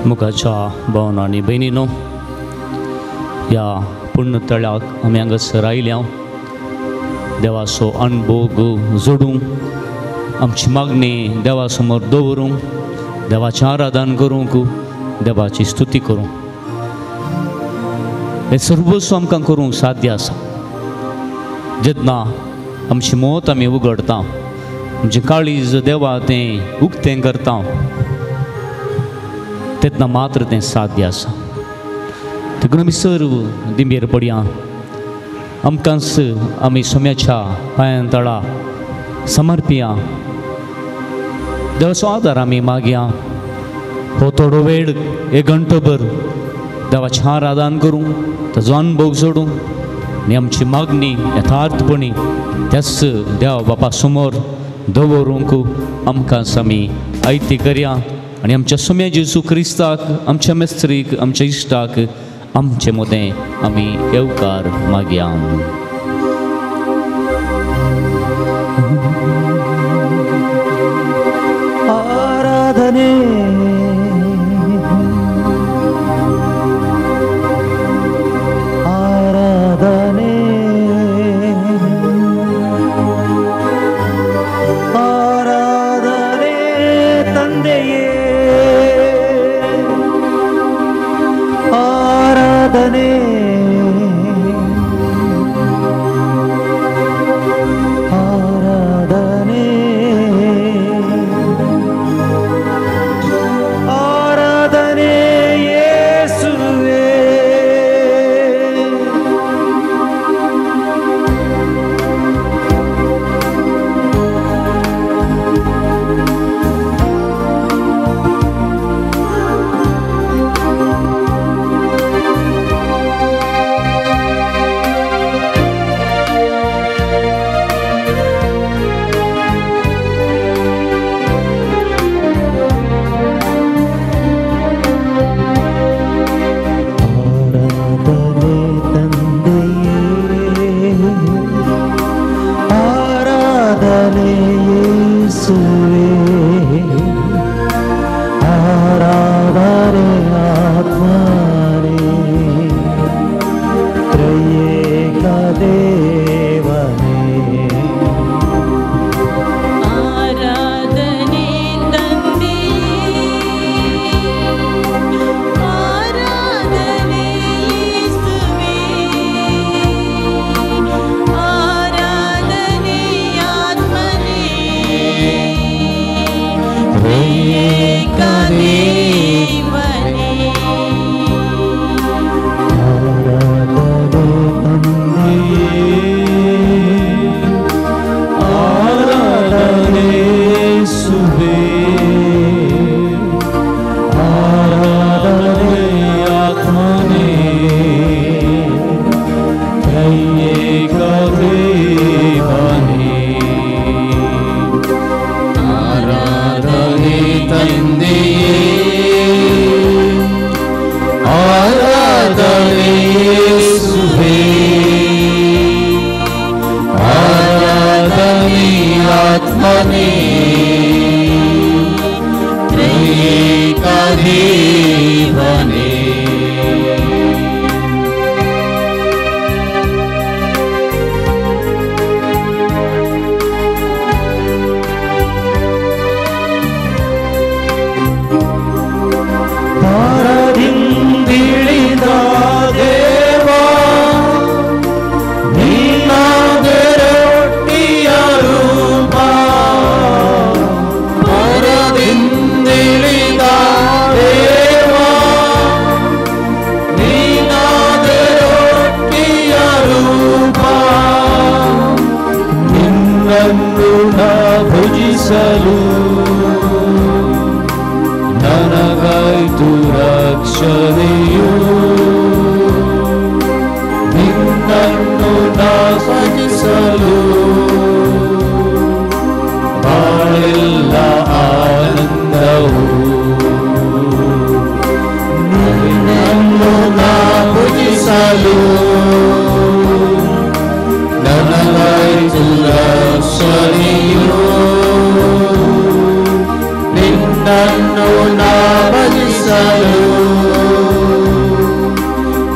मुखाच्या भावन आनी भयणीनो, ह्या पुण्यतळ्याक आमी हांगासर आयल्या देवाचो अणभोग जोडूंक, आमची मागणी देवा समोर दवरूंक, देवाचें आराधन करूंक, देवाची स्तुती करूंक. हें सर्वस्व आमकां करूंक साध्य आसा जेन्ना आमची मत आमी उगडता, आमचें काळीज देवा तें उक्तें करता तेन्ना मात्र तें साध्य आसा. देखून आमी सर्व दिंबेर पडया, आमकांच आमी सोम्याच्या पांयां तळा समर्पिया, देवाचो आदार आमी मागया. हो थोडो वेळ एक घंटोभर देवाचें आराधन करूं, ताजो अनुभव जोडूं आनी आमची मागणी यथार्थपणी त्याच देवा बापा समोर दवरूंक आमकांच आमी आयती करया आनी आमच्या सोम्या जेजू क्रिस्ताक, आमच्या मेस्त्रीक, आमच्या इश्टाक आमचे मदें आमी येवकार मागया. आराधने आराधने आराधने ತಂದೆಯೇ, ಆರಾಧನೆ ಆರಾಧನೆ ಆರಾಧನೆ ಯೇಸುವೇ. ಆರಾಧನೆ ತಂದೆಯೇ, ಆರಾಧನೆ ಯೇಸುವೇ, ಆರಾಧನೆ ಆತ್ಮನೇ, ತ್ರಿಯೇಕ ದೇವನೇ. ಆರಾಧನೆ ತಂದೆಯೇ, ಆರಾಧನೆ ಯೇಸುವೇ, ಆರಾಧನೆ ಆತ್ಮನೇ, ತ್ರಿಯೇಕ ದೇವನೇ. ಆರಾಧನೆ ತಂದೆಯೇ, ಆರಾಧನೆ ಯೇಸುವೇ, ಆರಾಧನೆ ಆತ್ಮನೇ, ತ್ರಿಯೇಕ ದೇವನೇ. ಆರಾಧನೆ ತಂದೆಯೇ, ಆರಾಧನೆ ಯೇಸುವೇ, ಆರಾಧನೆ ಆತ್ಮನೇ, ತ್ರಿಯೇಕ ದೇವನೇ. ಪರದಿಂದಿಳಿದ ದೇವ, ನಿನ್ನದೇ ರೊಟ್ಟಿಯ ರೂಪ. ಪರದಿಂದಿಳಿದ ದೇವ, ನೀನಾದೆ ರೊಟ್ಟಿಯ ರೂಪ. ನಿನ್ನನ್ನು ನಾ ಭುಜಿಸಲು ನನಗಾಯ್ತು ರಕ್ಷಣೆಯು, ನಿನ್ನನ್ನು ನಾ ಭಜಿಸಲು ಬಾಳೆಲ್ಲ ಆನಂದವು. ನಿನ್ನನ್ನು ನಾ ಭುಜಿಸಲು ನನಗಾಯ್ತು ರಕ್ಷಣೆಯು, ನಿನ್ನನ್ನು ನಾ ಭಜಿಸಲು ಪೂಜಿಸಲು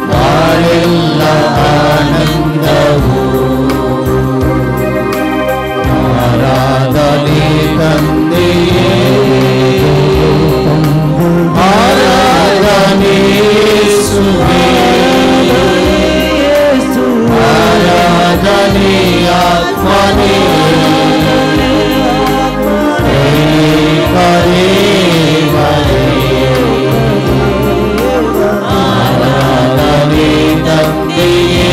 ಬಾಳೆಲ್ಲ ಆನಂದವು. ಆರಾಧನೆ ತಂದೆಯೇ, ಆರಾಧನೆ ಯೇಸುವೇ, ಆರಾಧನೆ ಆತ್ಮನೇ, ಆರಾಧನೆ ತಂದೆಯೇ,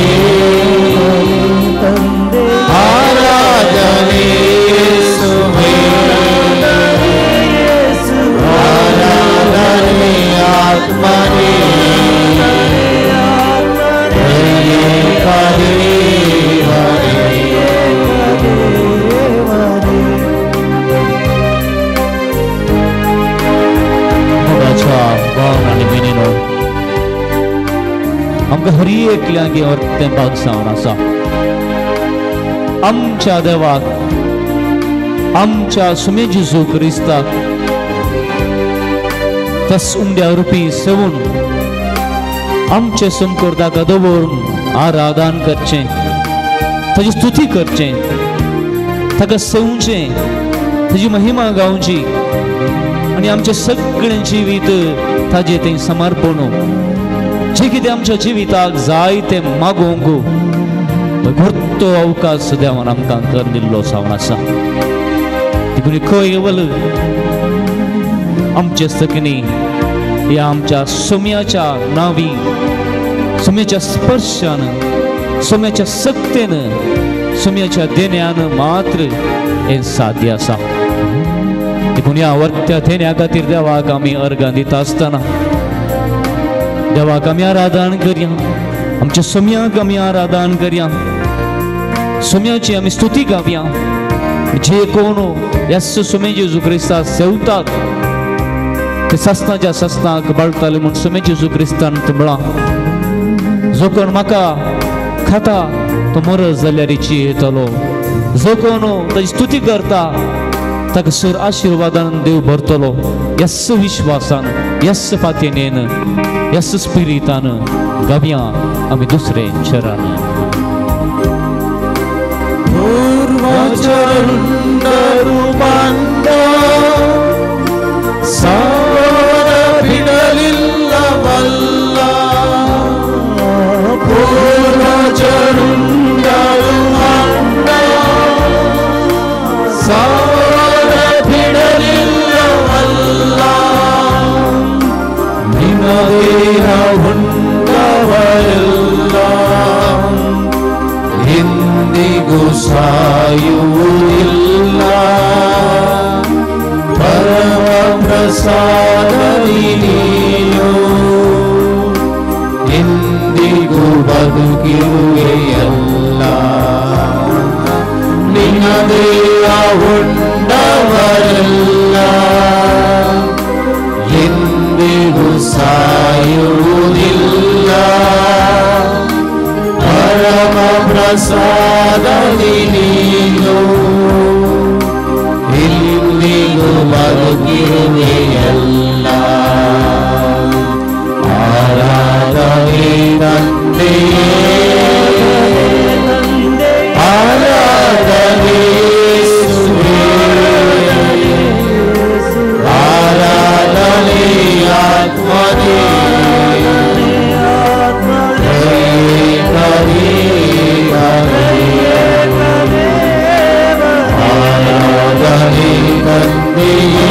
ಆರಾಧನೆ ಯೇಸುವೇ, ಆರಾಧನೆ ಆತ್ಮನೇ, मोगाच्या भावन आनी भयणीनो, आमकां हर एकल्याक तें भाग जावन आसा. आमच्या देवाक, आमच्या सुमे जेजू क्रिस्ताक त्या उमड्या रुपी सेवून आमचे समकोर ताका दवरून आराधन करचें, ताजी स्तुती करचें, ताका सेवचें, ताजी महिमा गावची आनी आमचें सगळें जिवीत ताजें तें समर्पण, जें कितें आमच्या जिविताक जाय तें मागूंक घोरतो अवकाश देवान आमकां कर दिल्लो जावन आसा. देखून केवल आमचे सकनी ह्या आमच्या सोम्याच्या नांवी, सोम्याच्या स्पर्शान, सोम्याच्या सक्तेन, सोम्याच्या देण्यान मात्र हें साध्य आसा. देखून ह्या वर्त्या देण्या खातीर देवाक आमी अर्गां दिता आसतना देवाक आमी आराधन करया, आमच्या सोम्याक आमी आराधन करया, सोम्याची आमी स्तुती गावया. जे कोण ह्या सोमे जेजू क्रिस्ता सेवतात ते सस्नाच्या सस्नाक बाळताले म्हूण सोमे जेजू क्रिस्तान म्हळां, जो कोण म्हाका खाता तो मरत जाल्यार जियेतलो, जो कोण ताजी स्तुती करता ताका सर आशिर्वादान देव भरतलो. यस विश्वासान, यस फातेनेन, यस स्पिरितान गावया आमी दुसरे चरण. ಪೂರ್ವಜರುಂಡರುಬಂದ ಸಾರ ಬಿಡಲಿಲ್ಲವಲ್ಲ, ಪೂರ್ವಜರುಂಡರುಬಂದ ಸಾರ ಬಿಡಲಿಲ್ಲವಲ್ಲ, ನಿನ್ನ ದೇಹ ಉಂಡವರೆಲ್ಲ ಎಂದಿಗೂ ಸಾಯುವುದಿಲ್ಲ, ಪರಮ ಪ್ರಸಾದದಿ ನೀನು ಎಂದಿಗೂ ಬದುಕಿರುವೆಯಲ್ಲ, ನಿನ್ನ ದೇಹ ಉಂಡವರೆಲ್ಲ ಎಂದಿಗೂ ಸಾಯುವುದಿಲ್ಲ, ಪರಮ ಪ್ರಸಾದದಿ ನೀನು ಇಂದಿಗೂ ಬದುಕಿರುವೆಯಲ್ಲ. ಆರಾಧನೆ ತಂದೆಯೇ, ಆರಾಧನೆ ಯೇಸುವೇ, ಆರಾಧನೆ ಆತ್ಮನೇ, ಆರಾಧನೆ ತಂದೆಯೇ,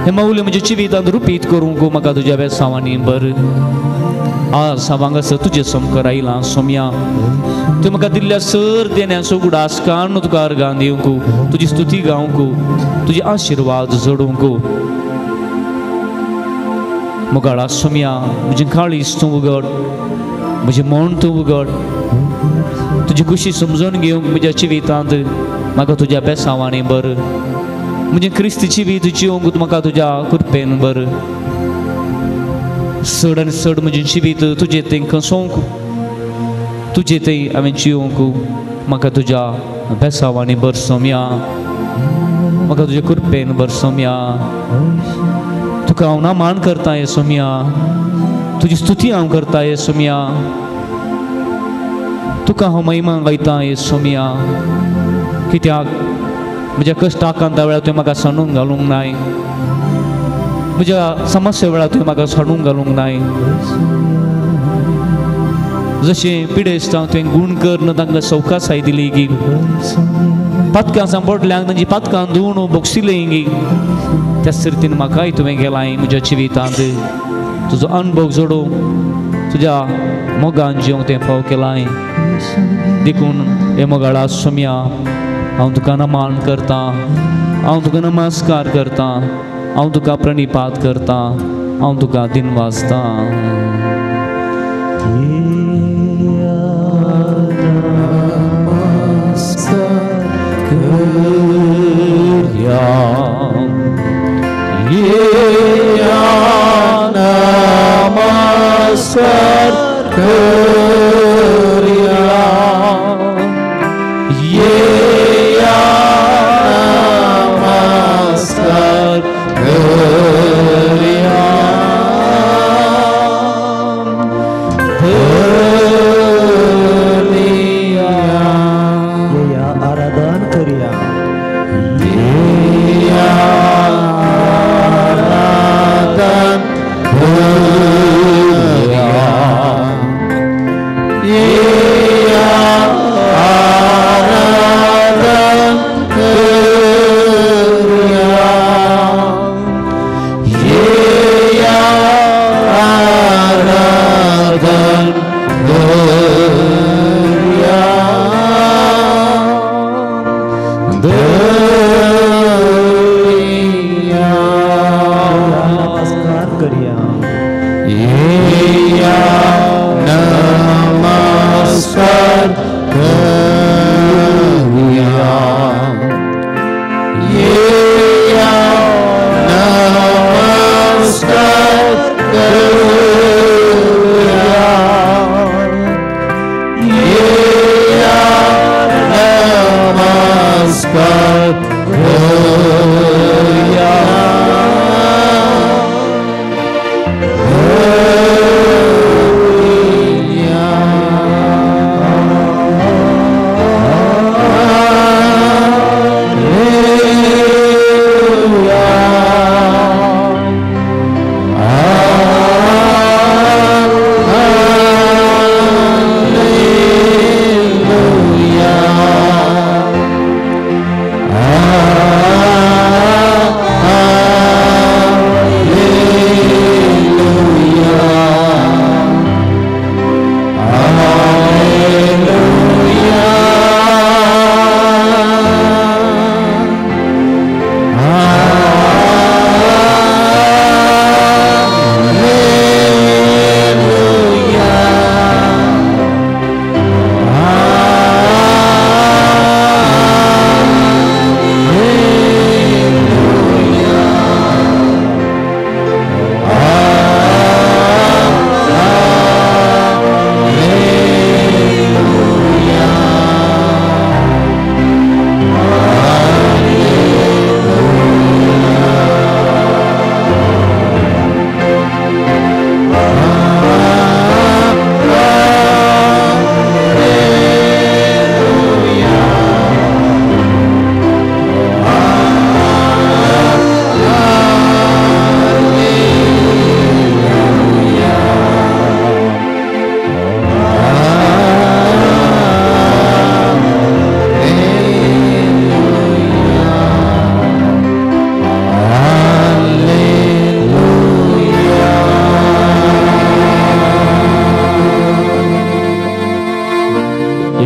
हे मौल्य म्हज्या जिवितांत रुपीत करूंक म्हाका तुज्या बेसांवांनी बर. आज हांव हांगासर तुजे समकर आयलां सोम्या, तुवें म्हाका दिल्ल्या सर देण्याचो उगडास काडून तुका अर्गां दिवंक, तुजी स्तुती गावंक, तुजे आशिर्वाद जोडूंक. मोगाळा सोम्या, म्हजें काळीज तूं उगड, म्हजें मन तूं उगड, तुजी खुशी समजून घेवंक म्हज्या जिवितांत म्हाका तुज्या बेसांवांनी बर. म्हजें क्रिस्ती जिवीत जिवंक म्हाका तुज्या कृपेन बर. चड आनी चड म्हजें जिवीत तुजें थंय खसोवंक, तुजें थंय हांवें जिवंक म्हाका तुज्या बेसांवांनी बर सोम्या, म्हाका तुज्या कृपेन बर सोम्या. तुका हांव नमन करता हे सोम्या, तुजी स्तुती हांव करता हे सोम्या, तुका हांव महिमा गायता हे सोम्या. कित्याक म्हज्या कश्टाकांता वेळार तुवें म्हाका सांडून घालूंक नाय, म्हज्या समस्या वेळार तुवें म्हाका सांडून घालूंक नाय. जशें पिडेस्तांक तुवें गूण करून तांकां सवकासाय दिली गी, पातकां सांपडल्यांक तांची पातकां धुवन बोगसिलें गी, त्या रितीन म्हाकाय तुवें गेलाय म्हज्या जिवितांत. तुजो अणभव जोडूं, तुज्या मोगान जिवंक तें फाव केलाय. देखून हे मोगाळा सोम्या, हांव तुका नमन करतां, हांव तुका नमस्कार करतां, हांव तुका प्रणिपात करतां, हांव तुका दिनवासतां. नमस्कार करया, येया नमस्कार करया.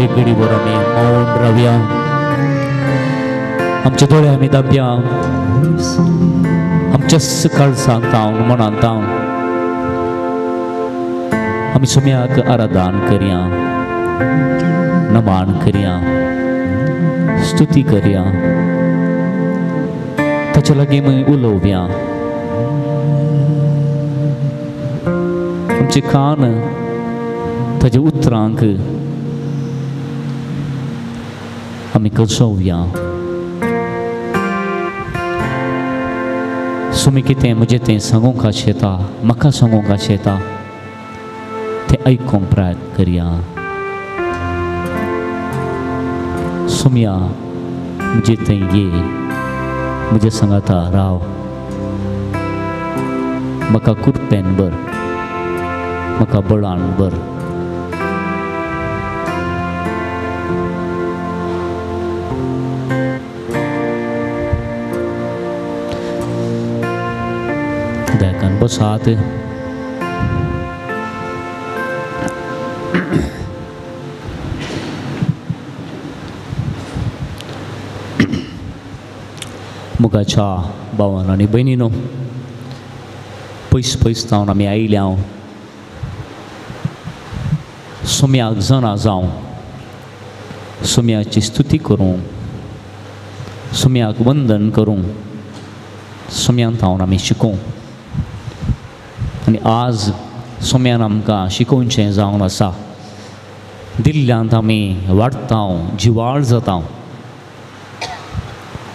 एक घडीभर आमी मौन रावया, आमचे दोळे आमी दाबया, आमच्या काळजांत तावन मनांत तावन आमी सुम्याक आराधन करया, नमान करया, स्तुती करया, ताच्या लागीं आमी उलोवया. आमचे कान ताच्या उतरांक आमी कसोवया. सुमी कितें म्हजें तें सांगूंक आशेता, म्हाका सांगूंक आशेता तें आयकूंक प्रयत्न करया. सुमया म्हजें थंय ये, म्हजें सांगाता राव, म्हाका कुरपेन बर, म्हाका बळान बर. दयाकान बसात. मुखाच्या भावान आनी भयणीनो, पयस पयस जावन आमी आयल्या हांव सोम्याक जाणा जावं, सोम्याची स्तुती करूं, सोम्याक वंदन करूं, सोम्यांत हांव आमी शिकोवं. आनी आज सोम्यान आमकां शिकोवचें जावन आसा. दिल्ल्यांत आमी वाडटा, जिवाळ जाता.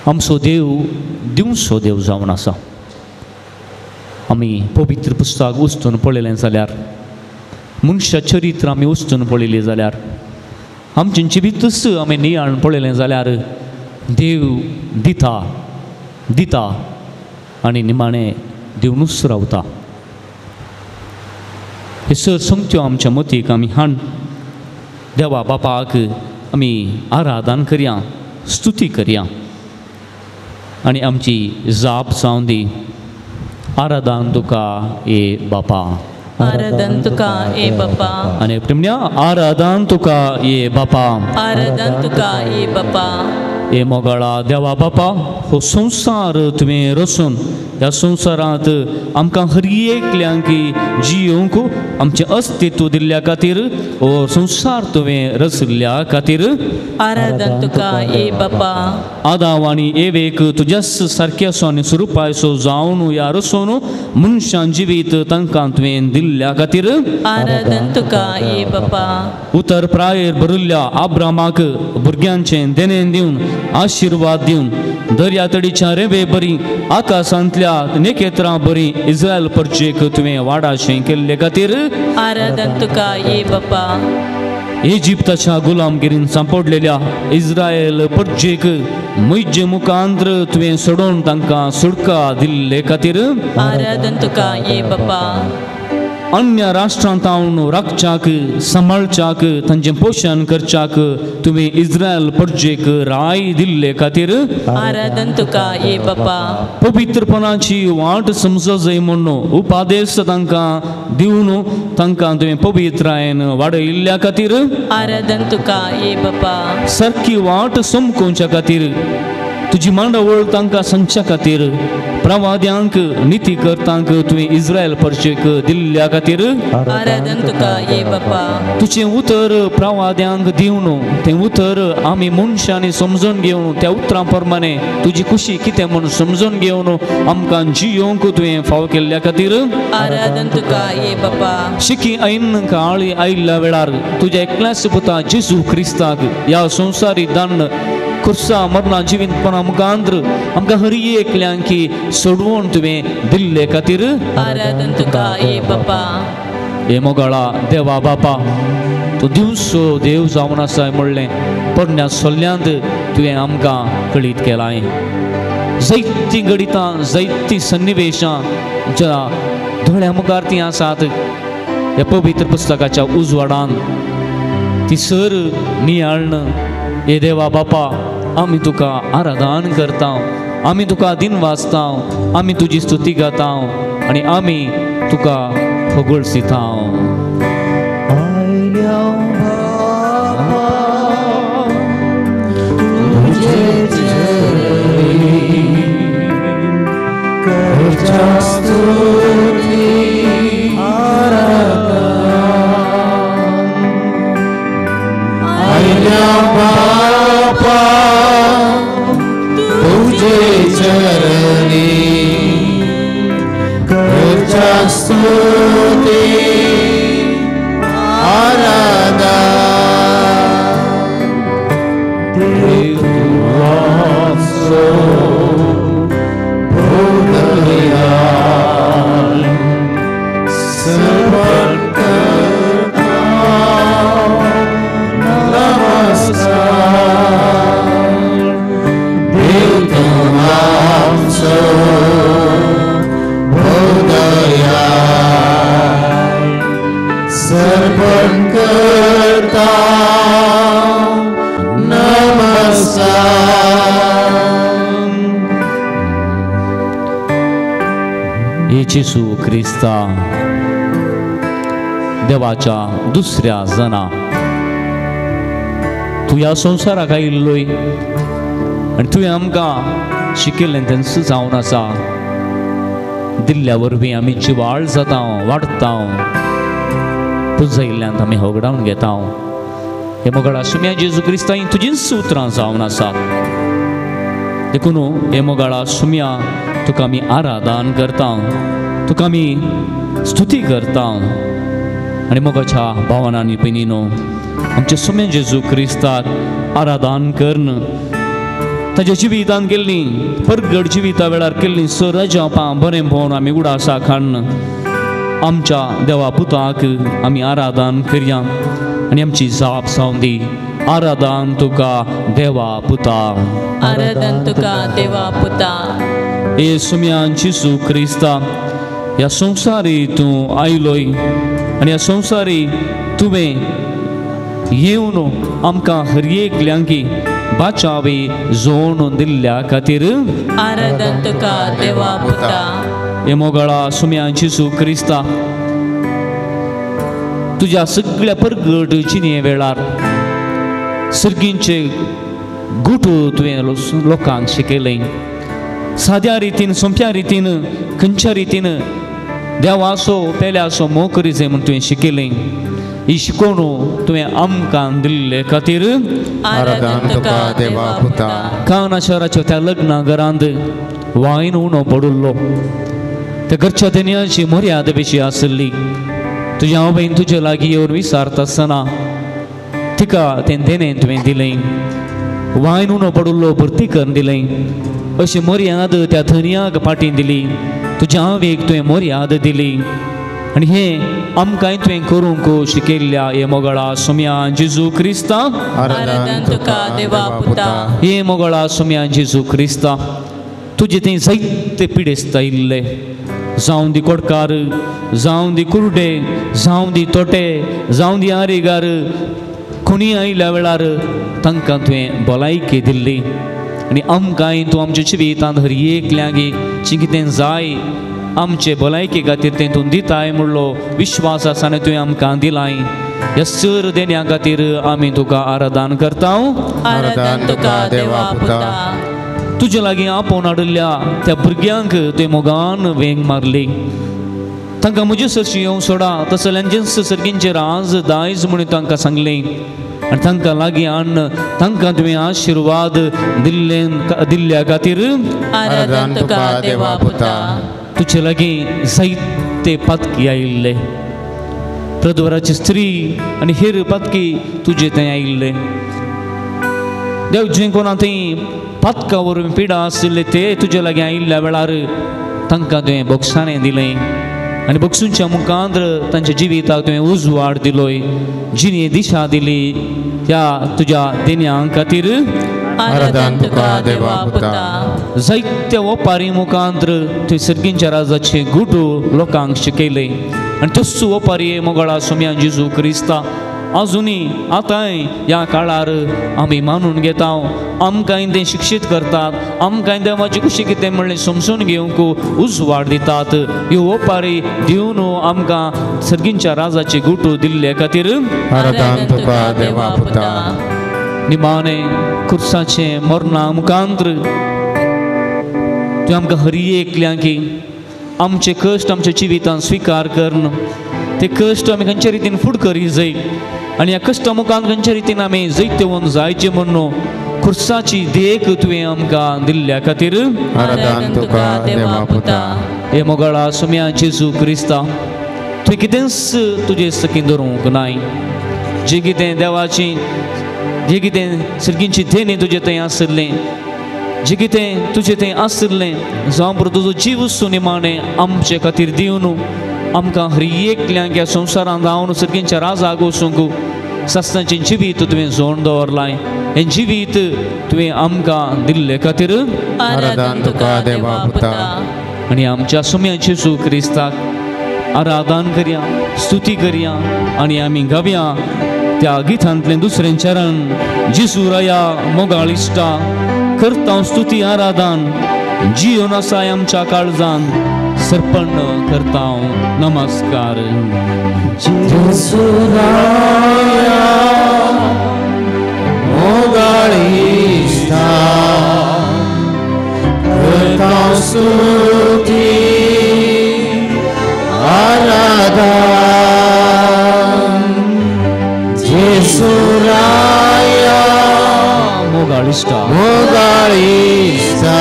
आमचो देव दिवचो देव जावन आसा. आमी पवित्र पुस्तक उस्तून पळयलें जाल्यार, मनशा चरित्र आमी उस्तून पळयलें जाल्यार, आमचें जिवीतच आमी नियाळ पळयलें जाल्यार देव दिता दिता आनी निमाणें दिवनूच रावता. हे सर सोमत्यो आमच्या मतीक आमी हाण देवा बापाक आमी आराधन करया, स्तुती करया आनी आमची जाप जावन दी. आराधन तुका ए बापा, आराधन तुका ए बापा. आनी प्रेमण्या, आराधन तुका ए बापा, आराधन तुका ए बापा. ए मोगाळा देवा बापा, हो संवसार तुवें रचून ह्या संवसारांत आमकां हर एकल्यांक जियोवंक आमचें अस्तित्व दिल्ल्या खातीर, हो संवसार तुवें रचिल्ल्या खातीर आराधन तुका ए बापा. आदाव आनी एवेक तुज्याच सारकेसो आनी स्वरुपायसो जावन ह्या रचून मनशान जिवीत तांकां तुवें दिल्ल्या खातीर आराधन तुका ए बापा. उतर प्रायेर भरिल्ल्या आब्रामाक भुरग्यांचें देणें दिवन आशिर्वाद दिवन दर्या तडीच्या रेंवे बरी आकाशांतल्या नखेत्रां बरी इस्रायल परचेक तुवें वाडाशें केल्ले खातीर आराधन तुका ए बापा. इजिप्ताच्या गुलामगिरीन सांपडलेल्या इस्रायल परचेक म्हजे मुखांत्र तुवें सोडोवन तांकां सुटका दिल्ले खातीर आराधन तुका ए बापा. अन्य राष्ट्रांत हांव राखच्याक सांबाळच्याक तांचें पोशण करच्याक तुवें इस्रायल परजेक राय दिल्ले खातीर आराधन तुका ए बापा. पवित्रपणाची वाट समजय म्हूण उपादेश तांकां दिवन तांकां तुवें पवित्रायेन वाडयिल्ल्या खातीर आराधन तुका ए बापा. सारकी वाट समकोवच्या खातीर तुजी मांडावळ तांकां सांगच्या खातीर प्रवाद्यांक निती करतांक तुवें इस्रायल परचेक दिल्ल्या खातीर आराधन तुका ए बापा. तुजें उतर प्रवाद्यांक दिवन तें उतर आमी मनशांनी समजून घेवन त्या उतरां प्रमाणे तुजी खुशी कितें म्हूण समजून घेवन आमकां जियोवंक तुवें फाव केल्ल्या खातीर आराधन तुका ए बापा. शिकी ऐन काळी आयिल्ल्या वेळार तुज्या एकल्याच पुता जेजू क्रिस्ताक ह्या संवसारी दान खुर्सा मरणा जिवीतपणा मुखांत्र आमकां हर एकल्यांकी सोडवून तुवें दिल्ले खातीर आराधन तुका ए बापा. हे मोगाळा देवा बापा, तूं दिवसो देव जावन आसाय म्हणलें पोरण्या सल्ल्यांत तुवें आमकां कळीत केलां. जायतीं घडितां जायतीं सन्निवेशां ज्या दोळ्या मुखार तीं आसात ह्या पवित्र पुस्तकाच्या उजवाडान ती सर नियाळण. हे देवा बापा, आमी तुका आराधन करता, आमी तुका दिन वाचता, आमी तुजी स्तुती गाता आनी आमी तुका फगळसिता. आयल्या बापा सुम्या बापा तुझे चरणी करच्या स्तुती आराधना देवाचो भोगयाल सर्वण करता नमस्कार देव तुमाचो भोगयाल सर्वण करता नमस्कार. जेसू क्रिस्ता देवाच्या दुसऱ्या जना तूं ह्या संवसाराक आयिल्लोय आनी तुवें आमकां शिकयल्लें तेंच जावन आसा. दिल्ल्या वरवीं आमी जिवाळ जाता, वाडटा, पुजयल्ल्यान आमी होगडावन घेता. हे मोगाळा सुम्या जेजू क्रिस्ता हीं तुजींच उतरां जावन आसात. देखून हे मोगाळा सुम्या तुका आमी आराधन करता, तुका आमी स्तुती करता. आनी मोगाच्या भावनांनी भयणीनो आमच्या सुम्या जेजू क्रिस्ताक आराधन करून ताच्या जिवितान केल्ली परगड जिविता वेळार केल्ली सराजापां बरें भोवन आमी उडासा काडून आमच्या देवा पुताक आमी आराधन करया आनी आमची जाप जावं दी. आराधन तुका देवा पुता, आराधन तुका देवा पुता. हे सुम्या जेजू क्रिस्ता ह्या संवसारी तूं आयलोय आनी ह्या संवसारी तुवें येवन आमकां हर एकल्यांकी बाचावी जोडून दिल्ल्या खातीर आराधन तुका देवा पुता. हे मोगाळा सुम्या जेजू क्रिस्ता तुज्या सगळ्या परगट जिणे वेळार सर्गींचे गुट तुवें लोकांक शिकयलें. साद्या रितीन सोंप्या रितीन खंयच्या रितीन देवाचो पेल्याचो मोग करी जाय म्हूण तुवें शिकयलें. ही शिकोवण तुवें आमकां दिल्ले खातीर आराधन तुका देवा पुता. काना शहराच्या त्या लग्ना घरांत वायन उणो पडिल्लो. त्या घरच्या धनयाची मर्याद बेशी आसली. तुज्या आवयन तुजे लागीं येवन विचारता आसतना तिका तें देणें तुवें दिलें. वायन उणो पडिल्लो भरती करून दिलें. अशी मर्याद त्या धनयाक फाटीं दिली. तुज्या आवयक तुवें मर्याद दिली आनी हें आमकांय तुवें करूंक शिकयल्ल्या हे मोगाळा सुम्या जेजू क्रिस्ता आराधन तुका देवा पुता. हे मोगाळा सुम्या जेजू क्रिस्ता तुजे थंय जायते पिडेस्त आयिल्ले, जावं दी कोडकार, जावं दी कुर्डे, जावं दी तोटे, जावं दी आरेगार, कोणी आयिल्ल्या वेळार तांकां तुवें भलायकी दिल्ली. आनी आमकांय तूं आमच्या जिवितांत हर एकल्यांगी जी कितें जाय आमचे भलायके खातीर तें तूं दिताय म्हणलो विश्वास आसा आनी तुवें आमकां दिलाय. ह्या सर देण्या खातीर आमी तुका आराधन करता. आराधन तुका देवा पुता. तुजे लागीं आपोवन हाडिल्ल्या त्या भुरग्यांक तुवें मोगान वेंग मारली. तांकां म्हजे सरशी येवंक सोडा तसल्यांचेंच सर्गींचेर आज दायज म्हणून तांकां सांगलें आनी तांकां लागीं हाडून तांकां तुवें आशिर्वाद दिल्ले दिल्ल्या खातीर आराधन तुका देवा पुता. तुजे लागीं जायते पातकी आयिल्ले, प्रदवराची स्त्री आनी हेर पातकी तुजे थंय आयिल्ले. देव जे कोणा थंय पातका वरवीं पिडा आशिल्ले ते तुजे लागीं आयिल्ल्या वेळार तांकां तुवें बोगसाणें दिलें आनी बक्षूंच्या मुखांत तांच्या जिविताक तुवें उजवाड दिलोय, जिणे दिशा दिली त्या तुज्या देण्या खातीर आराधन तुका देवा पुता. जायत्या ओपारी मुखांत तुवें सर्गींच्या राजाचे गुटू लोकांक शिकयले आनी तस्सो ओपारी मोगाळा सोम्या जेजू क्रिस्ता अजुनूय आतांय ह्या काळार आमी मानून घेता. आमकांय तें शिक्षीत करतात, आमकांय देवाची कशी कितें म्हणलें समजून घेवंक उजवाड दितात. ह्यो ओपारी दिवन आमकां सर्गींच्या राजाचे गुटू दिल्ले खातीर आराधन तुका देवा पुता. निमाणें खुर्साचें मरणा मुखांत तुवें आमकां हर एकल्यांकी आमचे कश्ट आमच्या जिवितांत स्विकार करून ते कश्ट आमी खंयच्या रितीन फुड करी जाय आनी ह्या कश्टा मुखान खंयच्या रितीन आमी जैतवंत जायचें म्हणून खुर्साची देख तुवें आमकां दिल्ल्या खातीर आराधन तुका देवा पुता. हे मोगाळा सुम्या जेजू क्रिस्ता, तुवें कितेंच तुजे सखी धरूंक नाय. जें कितें देवाची, जें कितें सर्गींची देणी तुजे थंय आशिल्लें, जें कितें तुजें थंय आशिल्लें, जावं तुजो जीव सुनिमाणें आमचे खातीर दिवन आमकां हर एकल्यांक ह्या संवसारांत रावन सर्गींच्या राजाक वचूंक सासणाचें जिवीत तुवें जोड दवरलाय. हें जिवीत तुवें आमकां दिल्ले खातीर आराधन तुका देवा पुता. आनी आमच्या सुम्या जेजू क्रिस्ताक आराधन करया, स्तुती करया आनी आमी गावया त्या गितांतलें दुसरें चरण. जेजू राया मोगाळ इश्टा, करता स्तुती आराधन, जिवन आसाय आमच्या काळजान, सर्पण करता नमस्कार. जेजू राया मोगाळ इश्टा, करता स्तुती आराधन, जेजू राया मोगाळ इश्टा, मोगाळ इश्टा,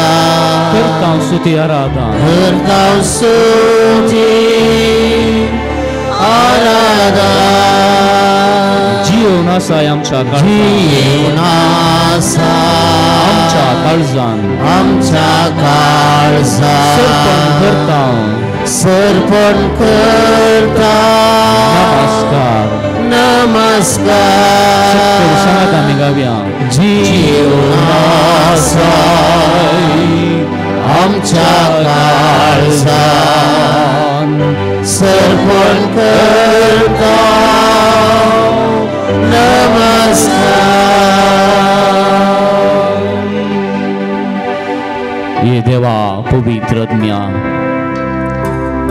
करता स्तुती आराधन, करता स्तुती आराधन, जीवन आसाय आमच्या काळजान, जीवन आसा आमच्या काळजान, आमच्या काळजान, सर्पण करता, सर्पण करता नमस्कार, नमस्कार. सांगात आमी गावया. जीवन आसाय आमच्या काळजान, सर्पण करता नमस्कार. ये देवा पवित्र ज्ञा,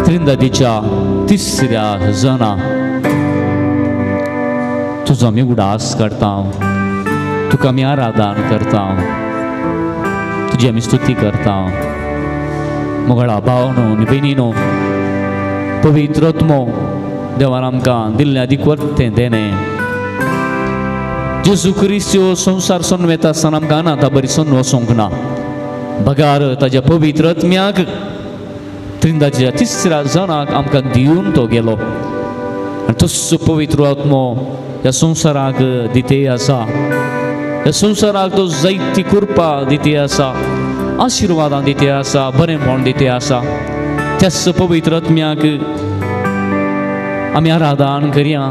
त्रिंदादीच्या तिसऱ्या जना तुजो आमी उडास करता, तुका आमी आराधन करता, तुजी आमी स्तुती करता. मोगळा भावनो आनी भयणीनो, पवित्र आत्मो देवान आमकां दिल्लें आदीक वर्तें देणें. जेजू क्रिस्त संवसार सोडून वेता आसतना आमकां अनाथा बरी सोडून वचूंक ना, बगार ताज्या पवित्र आत्म्याक त्रिंदाच्या तिसऱ्या जणाक आमकां दिवन तो गेलो. आनी तसो पवित्र आत्मो ह्या संवसाराक दिते आसा, ह्या संवसाराक तो जायती कृपा दिते आसा, आशिर्वादां दिते आसा, बरेंपण दिते आसा. त्याच पवित्र आत्म्याक आमी आराधन करया,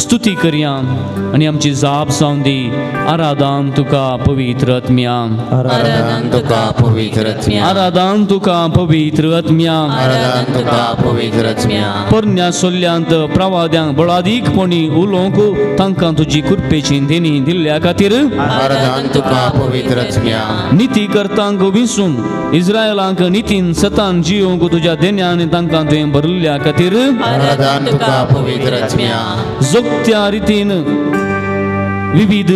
स्तुती करया आनी आमची जाप जावन दी. आराधन तुका पवित्र आत्म्या, आराधन तुका पवित्र आत्म्या, आराधन तुका पवित्र आत्म्या, आराधन तुका पवित्र आत्म्या. परन्या सोल्यांत प्रवाद्यांक बळादीकपणी उलोवंक तांकां तुजी कृपेची देणी दिल्ल्या खातीर आराधन तुका पवित्र आत्म्या. निती करतांक विसून इस्रायलांक नितीन सतान जियोंक तुज्या देण्यान तांकां तुवें भरिल्ल्या खातीर आराधन तुका पवित्र आत्म्या. जोगत्या रितीन विविध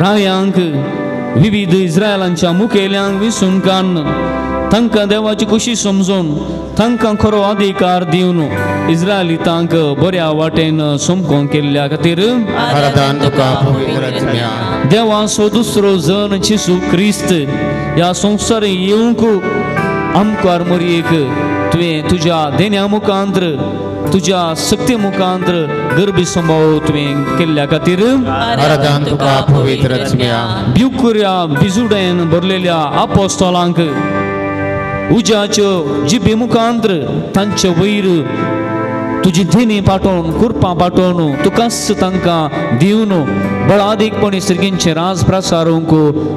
रायांक, विविध इस्रायलांच्या मुखेल्यांक विसून काडून तांकां देवाची खुशी समजून तांकां खरो अधिकार दिवन इस्रायलितांक बऱ्या वाटेन समकोन केल्ल्या खातीर आराधन तुका पवित्र आत्म्या. देवाचो दुसरो जन जेजू क्रिस्त ह्या संवसार येवंक आमकां मोरयेक तुवें तुज्या देण्या मुखांत्र, तुज्या शक्ती मुखांत्र गर्भी संभाव तुवें केल्ल्या खातीर आराधन तुका पवित्र आत्म्या. भिवकुऱ्या बिजुडेन भरलेल्या आपोस्तोलांक उज्याच्यो जिबे मुखांत्र तांचे वयर तुजी देणी पाठोवन, कृपा पाठोवन तुकाच तांकां दिवन बळादीकपणी सर्गींचे राज प्रसारूंक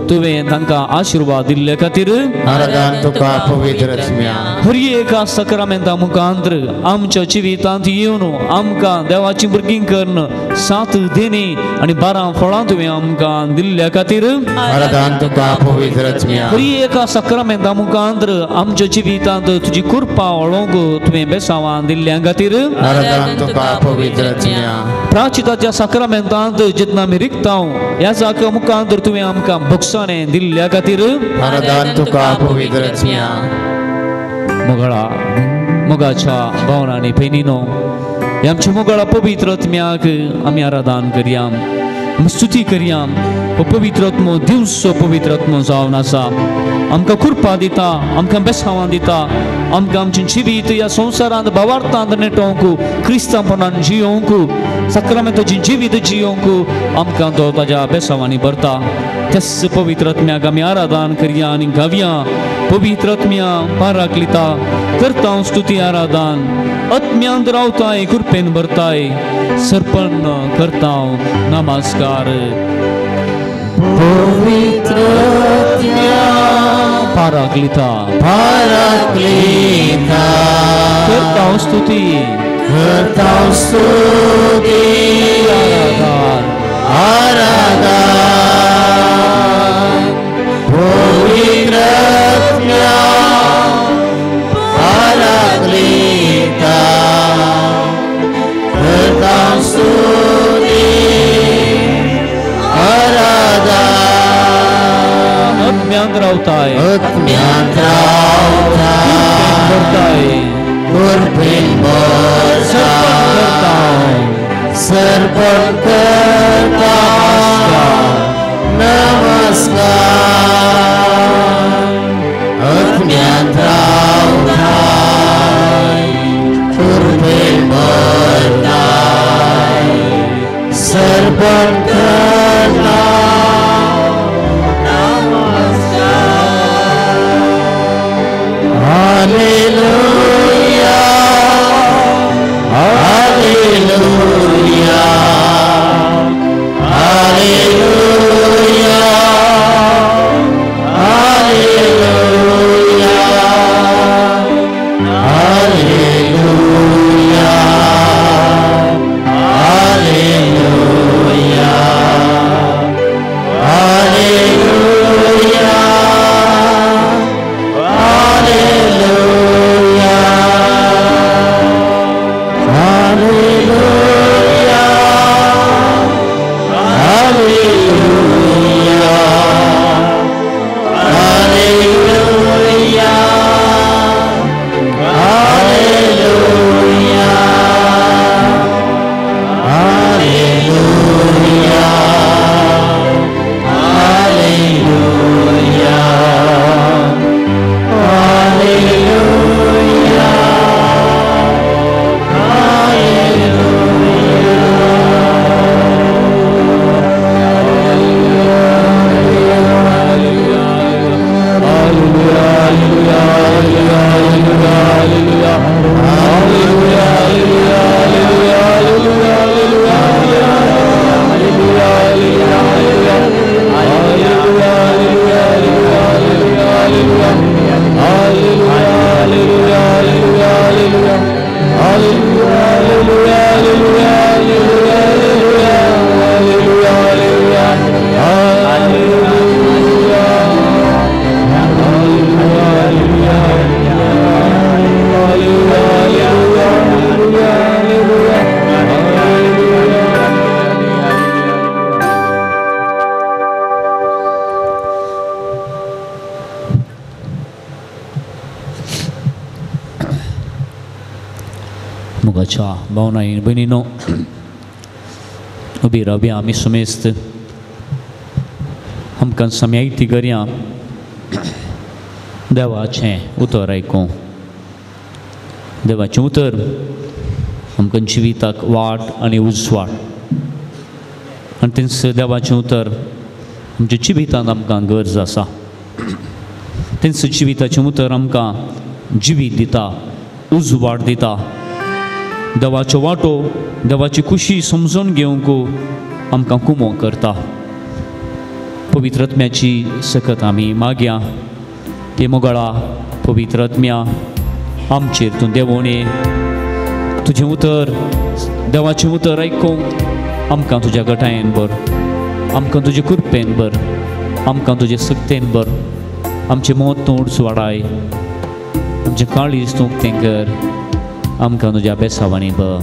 तुवें तांकां आशिर्वाद दिल्ले खातीर आराधन तुका पवित्र आत्म्या. हर एका सक्रामेंता मुखांत्र आमच्या जिवितांत येवन आमकां देवाची भुरगीं करून 7 देणी आनी 12 फळां तुवें आमकां दिल्ल्या खातीर आराधन तुका पवित्र आत्म्या. हर एका सक्रामेंता मुखांत्र आमच्या जिवितांत तुजी कृपा वळोवंक तुवें बेसांवां दिल्ल्या खातीर आराधन तुका पवित्र आत्म्या. प्राचिताच्या सक्रामेंतांत जेन्ना आमी रिगतांव ह्या जाका मुखांतर तुवें आमकां भोगसाणें दिल्ल्या खातीर आराधन तुका पवित्र आत्म्या. मोगळा मोगाच्या भावनांनी भयणीनो, आमच्या मोगाळा पवित्र आत्म्याक आमी आराधन करया, स्तुती करया. हो पवित्र आत्मो दिवसो पवित्र आत्मो जावन आसा, आमकां कृपा दिता, आमकां बेसावां दिता, आमकां आमचें जिवीत ह्या संवसारांत भावार्थांत नेटोवंक, क्रिस्तांवपणान जियोवंक, साक्रामेंताचें जिवीत जियोवंक आमकां तो ताज्या बेसावांनी भरता. त्याच पवित्र आत्म्याक आमी आराधन करया आनी गावया. पवित्र आत्म्या पाराकलिता करता स्तुती आराधन, आत्म्यांत रावताय, कृपेन भरताय, सर्पण करता नमस्कार. पवित्र आत्म्या पाराकलिता पाराकलिता करता स्तुती करता स्तुती आराधन आराधन. पवित्र आत्म्या पाराकलिता करता स्तुती आराधन. आत्म्यांत रावताय आत्म्यांत रावताय भरताय कृपेन भरताय सर्पण करता नमस्कार. आत्म्यांत रावताय कृपेन भरताय सर्पण करता नमस्कार. Hallelujah hallelujah hallelujah hallelujah hallelujah hallelujah hallelujah hallelujah hallelujah hallelujah hallelujah hallelujah hallelujah hallelujah hallelujah मुगाच्या भावनाईन भयणीनो, उबी रावया आमी सुमेस्त आमकां सम्यायती करया देवाचें उतर आयकूं. देवाचें उतर आमकां जिविताक वाट आनी उजवाड, आनी तेंच देवाचें उतर आमच्या जिवितांत आमकां गरज आसा. तेंच जिविताचें उतर आमकां जिवीत दिता, उजवाड दिता. देवाचो वांटो, देवाची खुशी समजून घेवंक आमकां कुमो करता. पवित्र आत्म्याची सकत आमी मागया. ते मोगाळा पवित्र आत्म्या आमचेर तूं देंवोन ये. तुजें उतर, देवाचें उतर आयकूंक आमकां तुज्या गटायेन भर, आमकां तुजे कृपेन भर, आमकां तुजे सक्तेन भर. आमचें मत तूं उजवाडाय, आमचें काळीज तूं उक्तें कर, आमकां तुज्या बेसावांनी भर.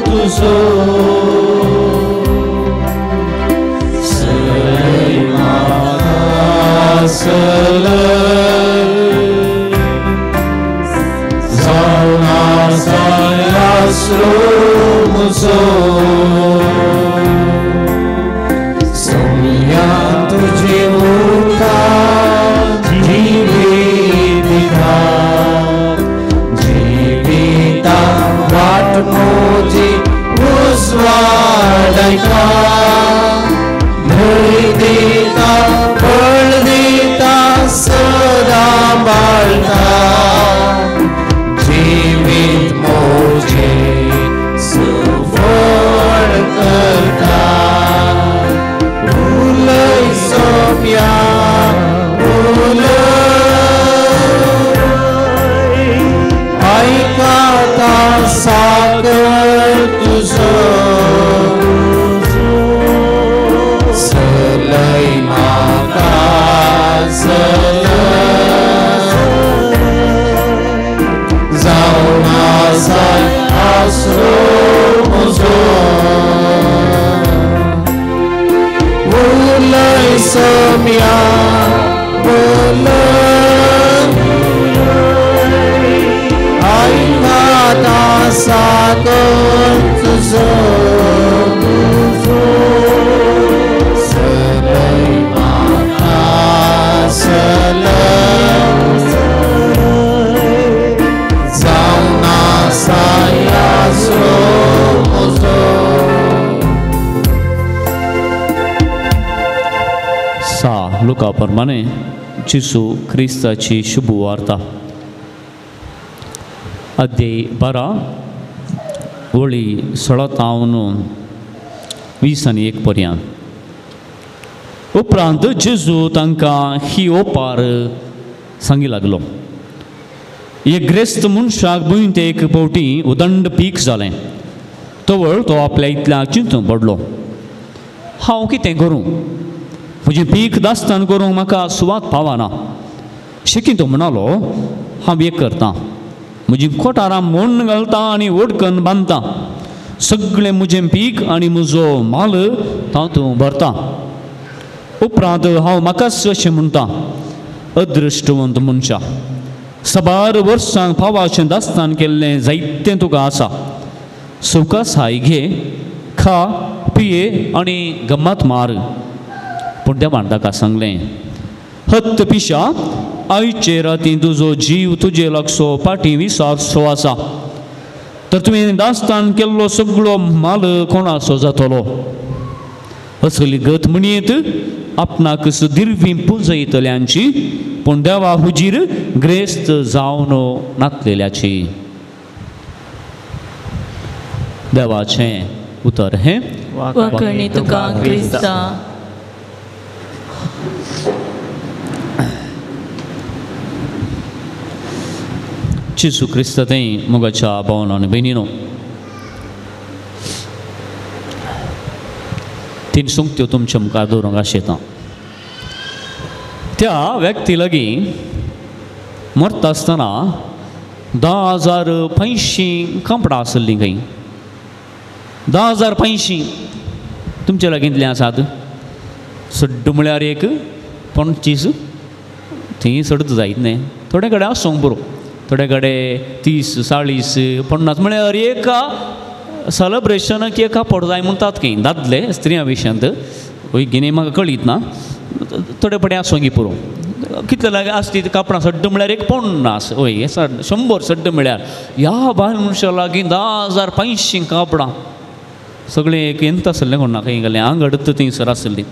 तुझो. सांबाळता जिवीत म्हजें सुफळ करता उलय सोम्या उलय आयकता सागर तुजो सलय म्हाका सलय जावन आसा आसरो म्हजो उलय सोम्या उलय आयकता सागर तुजो सलय म्हाका सलय जावन आसा आसरो म्हजो. सा लुका प्रमाणे जेजू क्रिस्ताची शुभ वार्ता अध्याय 12 ओळी 16 तावन 21 पर्यंत. उपरांत जेजू तांकां ही ओपार सांगी लागलो. एक ग्रेस्त मनशाक भुंयत एक फावटी उदंड पीक जालें. तवळ तो आपल्या इतल्या चिंतून पडलो, हांव कितें करूं, म्हजें पीक दास्तान करूंक म्हाका सुवात पावना. शेकी तो म्हणालो, हांव एक करतां, म्हजी कोठारां मोण्ण घालता आनी ओडकन बांदता, सगळें म्हजें पीक आनी म्हजो माल तातूंत भरता. उपरांत हांव म्हाकाच अशें म्हणटा, अदृश्टवंत मनशा, साबार वर्सांक पावाचें दास्तान केल्लें जायतें तुका आसा, सवकासाय घे, खा, पिये आनी गम्मत मार. पूण देवान ताका सांगलें, हत्त पिशा, आयचे राती तुजो जीव तुजे लागसो पाटी विसारसो आसा, तर तुवें दास्तान केल्लो सगळो माल कोणाचो जातलो? असली गत म्हणयेत आपणाक दिर्वी पुंजयतल्यांची, पूण देवा हुजीर ग्रेस्त जावन नातलेल्याची. देवाचें उतर हें. वाखणी तुका क्रिस्ता. जेजू क्रिस्त थंय मोगाच्या भावान आनी भयणीनो, तीन सुंगत्यो तुमच्या मुखार दवरूंक आशेता. त्या व्यक्ती लागीं मरता आसतना 10,085 कापडां आसलीं खंय. 10,085 तुमच्या लागीं आसात. सड्ड म्हळ्यार एक 25 थंय सडत जायत न्ही, थोडे कडेन आसूंक पुरो, थोडे कडेन 30, 40, 50 म्हळ्यार एका सेलेब्रेशनाक एक कापड जाय म्हणटात खंय दादले स्त्रियां विशयांत वय गिने म्हाका कळीत ना, थोडे पडे आसूंक पुरो. कितले लागीं आसती कापडां सड्ड म्हळ्यार एक 50, वय 100 सड्ड म्हळ्यार ह्या बायल मनशा लागीं 10,085 कापडां सगळें एक यंत्र आसलें कोण ना खंय गेलें आंगड थंयसर आसली.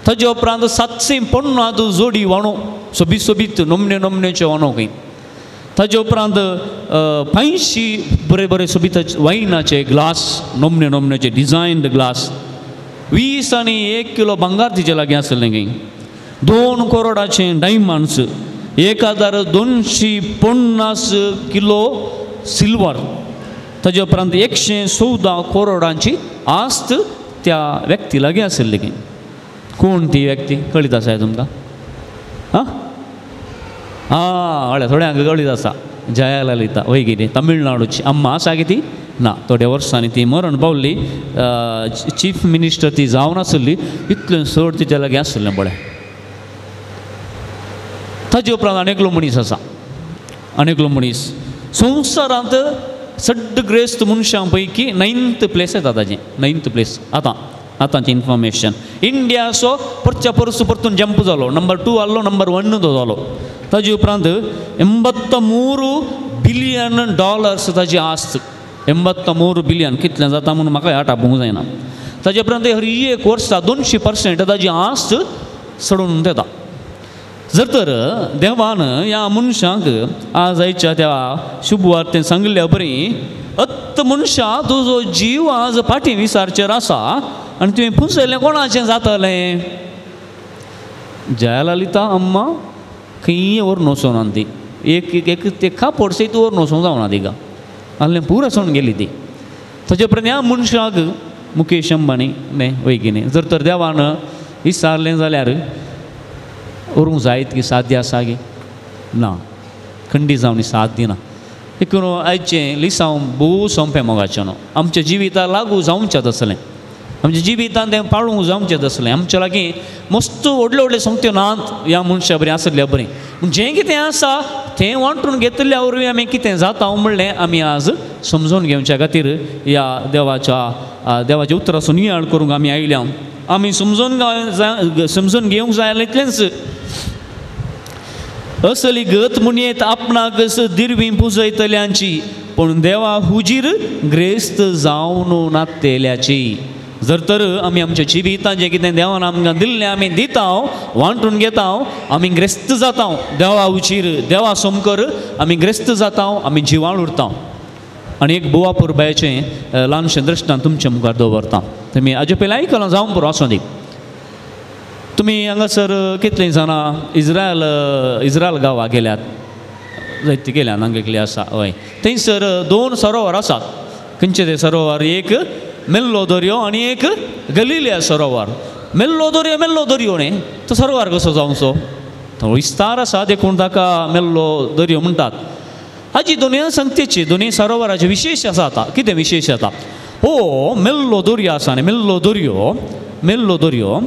ताजे उपरांत 750 जोडी वाणो सोबीत सोबीत नमने नमनेचे वाणो खंय. ताजे उपरांत 85 बरे बरे सोबीत वायनाचे ग्लास नमने नमनेचे डिजायन्ड ग्लास. 20 आनी 1 किलो भांगार तिचे लागीं आसलें खंय. 2 करोडाचे डायमंड्स, 1,250 किलो सिल्वर. ताजे उपरांत 114 करोडांची आस्त त्या व्यक्ती लागीं आसली खंय. कोण ती व्यक्ती कळीत आसा तुमकां? आं आं हय, थोड्यांक कळीत आसा. जयाललिता वय कितें तमिळनाडूची अम्मा आसा कितें ना, थोड्या वर्सांनी ती मरण पावली. चीफ मिनिस्टर ती जावन आसली, इतलें चड तिच्या लागीं आसलें पळय. ताजे उपरांत आनी एकलो मनीस आसा, आनी एकलो मनीस संवसारांत सड्ड ग्रेस्त मनशां पैकी 9th place येता ताजें, 9th place. आतां आतांचें इन्फॉर्मेशन इंडियाचो परच्या परस परतून जंप जालो, नंबर 2 आहलो, नंबर 1 तो जालो. ताजे उपरांत 83 बिलियन डॉलर्स ताजी आस्त, 83 बिलियन कितलें जाता म्हणून म्हाका ह्या टापूंक जायना. ताजे उपरांत हर एक वर्सा 200% ताजी आस्त चडून येता. जर तर देवान ह्या मनशांक आज आयच्या त्या शुभवार्तेन सांगिल्ल्या बरी अत्त मनशा तुजो जीव आज फाटीं विसारचेर आसा आनी तुवें पुंजयलें कोणाचें जातलें. जयाललिता अम्मा खंय व्हरून वचोना ती एक एक ते कापड सयत व्हरून वचोंक जावना तिका आहलें पुरो सोडून गेली ती. ताचे उपरांत ह्या मनशाक मुकेश अंबानी न्ही वय न्ही जर तर देवान विसारलें जाल्यार व्हरूंक जायत की साध्य आसा गे ना खंडीत जावन साथ दिना. देखून आयचें लिसांव भोव सोंपें मोगाचें न्हू आमच्या जिविताक लागू जावचें तसलें आमच्या जिवितान तें पाळूंक जावचें तसलें. आमच्या लागीं मस्त व्हडले व्हडले सोंपत्यो नात ह्या मनशा बरीं आसल्या बरीं पूण जें कितें आसा तें वांटून घेतिल्ल्या वरवीं आमी कितें जाता म्हणलें आमी आज समजून घेवच्या खातीर ह्या देवाच्या देवाच्या उतराचो नियाळ करूंक आमी आयल्या. आमी समजून घेवंक जाय इतलेंच. असली गत म्हणयेत आपणाक दिरवीं पुजयतल्यांची पूण देवा हुजीर ग्रेस्त जावन नातेल्याची. जर तर आमी आमच्या जिवितान जें कितें देवान आमकां दिल्लें आमी दिता वांटून घेता आमी ग्रेस्त जाता देवा हुजीर देवा समकर आमी ग्रेस्त जाता आमी जिवाळ उरता. आनी एक बोवा पुरबायचें ल्हानशें दृश्टांत तुमच्या मुखार दवरता. तुमी हाजे पयलीं आयकलां जावं पुरो आसूं दी. तुमी हांगासर कितलीं जाणां इज्रायल इज्रायल गांवाक गेल्यात जायती गेल्यात हांगा एकली आसा हय. थंयसर दोन सरोवर आसात. खंयचे ते सरोवर? एक मेल्लो दर्यो आनी एक गलिलिया सरोवर. मेल्लो दर्यो मेल्लो दर्यो न्ही तो सरोवर कसो जावचो तो विस्तार आसा देखून ताका मेल्लो दर्यो म्हणटात. हाजी दोनूय संगतेची दोनूय सरोवराचे विशेश आसा. आतां कितें विशेश आसा? हो मेल्लो दर्यो आसा न्ही मेल्लो दर्यो मेल्लो दर्यो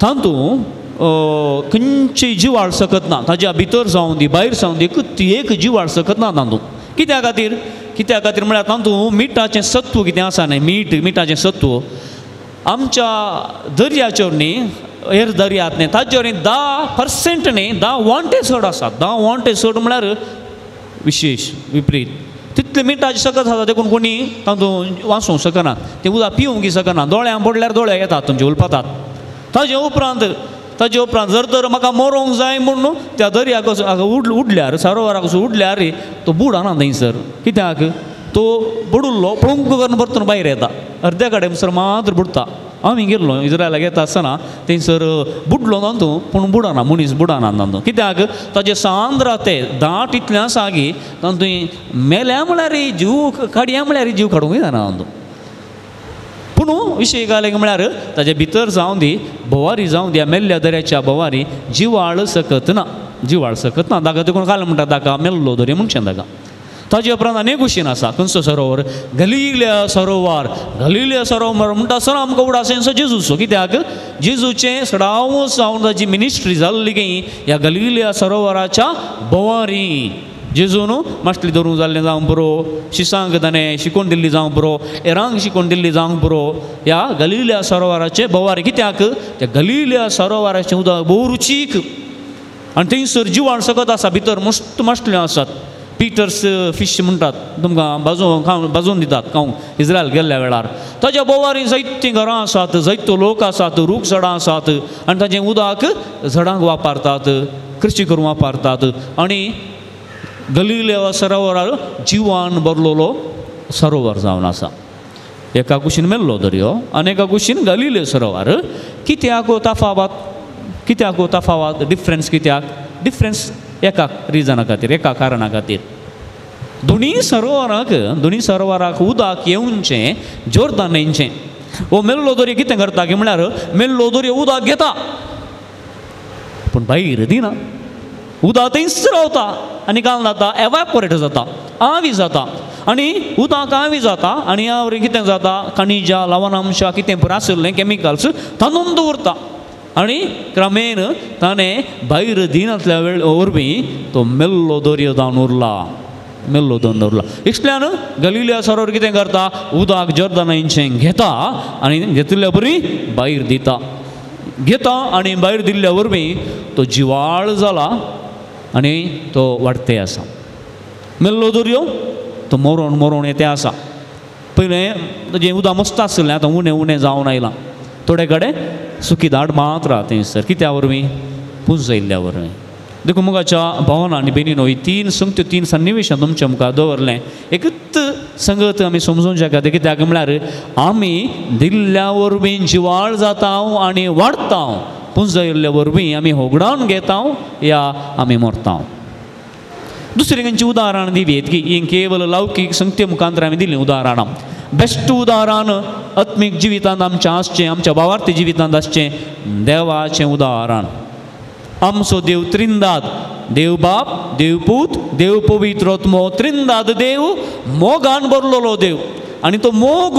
तातूंत खंयची जिवाळ सकत ना. ताज्या भितर जावं दी भायर जावं दी एक जिवाळ सकत ना तातूंत. कित्या खातीर? कित्या खातीर म्हळ्यार तातूंत मिठाचें सत्व कितें आसा न्ही मीठ मिठाचें सत्व आमच्या दर्याचेर न्ही हेर दर्यांत न्ही ताजेर 10% न्ही 10 वांटे चड आसा. 10 वांटे चड म्हळ्यार विशेश विपरीत तितलें मिठाचें सकत आसा देखून कोणी तातूंत वाचूंक शकना तें उदक पिवंक शकना. दोळ्यां पडल्यार दोळे येतात तुमचे उलपातात. ताजे उपरांत जर तर म्हाका मरोंक जाय म्हूण त्या दर्याक उडल्यार सरोवराक उडल्यार तो बुडना थंयसर. कित्याक? तो बुडुल्लो पळोवंक करून परतून भायर येता अर्द्या कडेन सर मात्र बुडटा. आमी गेल्लो इज्रायलाक येता आसतना थंयसर बुडलो तातूंत पूण बुडना मनीस बुडना तातूंत. कित्याक? ताजे सांद्र ते दाट इतलें आसा की तातूंत मेल्या म्हळ्यार जीव काडया म्हळ्यार जीव काडूंक जायना तातूंत. पूण विशय घाले म्हळ्यार ताजे भितर जावं दी भोवारी जावं दी मेल्ल्या दर्याच्या भोवारी जिवाळ सकत ना जिवाळ सकत ना. ताका देखून काल म्हणटा ताका मेल्लो दर्यो म्हणचें ताका. ताजे उपरांत आनी कुशीन आसा खंयचो सरोवर? गलिलिया सरोवर. गलिलिया सरोवर म्हणटा आसतना आमकां उडास येता जेजूचो. कित्याक? जेजूचें सडाव जावन ताजी मिनिस्ट्री जाल्ली की ह्या गलिलिया सरोवराच्या भोवारी. जेजून मासली धरूंक जाल्लें जावं पुरो शिसांक ताणें शिकोवन दिल्ली जावं पुरो हेरांक शिकोवन दिल्ली जावंक पुरो ह्या गलिलिया सरोवराचे भोवारी. कित्याक? त्या गलिलिया सरोवराचें उदक भोव रुचीक आनी थंयसर जिवाण सकत आसा भितर मस्त मासल्यो आसात. पिटर्स फिश म्हणटात तुमकां भाजून खावन भाजून दितात खावंक इज्रायल गेल्ल्या वेळार. ताज्या भोवारी जायतीं घरां आसात जायतो लोक आसात रूख झाडां आसात आनी ताजें उदक झाडांक वापरतात कृशी करूंक वापरतात. आनी गलिलिया सरोवरार जिवान भरलेलो सरोवर जावन आसा. एका कुशीन मेल्लो दर्यो आनी एका कुशीन गलिलिया सरोवर. कित्याक तफावत? कित्याक तफावत? डिफरन्स कित्याक? डिफरन्स एका रिजना खातीर एका कारणा खातीर. दोनूय सरोवराक उदक येवचें जोर्दान न्हंयचें. हो मेल्लो दर्यो कितें करता की म्हळ्यार मेल्लो दर्यो उदक घेता पूण भायर दिना. उदक थंयच रावता आनी काल जाता एवापोरेट जाता आवी जाता आनी उदक आवी जाता आनी ह्या वरवीं कितें जाता खनिजां लवणांशां कितें पुरो आशिल्लें केमिकल्स तातूंत दवरता आनी क्रमेन ताणें भायर दिनांतल्या वेळ वरवीं तो मेल्लो दर्यो जावन उरला मेल्लो जावन उरला. इतल्यान गलिलिया सरोवर कितें करता उदक जोर्दान न्हंयचें घेता आनी घेतिल्ल्या वरवीं भायर दिता घेता आनी भायर दिल्ल्या वरवीं तो जिवाळ जाला आनी तो वाडते आसा. मेल्लो दर्यो तो मरोण मरोण येते आसा. पयलें ताजें उदक मस्त आसलें आतां उणें उणें जावन आयलां थोडे कडेन सुकी दाट मात्र आहा थंयसर. कित्या वरवीं? पुंजयल्ल्या वरवीं. देखून मोगाच्या भावना आनी भयणीनो ही तीन संगत्यो तीन सन्निवेशां तुमच्या मुखार दवरलें. एकूच संगत आमी समजूंक शकता कित्याक म्हळ्यार आमी दिल्ल्या वरवीं जिवाळ जाता आनी वाडटा, पुंजायिल्ल्या वरवीं आमी होगडावन घेता या आमी मरता. दुसरी खंयची उदाहरण दिवयेत की ही केवल लौकीक संगते मुखांतर आमी दिलीं उदाहरणां. बेस्ट उदाहरण आत्मीक जिवितांत आमचें आसचें, आमच्या भावार्थी जिवितांत आसचें देवाचें उदाहरण. आमचो देव त्रिंदाद, देव बाप, देव पूत, देव पवित्र आत्मो, त्रिंदाद देव मोगान भरलेलो देव. आनी तो मोग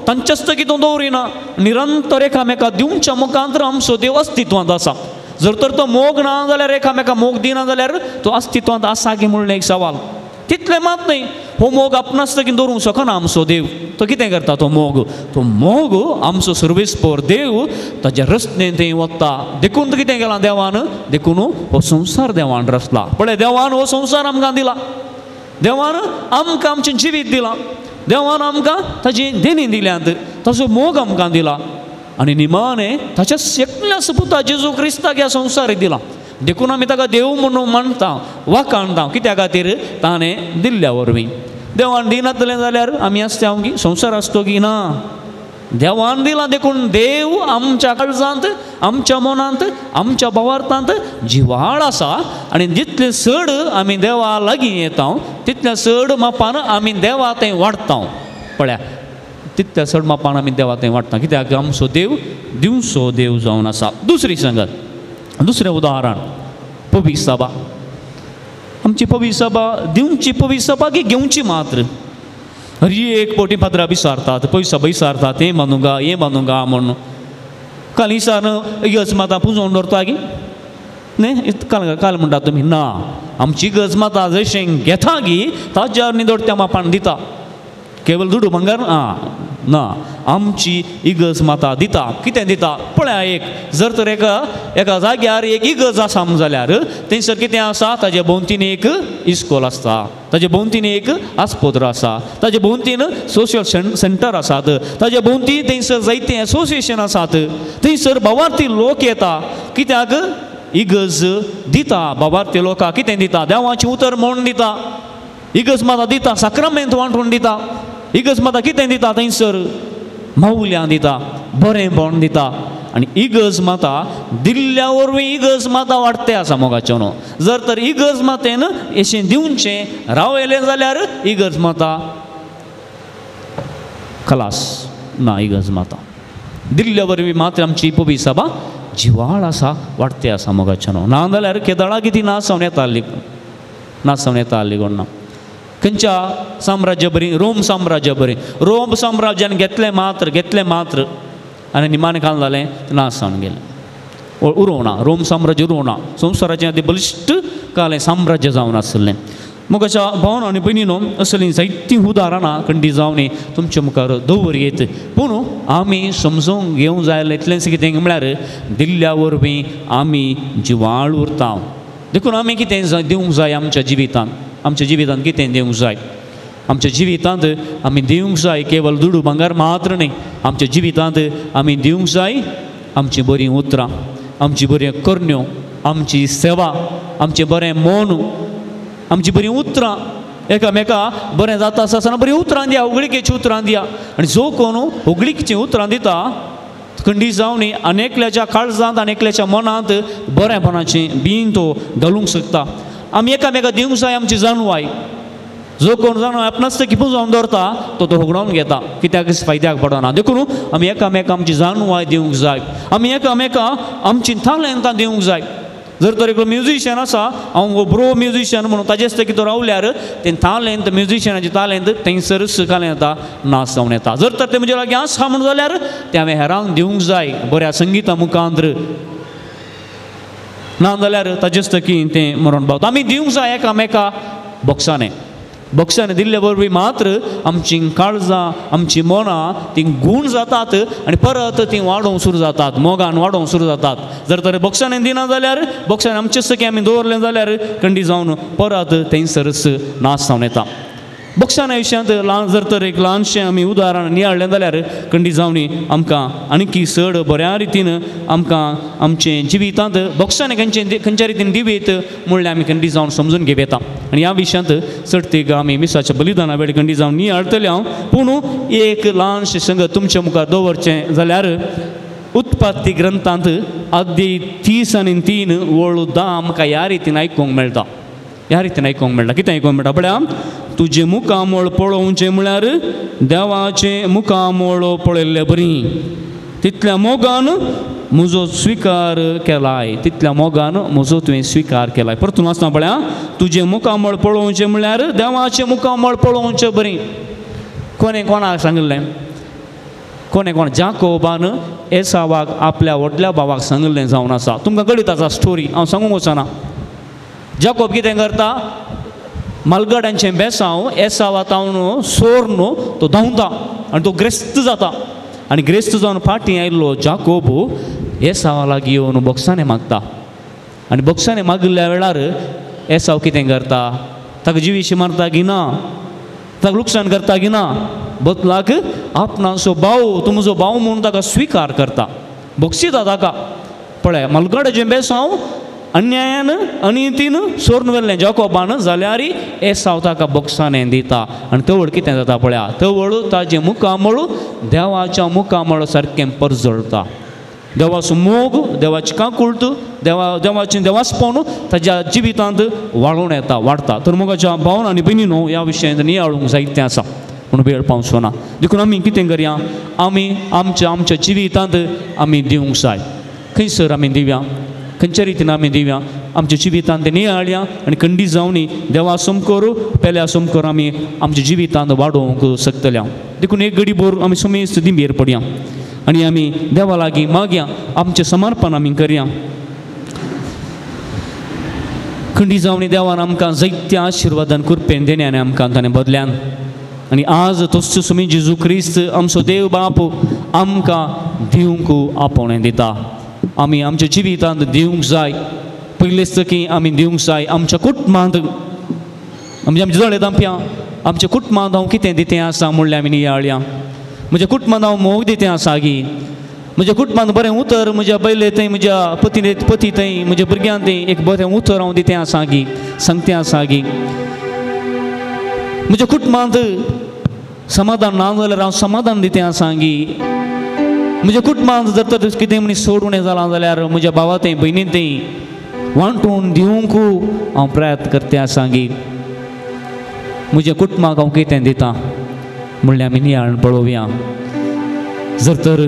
तांच्याच कितें दवरिना, निरंतर एकामेका दिवच्या मुखांतर आमचो देव अस्तित्वांत आसा. जर तर तो मोग ना जाल्यार, एकामेका मोग दिना जाल्यार तो अस्तित्वांत आसा की म्हणून एक सवाल. तितलें मात न्हय, हो मोग आपणाच की दवरूंक शकना आमचो देव. तो कितें करता तो मोग, तो मोग आमचो सर्वेस्पर देव ताज्या रचनेन थंय वता. देखून तो कितें केलां देवान, देखून हो संवसार देवान रचला. पळय देवान हो संवसार आमकां दिला, देवान आमकां आमचें जिवीत दिलां, देवान आमकां ताजी देणी दिल्यात, ताजो मोग आमकां दिला आनी निमाणें ताच्या एकल्या पुता जेजू क्रिस्ताक ह्या संवसारीक दिला. देखून आमी ताका देव म्हणून मानता, वाखाणता. कित्या खातीर? ताणें दिल्ल्या वरवीं. देवान दिनातलें जाल्यार आमी आसता की संवसार आसतो की ना. देवान दिला देखून देव आमच्या काळजांत, आमच्या मनांत, आमच्या भावार्थांत जिवाळ आसा. आनी जितलें चड आमी देवा लागीं येता तितलें चड मापान आमी देवा थंय वाडटा. पळया तितल्या चड मापान आमी देवा थंय वाडटा कित्याक आमचो देव दिवचो देव जावन आसा. दुसरी संगत, दुसरें उदाहरण पवी सभा. आमची पवी सभा दिवची पवी सभा की घेवची मात्र. हर एक पोटी पात्रां विसारतात, पयसो विसारतात, हें बांदूंगा हें बांदूंगा म्हणून. काल इसान इगर्ज माता पुंजोवन दवरता की न्ही, काल काल म्हणटा तुमी ना, आमची इगर्ज माता जशें घेता की ताज्यार निदोड त्या मापान दिता, केवल दुडू भांगर आं ना, आमची इगर्ज माता दिता. कितें दिता पळया, एक जर तर एका एका जाग्यार एक इगर्ज आसा जाल्यार थंयसर कितें आसा, ताजे भोंवतीन एक इस्कोल आसता, ताजे भोंवतीन एक आस्पत्र आसा, ताजे भोंवतीन सोशल सेंटर आसात, ताजे भोंवती थंयसर जायते एसोसिएशन आसात, थंयसर भावार्थी लोक येता. कित्याक इगर्ज दिता भावार्थी लोकांक कितें दिता, देवाचें उतर म्हूण दिता, इगर्ज माता दिता, साक्रामेंत वांटून दिता, इगर्ज माता कितें दिता थंयसर मावल्यां दिता, बरेंपण दिता. आनी इगर्ज माता दिल्ल्या वरवीं इगर्ज माता वाडटे आसा मोगाचें न्हू. जर तर इगर्ज मातेन अशें दिवचें रावयलें जाल्यार इगर्ज माता खलास ना. इगर्ज माता दिल्ल्या वरवीं मात्र आमची पवी सभा जिवाळ आसा, वाडटे आसा मोगाचें न्हू. ना जाल्यार केदळा कितें ना जावन येताली, ना जावन येताली कोण ना. खंयच्या साम्राज्य बरी, रोम साम्राज्य बरी, रोम साम्राज्यान घेतलें मात्र, घेतलें मात्र आनी निमाणें काल जालें ना जावन गेलें, उरोवना रोम साम्राज्य, उरोवना संवसाराचें आतां बलिश्ट कालें साम्राज्य जावन आसलें. मग अशा भावन आनी भयणीनो असलीं जायतीं उदाहरणां खंडी जावन तुमच्या मुखार दवर येत. पूण आमी समजूंक घेवंक जाय इतलेंच कितें म्हळ्यार दिल्ल्या वरवीं आमी जिवाळ उरता. देखून आमी कितें दिवंक जाय आमच्या जिवितांत, आमच्या जिवितांत कितें दिवंक जाय, आमच्या जिवितांत आमी दिवंक जाय केवल दुडू भांगर मात्र न्ही, आमच्या जिवितांत आमी दिवंक जाय आमचीं बरीं उतरां, आमची बऱ्यो करण्यो, आमची सेवा, आमचें बरें मन, आमची बरीं उतरां. एकामेका बरें जाता आसतना बरीं उतरां दिया, होगळिकेचीं उतरां दिया. आनी जो कोण होगळिकेचीं उतरां दिता खंडी जावन आनी एकल्याच्या काळजांत आनी एकल्याच्या मनांत बरेंपणाचें बीन तो घालूंक शकता. आमी एकामेका दिवंक जाय आमची जाणवाय. जो कोण जाणवाय आपणाच ते किपून जावन दवरता तो तो होगडावन घेता, कित्याक फायद्याक पडना. देखून आमी एकामेका आमची जाणवाय दिवंक जाय, आमी एकामेका आमची तालेंतां दिवंक जाय. जर तर एकलो म्युजिशियन आसा, हांव ब्रो म्युजिशियन म्हणून ताजेच ते कितें रावल्यार तें तालेंत, म्युजिशियनाचें तालेंत थंयसरच कालें येता, नाश जावन येता. जर तर तें म्हजे लागीं आसा म्हणून जाल्यार तें हांवें हेरांक दिवंक जाय बऱ्या संगिता मुखांतर, ना जाल्यार ताजेच तकी तें मरण पावता. आमी दिवंक जाय एकामेका बक्षांनी, बक्षांनी दिल्ले वरवीं मात्र आमचीं काळजां, आमचीं मनां तीं गूण जातात आनी परत तीं वाडोवंक सुरू जातात, मोगान वाडोवंक सुरू जातात. जर तर बक्षांनी दिना जाल्यार, बक्षांनी आमचे सगळें आमी दवरलें जाल्यार खंडी जावन परत थंयसरच नाश जावन येता. बक्षाना विशयांत ल्हान जर तर एक ल्हानशें आमी उदाहरण नियाळ्ळें जाल्यार खंडी जावनी आमकां आणकी चड बऱ्या रितीन आमकां आमचें जिवितांत बक्षाने खंयचे खंयच्या रितीन दिवेत म्हणल्यार आमी खंडी जावन समजून घेवं येता. आनी ह्या विशयांत चडतीक आमी मिसाच्या बलिदाना वेळ खंडी जावन नियाळतले हांव. पूण एक ल्हानशें संगत तुमच्या मुखार दवरचें जाल्यार उत्पत्ती ग्रंथांत अध्याय 33 वळ 10 आमकां ह्या रितीन आयकूंक मेळटा. ह्या रितीन आयकूंक मेळटा. कितें आयकूंक मेळटा पळया, तुजें मुखामळ पळोवचें म्हळ्यार देवाचें मुखामळ पळयल्ले बरी, तितल्या मोगान म्हजो स्विकार केलाय, तितल्या मोगान म्हजो तुवें स्विकार केलाय. परतून वाचना पळया, तुजें मुखामळ पळोवचें म्हळ्यार देवाचें मुखामळ पळोवचें बरी. कोणें कोणाक सांगिल्लें? कोणें कोण? जाकोबान एसावाक आपल्या व्हडल्या भावाक सांगिल्लें जावन आसा. तुमकां कळीत आसा स्टोरी, हांव सांगूंक वचना. जाकोब कितें करता, मालगड्यांचें बेसांव एसावा तावन सोर्न तो धांवता आनी तो ग्रेस्त जाता. आनी ग्रेस्त जावन फाटीं आयिल्लो जाकोब एसावा लागीं येवन बोक्सांनी मागता. आनी बोक्सांनी मागिल्ल्या वेळार एसाव कितें करता, ताका जिवीशी मारता की ना, ताका लुकसाण करता की ना, बदलाक आपणाचो भाव तूं म्हजो भाव म्हूण ताका स्विकार करता, बोक्सिता ताका. पळय मालगड्याचें बेसांव अन्यायान अनितीन सोरून व्हेल्लें जाकोबान, जाल्यार एसाव ताका बोक्साने दिता. आनी तवळ कितें जाता पळया, तवळ ताजें मुखामळ देवाच्या मुखामळ सारकें परजळटा. देवाचो मोग, देवाची काकुळट, देवाचें देवासपण ताज्या जिवितांत वाडोवन येता, वाडटा. तर मोगाच्या भावन आनी भयणीनो ह्या विशयांत नियाळूंक जायतें आसा पूण वेळ पावचो ना. देखून आमी कितें करया, आमी आमच्या आमच्या जिवितांत आमी दिवंक जाय. खंयसर आमी दिवया, खंयच्या रितीन आमी दिवया, आमच्या जिवितांत नियाळया आनी खंडी जावनी देवा समकोर पेल्या समकोर आमी आमच्या जिवितांत वाडोवंक शकतले. देखून एक घडी भर आमी समेस्त दिंबेर पडया आनी आमी देवा लागीं मागया, आमचें समर्पण आमी करया. खंडी जावनी देवान आमकां जायत्या आशिर्वादान कृपेन देण्यान आमकां ताणें बदल्यान. आनी आज तोच सुमी जेजू क्रिस्त आमचो देव बाप आमकां दिवंक आपोवणें दिता. आमी आमच्या जिवितांत दिवंक जाय. पयलेच की आमी दिवंक जाय आमच्या कुटुंबांत, आमच्या आमच्या जळे दांप्या आमच्या कुटुंबांत हांव कितें दितें आसा म्हणल्यार आमी नियाळया. म्हज्या कुटुंबांत हांव मोग दितें आसा गी, म्हज्या कुटुंबांत बरें उतर म्हज्या बैले थंय, म्हज्या पती पती थंय, म्हज्या भुरग्यां थंय एक बरें उतर हांव दितें आसा गी, सांगतें आसा गी. म्हज्या कुटुंबांत समाधान ना जाल्यार हांव समाधान दितें आसा गी. म्हज्या कुटुंबांत जर तर कितें म्हणी सोडून जालां जाल्यार म्हज्या भावा थंय भयणी थंय वांटून दिवंक हांव प्रयत्न करते आसा गी. म्हज्या कुटुंबाक हांव कितें दिता म्हणल्यार आमी नियाळून पळोवया. जर तर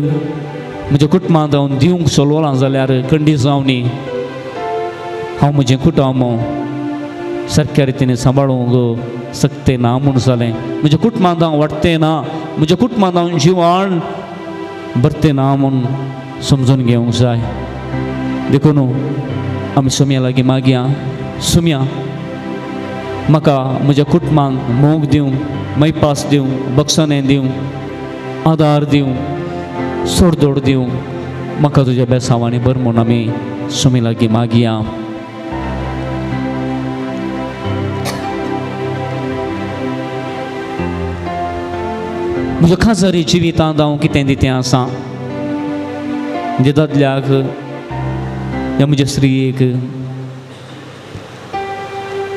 म्हज्या कुटुंबांत हांव दिवंक चलवलां जाल्यार खंडी जावनी हांव म्हजें कुटुंब सारक्या रितीन सांबाळूंक शकते ना म्हूण जालें. म्हज्या कुटुंबांत हांव वाडतें ना, म्हज्या कुटुंबांत हांव जिवाळ भरतें ना म्हूण समजून घेवंक जाय. देखून आमी सुम्या लागीं मागया, सुम्या म्हाका म्हज्या कुटुंबांक मोग दिवंक, मैपास दिवंक, बक्षाणें दिवंक, आदार दिवंक, सोडदोड दिवंक म्हाका तुज्या बेसांवांनी भर म्हूण आमी सुमी लागीं मागया. म्हज्या खाजरी जिवितांत हांव कितें दितें आसा, म्हज्या दादल्याक या म्हज्या स्त्रियेक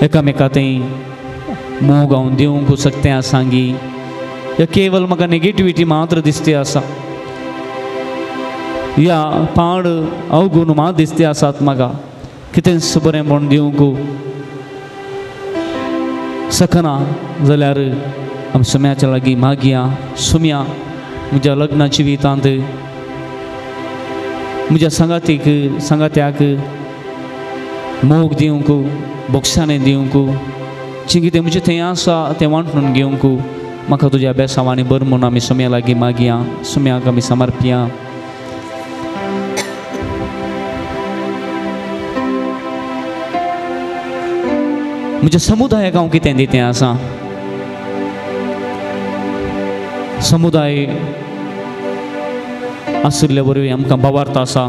एकामेका थंय मोग हांव दिवंक शकतें आसा गी, या केवल म्हाका नेगेटिविटी मात्र दिसते आसा, या पाड अवगुण मात दिसते आसात म्हाका, कितेंच बरें म्हूण दिवंक शकना जाल्यार आमी सुम्याच्या लागीं मागया. सुम्या म्हज्या लग्ना जिवितांत म्हज्या सांगातीक सांगात्याक मोग दिवंक, बक्षाणें दिवंक, जें कितें म्हजें थंय आसा तें वांटून घेवंक म्हाका तुज्या बेसांवांनी भर म्हूण आमी सुम्या लागीं मागया. सुम्याक आमी समर्पया. म्हज्या समुदायाक हांव कितें दितें आसा, समुदाय आशिल्ले वरवीं आमकां भावार्थ आसा,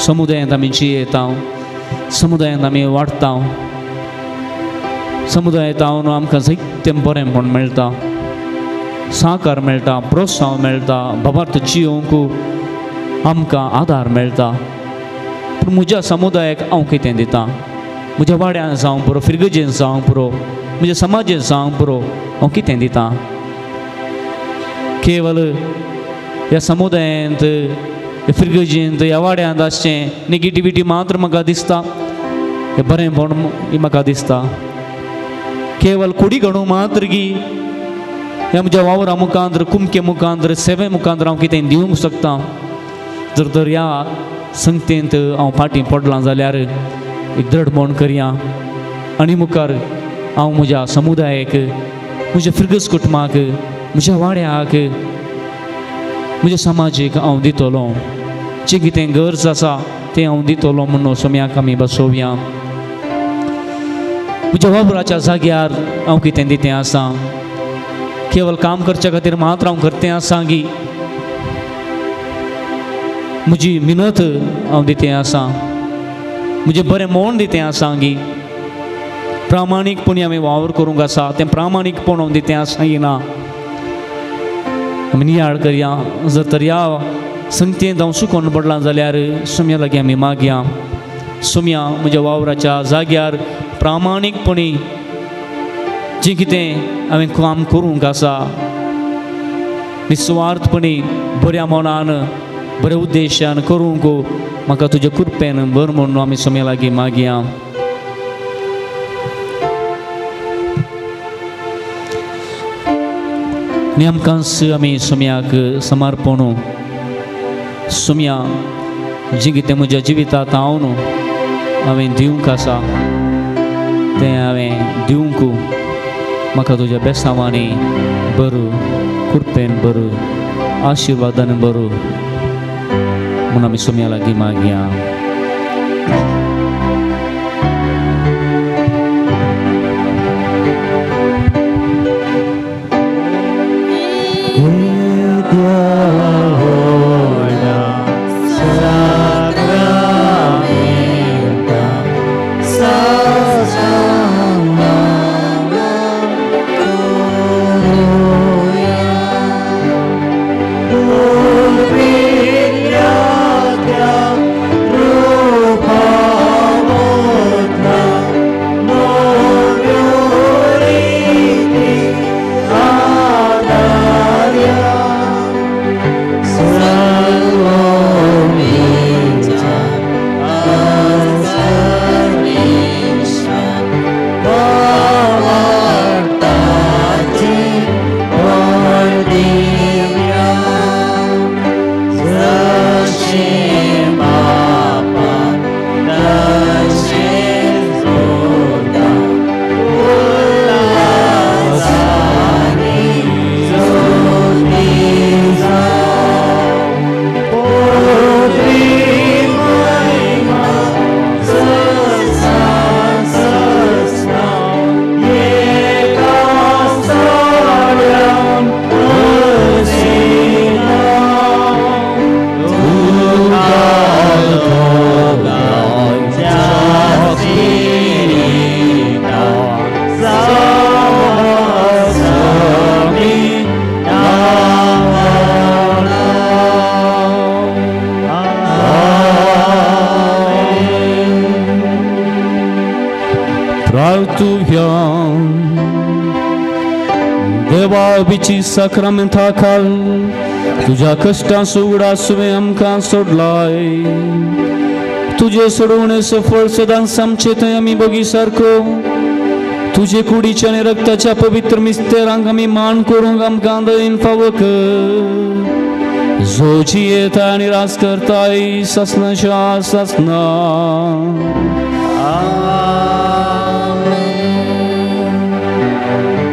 समुदायांत आमी जियेता, समुदायांत आमी वाडटा. समुदायांत हांव आमकां जायतें बरेंपण मेळटा, साकार मेळटा, प्रोत्साहन मेळटा, बाबार्थ जियोंक आमकां आदार मेळटा. पूण म्हज्या समुदायाक हांव कितें दिता? म्हज्या वाड्यान जावं पुरो, फिरगजेन जावं पुरो, म्हज्या समाजेन जावं पुरो, हांव कितें दिता? केवल ह्या समुदायांत, ह्या फिरगजेंत, ह्या वाड्यांत आसचें नेगेटिविटी मात्र म्हाका दिसता, हें बरेंपण म्हाका दिसता. केवल कुडी घडूं मात्र की ह्या म्हज्या वावरा मुखांतर, कुमके मुखांतर, सेवे मुखांतर हांव कितें दिवंक शकता. जर तर ह्या संगतेंत हांव फाटीं पडलां जाल्यार एक दृढ करया आनी मुखार हांव म्हज्या समुदायाक, म्हज्या फिरगज कुटुंबाक, म्हज्या वाड्याक, म्हज्या समाजीक हांव दितलो. जें कितें गरज आसा तें हांव दितलो म्हणून सोम्याक आमी बसोवया. म्हज्या वावराच्या जाग्यार हांव कितें दितें आसा? केवल काम करच्या खातीर मात्र हांव करतें आसा की म्हजी मिनत हांव दितें आसा, म्हजें बरें मोन दितें आसा गी? प्रामाणीकपणी आमी वावर करूंक आसा तें प्रामाणीकपण हांव दितें आसा की ना? आमी नियाळ करया. जर तर ह्या संगतेंत हांव सुकोन पडलां जाल्यार सोम्या लागीं आमी मागया, सोम्या म्हज्या वावराच्या जाग्यार प्रामाणीकपणी जें कितें हांवें काम करूंक आसा निस्वार्थपणी, बऱ्या मनान, बऱ्या उद्देशान करूंक म्हाका तुज्या कृपेन बर म्हणून आमी सोम्या लागीं मागया. आनी आमकांच आमी सोम्याक समर्पण, सोम्या जें कितें म्हज्या जिवितांत हांव न्हू हांवें दिवंक आसा तें हांवें दिवंक म्हाका तुज्या बेसांवांनी बरो, कृपेन बरो, आशिर्वादान बरो म्हणून आमी सोम्या लागीं मागया. देवा साक्रामेंता खाल तुज्या कश्टां उगडास तुवें आमकां सोडलाय. तुजे सोडवणेचो फळ सदांच आमचे थंय आमी बगी सारको तुजे कुडीच्या आनी रक्ताच्या पवित्र मिस्तेरांक आमी मान करूंक आमकां दयेन फावो कर. जो जियेता आनी राज करताय सासणाच्या सासणा. Amen.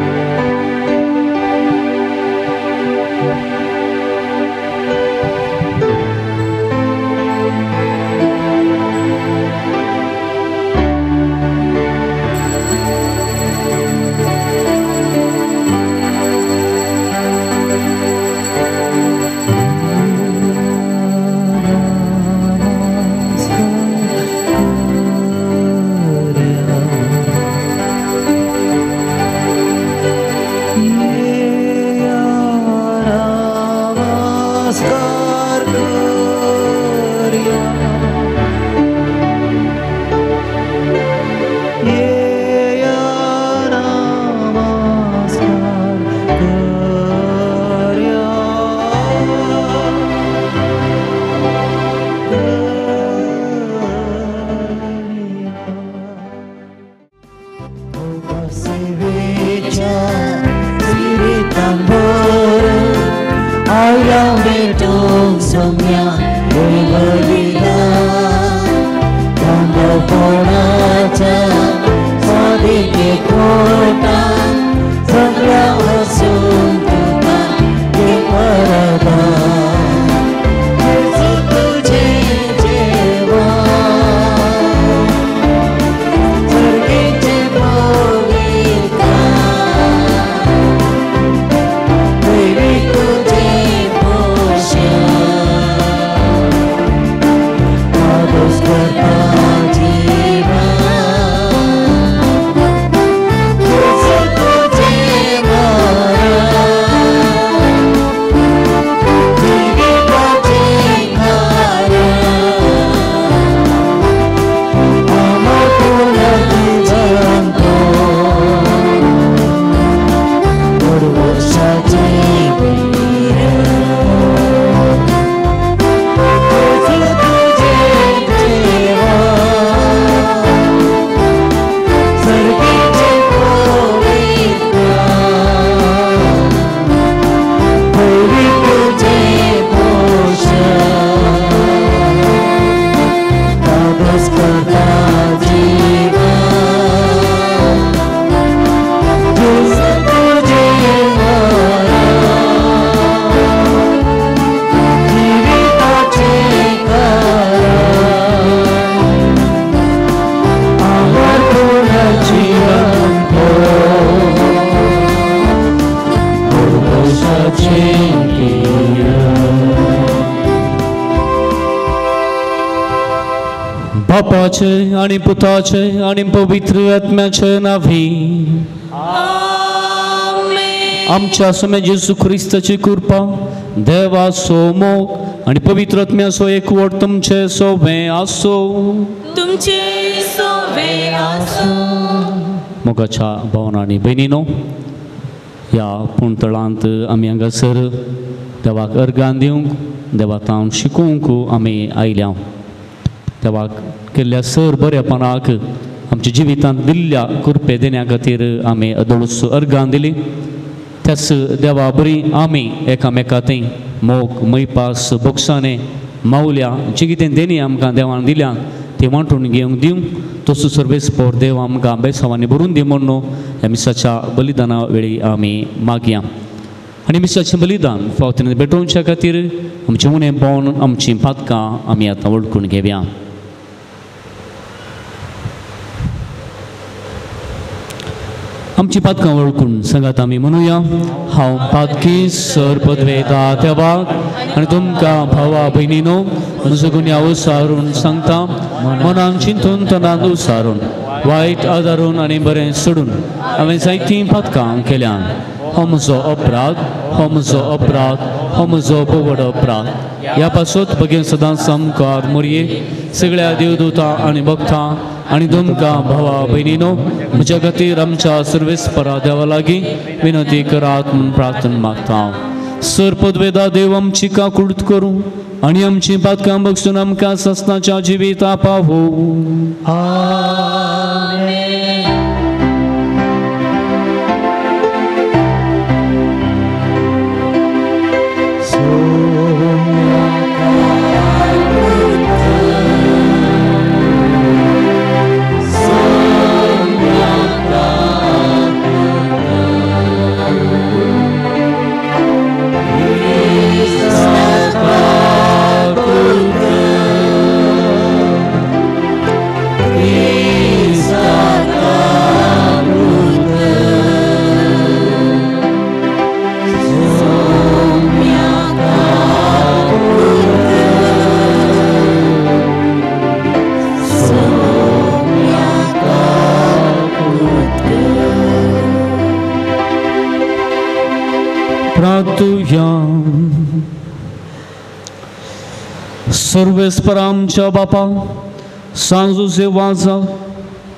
बापाचे आणि पुताचे आणि पवित्र आत्म्याचे नावी आमच्या स्वामी जेजू क्रिस्ताची कृपा देवाचो मोग आणि पवित्र आत्म्याचो एकवट तुमचे सोवे आसो तुमचे सोवे आसो. मोगाच्या भावना आनी भयणीनो, ह्या पुणतळांत आमी हांगासर देवाक अर्गान दिवंक देवाक शिकोवंक आमी आयल्या. देवाक केल्ल्या सर बरेपणाक आमच्या जिवितांत दिल्ल्या कृपे देण्या खातीर आमी अदोळूस अर्गान दिली. त्याच देवा बरी आमी एकामेका थंय मोग मैपास बोक्साने मावल्या जी कितें देणी आमकां देवान दिल्या ती वांटून घेवंक दिवंक तसो सर्वेस्पोर देव आमकां बेसावांनी भरून दी म्हूण ह्या मिसाच्या बलिदाना वेळी आमी मागया. आनी मिसाचें बलिदान फावतीन भेटोवच्या खातीर आमचें उणें पावन आमचीं पातकां आमी आतां वळखून घेवया. आमची पातकां वळखून सांगात आमी म्हणुया, हांव पातकी सर पदवेता देवाक आनी तुमकां भावा भयणीनो म्हजो गुन्यांव उसारून सांगता, मनान चिंतून तनान उसारून वायट आदारून आनी बरें सोडून हांवें जायतीं पातकां केल्यान. हो म्हजो अपराध, हो म्हजो अपराध, हो म्हजो बोवड अपराध. ह्या पासत बगेन सदांच सामकार मोरये सगळ्या देवदूता आनी भक्तां आनी तुमकां भावा भयणीनो म्हज्या खातीर आमच्या सर्वेस्परा देवा लागीं विनंती करात म्हूण प्रार्थना मागता. सर पदवेदा देव आमची काकूट करूं आनी आमची पातकां बगसून आमकां ससनाच्या जिविता पावो. आमेन. सर्वेस्पर आमच्या बापा सांजूचे वाजा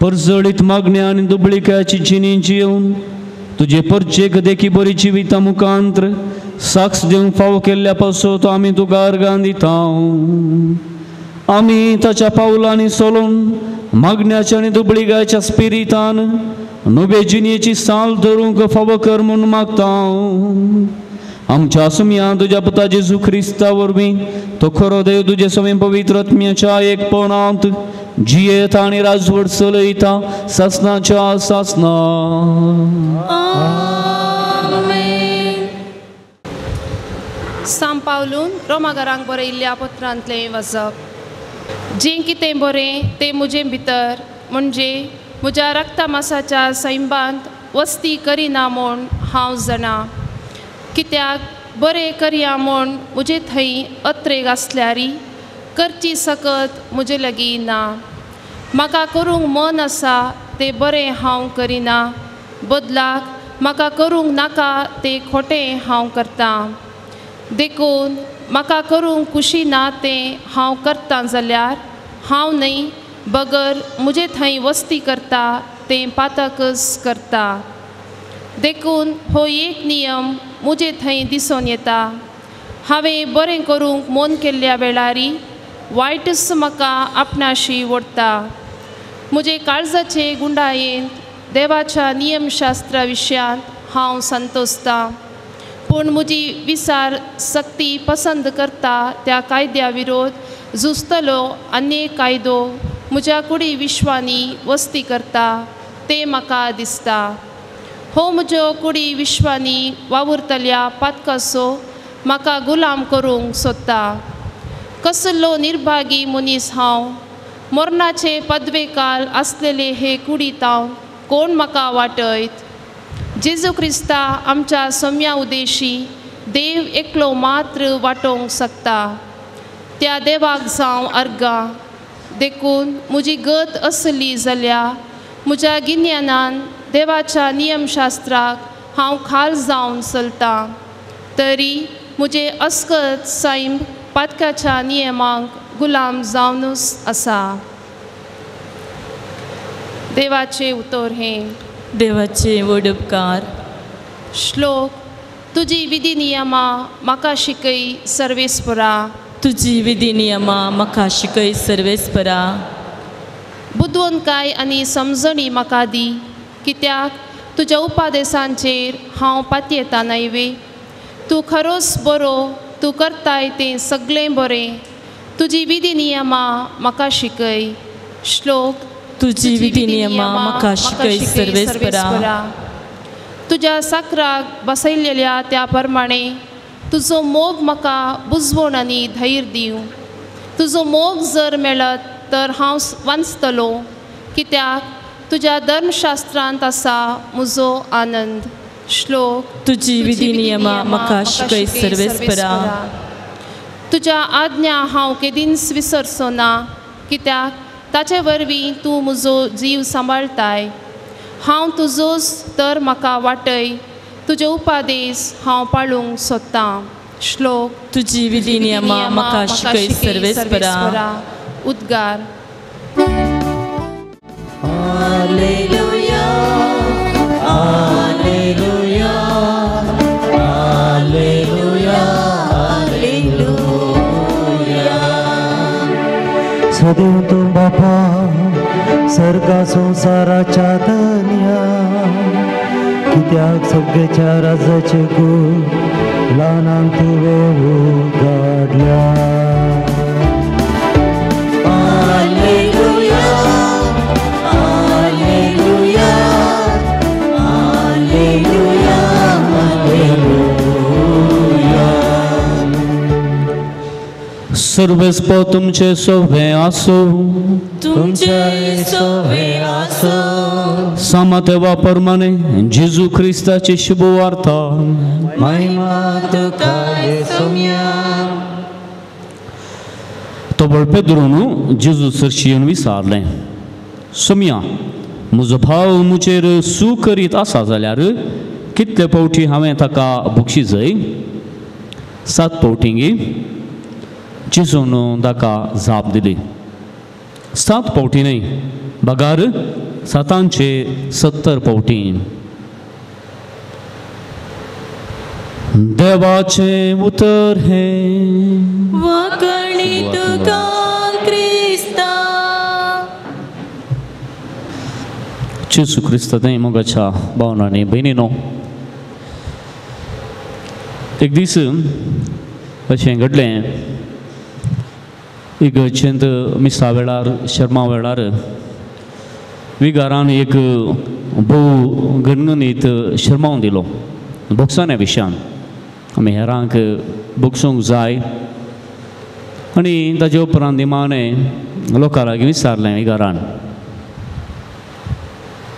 परजळीत मागण्या आनी दुबळिकाची जिणी जिवन तुजे परचेक देखी बरी जिविता मुखांत्र साक्ष दिवंक फावो केल्ल्या पासत आमी तुका अर्गां दिता. आमी ताच्या पावलांनी सोलून मागण्याच्या आनी दुबळिगाच्या स्पिरितान नवे जिणेची साल धरूंक फावो कर म्हूण मागता. आमच्या सुमया तुज्या पुता जेजू क्रिस्ता वरवीं तो खरो देव तुजे समें पवित्र आत्म्याच्या एकपणांत जियेता आनी राजवट चलयता सासनाच्या सासना. सांव पावलून रोमागारांक बरयल्ल्या पत्रांतलें वाचप. जें कितें बरें तें म्हजे भितर म्हणजे म्हज्या रक्ता मासाच्या सैंबांत वस्ती करिना म्हूण हांव जाणा. कित्याक बरें करया म्हूण म्हजे थंय अत्रेग आसल्यारी करची सकत म्हजे लागीं ना. म्हाका करूंक मन आसा तें बरें हांव करिना, बदलाक म्हाका करूंक नाका तें खोटें हांव करतां. देखून म्हाका करूंक खुशी ना तें हांव करतां जाल्यार हांव न्हय बगर म्हजे थंय वस्ती करता तें पातकच करता. देखून हो एक नियम म्हजे थंय दिसून येता, हांवें बरें करूंक मन केल्ल्या वेळारी वायटच म्हाका आपणाशी ओडटा. म्हजे काळजाचे गुंडायेंत देवाच्या नियमशास्त्रा विशयांत हांव संतोसतां, पूण म्हजी विचार सक्ती पसंद करता त्या कायद्या विरोध झुजतलो आनी एक कायदो म्हज्या कुडी विश्वांनी वस्ती करता तें म्हाका दिसता. हो म्हज्यो कुडी विश्वांनी वावुरतल्या पातकासो म्हाका गुलाम करूंक सोदता. कसलो निर्भागी मनीस हांव, मरणाचे पदवेकाल आसलेले हे कुडीत हांव कोण म्हाका वाटयत? जेजू क्रिस्ता आमच्या सम्या उदेशी देव एकलो मात्र वाटोवंक शकता, त्या देवाक जावं अर्गां. देखून म्हजी गत असली जाल्या, म्हज्या गिन्यानान देवाच्या नियमशास्त्राक हांव खाल जावन चलतां, तरी म्हजें अस्कत सैम पातकाच्या नियमांक गुलाम जावनूच आसा. देवाचें उतर हें. देवाचे व्हड उपकार. श्लोक. तुजी विधी नियमां म्हाका शिकय सर्वेस्परा. तुजी विधी नियमां म्हाका शिकय सर्वेस्परा. बुदवंतकाय आनी समजणी म्हाका दी, कित्याक तुज्या उपादेसांचेर हांव पातयेता न्हय वे. तूं खरोच बरो, तूं करताय तें सगळें बरें. तुजी विधी नियमां म्हाका शिकय. श्लोक. तुजी विधी नियमां म्हाका शिकय सर्वेस्परा. तुज्या साकराक बसयलेल्या त्या प्रमाणे तुजो मोग म्हाका बुजवण आनी धैर्य दिवं. तुजो मोग जर मेळत तर हांव वांचतलो, कित्याक तुज्या धर्मशास्त्रांत आसा म्हजो आनंद. श्लोक. तुजी विधी नियमां म्हाका शिकय सर्वेस्परा. तुज्या आज्ञा हांव केदींच विसरचो ना, कित्याक ताचे वरवीं तूं म्हजो जीव सांबाळटाय. हांव तुजोच तर म्हाका वाटय, तुजे उपादेश हांव पाळूंक सोदतां. श्लोक. तुजी विधी नियमां म्हाका शिकय सर्वेस्परा. उद्गार. Alleluia, alleluia, alleluia, alleluia. सदैव तूं बापा सर्गा संवसाराच्या धनया, कित्याक सगळ्याच्या राजाचे गूण ल्हानांक तुवें उगाडल्या. Alleluia, alleluia, alleluia, alleluia. सर्वेस्पर तुमचे सोवे आसो. तुमचे सोवे आसो. सामातेवा प्रमाणे जेजू क्रिस्ताची शुभ वार्ता. महिमा तुका सोम्या. तो बळपे धरून जेजू सरशी येवन विचारलें, सोम्या, म्हजो भाव म्हजेर सू करीत आसा जाल्यार कितले फावटी हांवें ताका बक्षी जाय? 7 फावटी. जेजून ताका जाप दिली, 7 फावटी न्हय, बगार 770 फावटी. देवाचें उतर हें. वाकणी तुका क्रिस्तावा. जेजू क्रिस्त तें मोगाच्या भावनांनी भयणीनो, एक दीस अशें घडलें, इगर्जेंत मिसा वेळार शर्मा वेळार विगारान एक भोव गणगणीत शर्मावन दिलो भोगसाण्या विशयान. आमी हेरांक भोगसूंक जाय आनी ताजे उपरांत निमाणें लोकां लागीं विचारलें विगारान,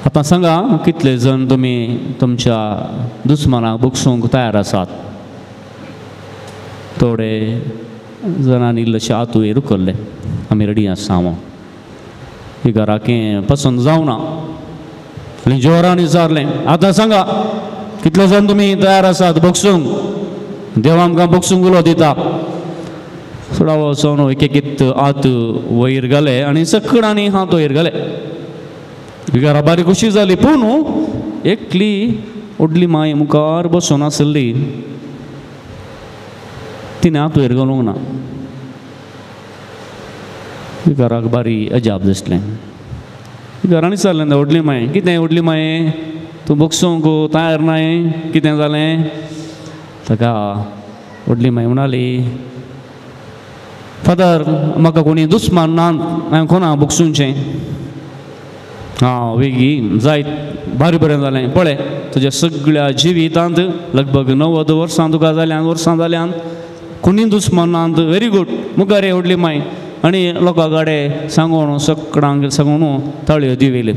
आतां सांगा कितले जण तुमी तुमच्या दुस्मानाक भोगसूंक तयार आसात? थोडे जणांनी इल्लेशे हातूय रुकल्ले, आमी रेडी आसा. हांव विगाराक पसंत जावना आनी जोरान विचारलें, आतां सांगा कितले जण तुमी तयार आसात भोगसूंक? देव आमकां भोगसूंक उलो दिता. थोडा वचोन एक एक हात वयर घाले आनी सकडांनी हात वयर घाले. विगारा बारी खुशी जाली, पूण एकली व्हडली माय मुखार बसून आसली, तिणें हात वयर घालूंक ना. विगाराक बारी अजाप दिसलें. विगारान विचारलें व्हडली माय, कितें व्हडली माय तूं भोगसूंक तयार नाय, कितें जालें? ताका व्हडली माय म्हणाली, फादर म्हाका कोणी दुस्मान ना, हांवें कोणा भोगसूंचें? हां वेगीं जायत बारी बरें जालें. पळय तुज्या सगळ्या जिवितांत लगभग 90 वर्सां तुका जाल्यान, वर्सां जाल्यान कोणी दुस्मान नात. व्हेरी गूड, मुखार व्हडली माय. आनी लोकां गाडे सांगून सकडांक सांगून ताळयो दिवेल्यो.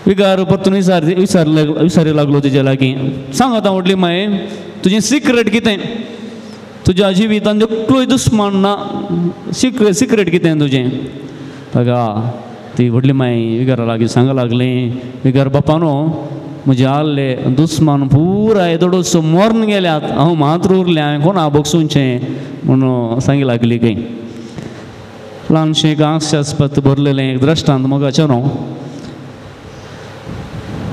विगार परतून विचारी लागलो तिजे लागीं, सांग आतां व्हडली माय तुजें सिक्रेट कितें? तुज्या जिवितांत एकलोय दुस्मान ना, सिक्रेट कितें तुजें? ताका ती व्हडली माय विगारा लागीं सांगा लागली, विगार बापानो म्हजे आहले दुस्मान पुराय दोडोसो मरण गेल्यात, हांव मात्र उरलें, हांवें कोणा भोगसूंचें म्हणून सांगी लागली. खंय ल्हानशें एक हास्यास्पद भरलेलें एक द्रश्टांत मोगाचें न्हू,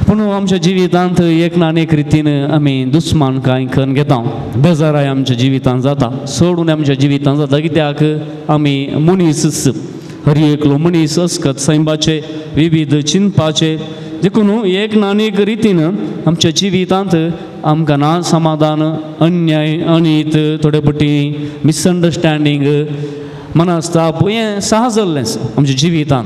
पूण आमच्या जिवितांत एक ना एक रितीन आमी दुस्मान कांय करून घेता. बेजाराय आमच्या जिवितांत जाता, सोडून आमच्या जिवितांत जाता, कित्याक आमी मनीसच, हर एकलो मनीस अस्कत सैमाचे विविध चिंतपाचे, देखून एक ना एक रितीन आमच्या जिवितांत आमकां ना समाधान, अन्याय, अनीत, थोडे पटी मिसअंडरस्टँडींग, मनस्ताप हें सहज जाल्लें आमच्या जिवितांत.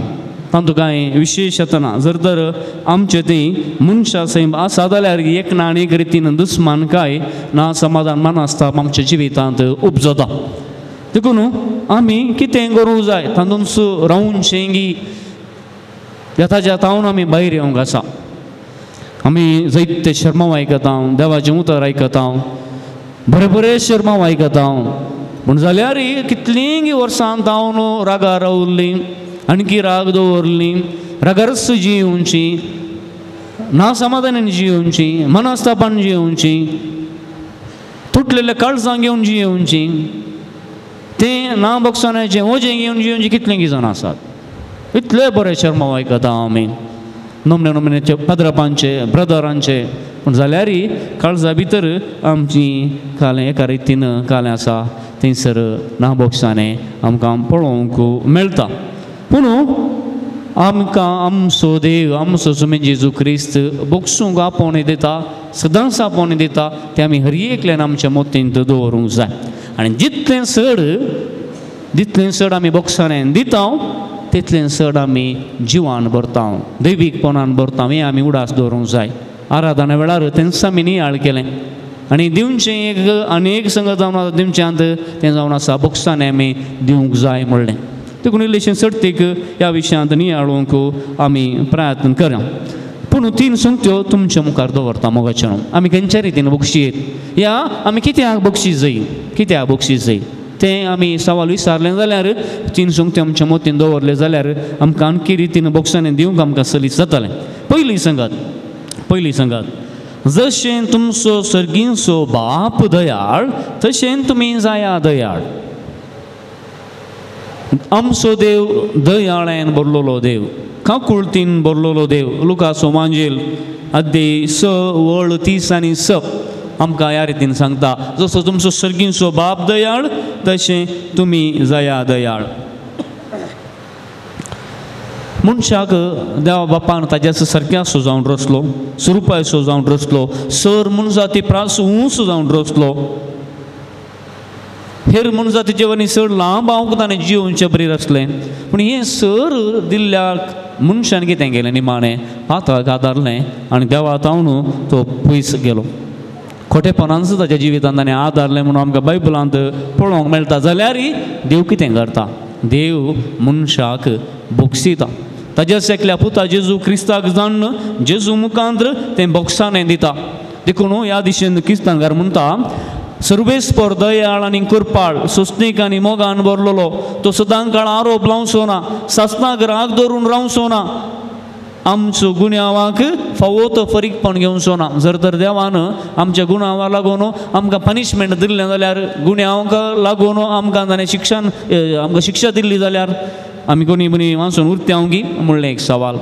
तातूंत कांय विशेश येतना. जर तर आमचें ती मनशां सैम आसा जाल्यार एक ना एक रितीन दुस्मान काय ना समाधान, मनस्ताप आमच्या जिवितांत उपजता. देखून आमी कितें करूंक जाय, तातूंत रावून गी येताच्या तावन आमी भायर येवंक आसा. आमी जायते शर्माव आयकता, देवाचें उतर आयकता, बरे बरे शर्माव आयकता, पूण जाल्यार कितलीं वर्सां तावन रागार उरलीं, आणखी राग दवरली, रागारच जियोवची, ना समाधानान जियोवची, मनस्तापान जियोवची, तुटलेल्या काळजां घेवन जियोवची, तें ना भोगसण्याचें वजें घेवन जियोवचें कितलीं जाणां आसात. इतले बरे शर्माव आयकता आमी नमने नमनेचे पाद्रापांचे ब्रदरांचे, पूण जाल्यार काळजा भितर आमची कालें एका रितीन कालें आसा थंयसर ना भोगसाणें आमकां पळोवंक मेळटा. पूण आमकां आमचो देव, आमचो सुमेन जेजू क्रिस्त भोगसूंक आपोवणें दिता, सदांच आपोवणें दिता, तें आमी हर एकल्यान आमच्या मोतींत दवरूंक जाय. आनी जितलें चड जितलें चड आमी भोगसाणें दिता तितलें चड आमी जिवान भरता, दैवीकपणान भरता, हें आमी उडास दवरूंक जाय. आराधना वेळार तेंच आमी नियाळ केलें आनी दिवचें एक आनी एक संगत जावन आसा दिवच्यांत तें जावन आसा भोगसाणें आमी दिवंक जाय म्हणलें. देखून इल्लेशें सर्तीक ह्या विशयांत नियाळूंक आमी प्रयत्न करया. पूण तीन संगत्यो तुमच्या मुखार दवरता मोगाचें, आमी खंयच्या रितीन बक्षीत या आमी कित्याक बक्षीस जाय, कित्याक बक्षीस जाय तें आमी सवाल विचारलें जाल्यार तीन संगत्यो आमच्या मोतीन दवरलें जाल्यार आमकां आणखी रितीन बक्षांनी दिवंक आमकां सलीस जातलें. पयली संगत, पयली संगत, जशें तुमचो सर्गींचो बाप दयाळ तशें तुमी जाया दयाळ. आमचो देव दयाळ्यान भरलेलो देव, काकुळतीन भरलेलो देव. लुकासो मांजेल अध्याय 6 वळ 30 आनी 6 आमकां ह्या रितीन सांगता, जसो तुमचो सर्गींचो बाप दयाळ तशें तुमी जाया दयाळ. मनशाक देवा बापान ताज्याच सारक्यासो जावन रचलो, सुरुपायसो जावन रचलो, सर मनजाती प्रास ऊंच जावन रचलो. हेर मनजातीचे वरी चड लांब हांव ताणें जियोवचे बरी रचलें. पूण हें सर दिल्ल्या मनशान कितें केलें, निमाणें पातक आदारलें आनी देवा तावन तो पयस गेलो. खोटेपणांच ताच्या जिवितांत ताणें आदारलें म्हणून आमकां बायबलांत पळोवंक मेळटा. जाल्यार देव कितें करता, देव मनशाक बोगसिता. ताज्या एकल्या पुता जेजू क्रिस्ताक जाण जेजू मुखांत्र तें बोगसाणें दिता. देखून ह्या दिशेन क्रिस्तांकार म्हणटा, सर्वेस्पर दयाळ आनी कृपाळ, सोंसणीक आनी मोगान भरलेलो, तो सदां काळ आरोप लावचो ना, सासणाक राग धरून रावचो ना, आमचो गुन्यांवाक फावो तो फरीकपण घेवचो ना. जर तर देवान आमच्या गुन्यांवा लागून आमकां पनिशमेंट दिल्लें जाल्यार, गुन्यांवाक लागून आमकां ताणें शिक्षण आमकां शिक्षा दिल्ली जाल्यार आमी कोणी बरी वाचून उरत्यांव गी म्हणलें एक सवाल.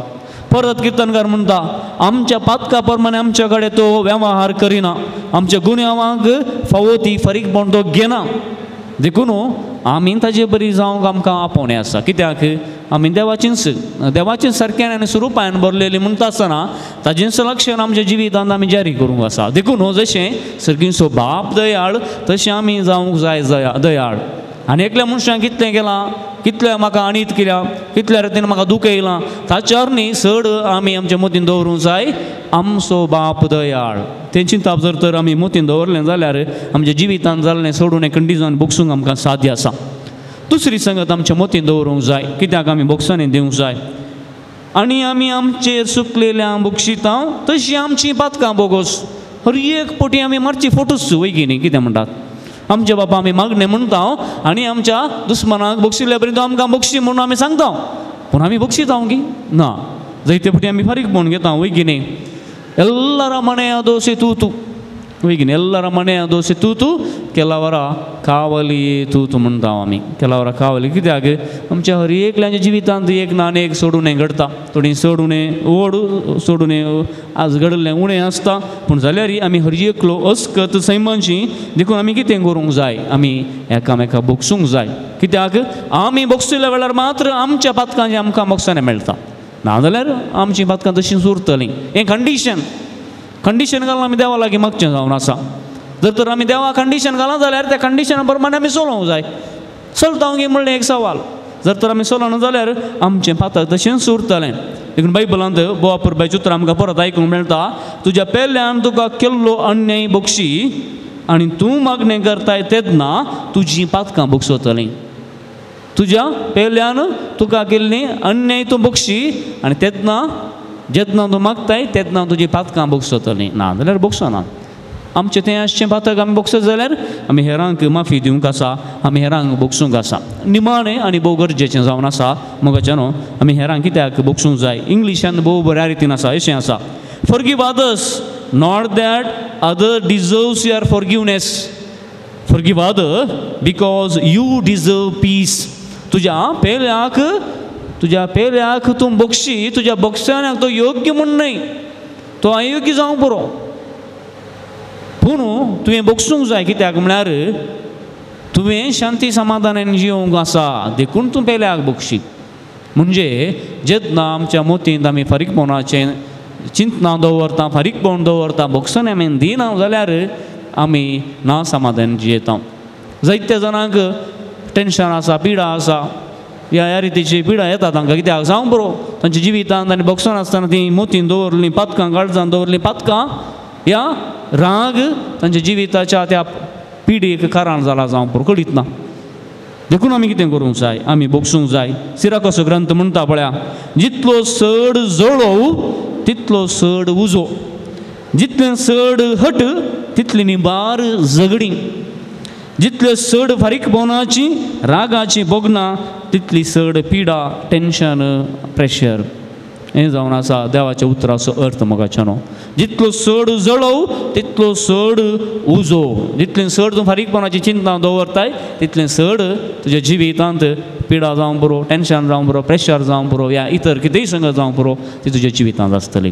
परत किर्तनकार म्हणटा, आमच्या पातका प्रमाणे आमच्या कडेन तो वेव्हार करिना, आमच्या गुन्यांवाक फावो ती फारीकपण तो घेना. देखून आमी ताजे बरी जावंक आमकां आपोवणें आसा. कित्याक आमी देवाचींच देवाचें सारक्यान आनी स्वरुपान भरलेली म्हणटा आसतना ताजेंच लक्षण आमच्या जिवितांत आमी जारी करूंक आसा. देखून जशें सर्गीचो बाप दयाळ तशें आमी जावंक जाय दयाळ. आनी एकल्या मनशान कितलें केलां, कितलें म्हाका अनीत केल्या, कितल्या रितीन म्हाका दुखयलां, ताच्यार न्ही चड आमी आमच्या मतीन दवरूंक जाय आमचो बाप दयाळ. तें चिंताप जर तर आमी मतीन दवरलें जाल्यार आमच्या जिवितांत जाल्लें सोडून कंडिशन बोगसूंक आमकां साध्य आसा. दुसरी संगत आमच्या मतीन दवरूंक जाय, कित्याक आमी बोगसांनी दिवंक जाय. आनी आमी आमचेर सुकलेल्या बोगशिता तशी आमची पातकां बोगोस. हर एक पटी आमी मारची फोटोच वयगी न्ही. कितें म्हणटात आमच्या बापा आमी मागणें म्हणटा आनी आमच्या दुस्मनाक बोगशिल्ल्या पर्यंत आमकां बोगशी म्हणून आमी सांगता, पूण आमी बोगशिता गी ना. जायते पटी आमी फारीकपण घेता वयगी न्ही. ಎಲ್ಲರ ಮನೆಯ ದೋಸೆ ತೂತು ವೈಗಿನ, ಎಲ್ಲರ ಮನೆಯ ದೋಸೆ ತೂತು, ಕೆಲವರ ಕಾವಲಿ तूतू म्हणटा आमी. ಕೆಲವರ ಕಾವಲಿ कित्याक आमच्या हर एकल्याच्या जिवितांत एक ना एक सोडून घडटा. थोडी सोडून ओड सोडून आज घडलें उणें आसता, पूण जाल्यार आमी हर एकलो अस्कत सैमांची. देखून आमी कितें करूंक जाय, आमी एकामेका बोगसूंक जाय. कित्याक आमी बोगशिल्ल्या वेळार मात्र आमच्या पातकांचें आमकां बोगसाणें मेळटा, नाजाल्यार आमचीं पातकां तशींच उरतलीं. हें कंडिशन कंडिशन घालून आमी देवा लागीं मागचें जावन आसा. जर तर आमी देवा कंडिशन घालां जाल्यार त्या कंडिशना प्रमाणे आमी चलोवंक जाय. चलता गी म्हणलें एक सवाल. जर तर आमी चलना जाल्यार आमचें पातक तशेंच उरतलें. देखून बायबलांत बोवा पुरबायचें उतर आमकां परत आयकूंक मेळटा, तुज्या पेल्यान तुका केल्लो अन्याय बोगशी आनी तूं मागणें करताय तेन्ना तुजीं पातकां बोगसतलीं. तुज्या पेल्यान तुका केल्ली अन्याय तूं बोगशी आनी तेन्ना जेन्ना तूं मागताय तेन्ना तुजी पातकां बोगसतलीं, ना जाल्यार बोगसना. आमचें तें आसचें पातक आमी बोगसत जाल्यार आमी हेरांक माफी दिवंक आसा, आमी हेरांक बोगसूंक आसा. निमाणें आनी भोव गरजेचें जावन आसा मोगाचें न्हू, आमी हेरांक कित्याक बोगसूंक जाय. इंग्लिशान भोव बऱ्या रितीन आसा, अशें आसा, forgive others not that other deserves your forgiveness, forgive other because you deserve peace. तुज्या पेल्याक तुज्या पेल्याक तूं बोगशी, तुज्या बोगसाण्याक तो योग्य म्हूण न्हय, तो अयोग्य जावंक पुरो, पूण तुवें बोगसूंक जाय. कित्याक म्हळ्यार तुवें शांती समाधानान जिवंक आसा, देखून तूं पेल्याक बोगशी. म्हणजे जेन्ना आमच्या मोतींत आमी फारीकपणाचें चिंतना दवरता, फारीकपण दवरता, बोगसाणें आमी दिना जाल्यार आमी ना समाधान जियेता. जायत्या जाणांक टेंशन आसा, पिडा आसा, ह्या ह्या रितीची पिडा येता तांकां. कित्याक जावं बरो तांच्या जिवितांत आनी बोगसण आसतना तीं मोतीन दवरलीं पातकां, काळजान दवरलीं पातकां, ह्या राग तांच्या जिविताच्या त्या पिडेक कारण जाला जावं बरो कळीत ना. देखून आमी कितें करूंक जाय, आमी बोगसूंक जाय. सिराकोसो ग्रंथ म्हणटा पळया, जितलो चड जळोव तितलो चड उजो, जितलें चड हट तितली निबार झगडीं, जितले चड फारीकपणाची रागाची भोगना तितली चड पिडा, टेंशन, प्रेशर. हें जावन आसा देवाच्या उतराचो अर्थ मोगाचें न्हू. जितलो चड जळोव तितलो चड उजो, जितलें चड तूं फारीकपणाची चिंता दवरताय तितलें चड तुज्या जिवितांत पिडा जावं पुरो, टेंशन जावं पुरो, प्रेशर जावं पुरो, या इतर कितेंय संगत जावं पुरो, ती तुज्या जिवितांत आसतली.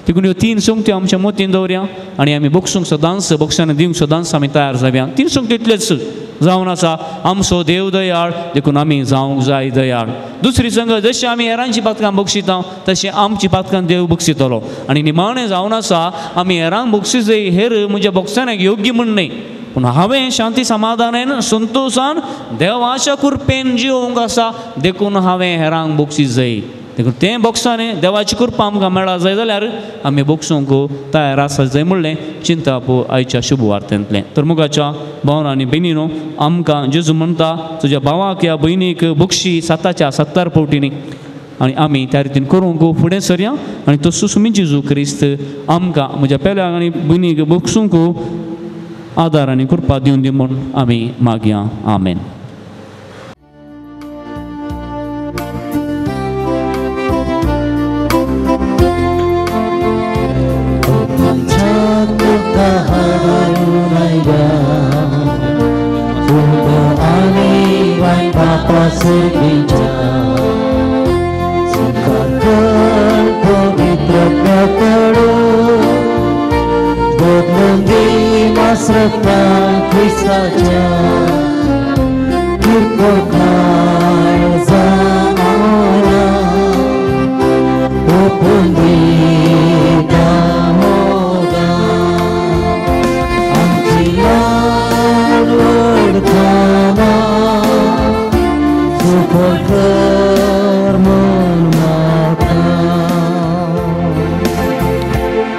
देखून ह्यो तीन संगत्यो आमच्या मतीन दवरया आनी आमी बोगसूंक सदांच, बोगसांनी दिवंक सदांच आमी तयार जावया. तीन संगत्यो इतलेच, जावन आसा आमचो देव दयाळ, देखून आमी जावंक जाय दयाळ. दुसरी संगत जशी आमी हेरांची पातकां बक्षिता तशी आमची पातकां देव बक्षितलो. आनी निमाणें जावन आसा आमी हेरांक बक्षिसय हेर म्हज्या बक्षानाक योग्य म्हण न्हय, पूण हांवें शांती समाधानान संतोशान देवाच्या कृपेन जिवंक आसा, देखून हांवें हेरांक बक्षीस जाय. देखून तें बक्षाने देवाची कृपा आमकां मेळा जाय जाल्यार आमी बक्षूंक तयार आसा जाय म्हणलें चिंताप आयच्या शुभ वार्तेंतलें. तर मुगाच्या भावन आनी भयणीनो आमकां जेजू म्हणटा तुज्या भावाक या भयणीक बक्षी 7 70 फावटींनी, आनी आमी त्या रितीन करूंक फुडें सरया. आनी तसोच मी जेजू क्रिस्त आमकां म्हज्या पेल्याक आनी भयणीक बक्षूंक आदार आनी कृपा दिवन दी म्हूण आमी मागया. आमेन.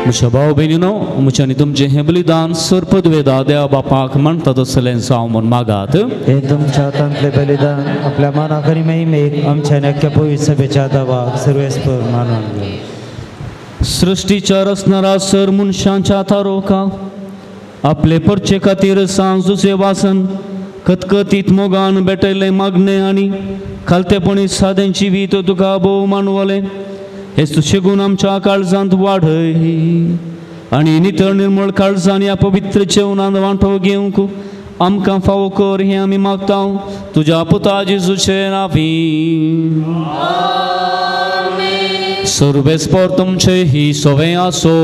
म्हज्या भाव भयणीनो म्हज्या आनी तुमचें हें बलिदान सर्पद्वेदा देवा बापाक मानता तसलें जावं म्हूण मागात. हे तुमच्या हातांतलें बलिदान आपल्या मनाक आनी महिमेक आमच्या नक्या पवित्र सभेच्या देवाक सर्वेस्पर मानून. सृश्टीच्या रचणारा सर मनशांच्या थारोका आपले परचे खातीर सांजूचे वासन खतखतीत मोगान भेटयल्लें मागणें आनी खालतेपणी सादें जिवीत तुका भोव मानवलें हे सुशेगून आमच्या काळजांत वाडय आनी नितळ निर्मळ काळजान ह्या पवित्र जेवणांत वांटो घेवंक आमकां फावो कर हें आमी मागता तुज्या पुता जेजूचे नांवी. सर्वेस्पर तुमचे ही सवे आसो,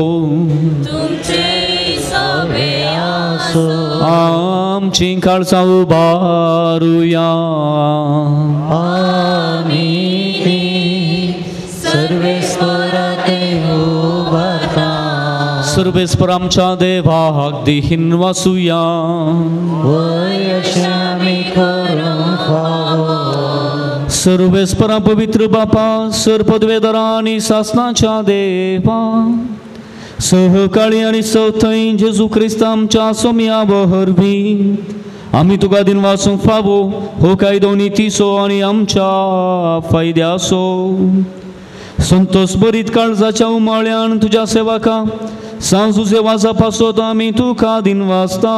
आमची काळजां उबारुया. सर्वेस्पर आमच्या देवाक दिहीन वासुया. सर्वेस्परा पवित्र बापा सर पदवेदारा आनी सासनाच्या देवा सहकाळी आनी सवथंय जेजू क्रिस्त आमच्या सोम्या वरवीं आमी तुका दिन वासूंक फावो हो कायदो नितीचो आनी आमच्या फायद्याचो. संतोष बरीत काळजाच्या उमाळ्यान तुज्या सेवका सांजूचे वाजा पासत आमी तुका दिन वाचता.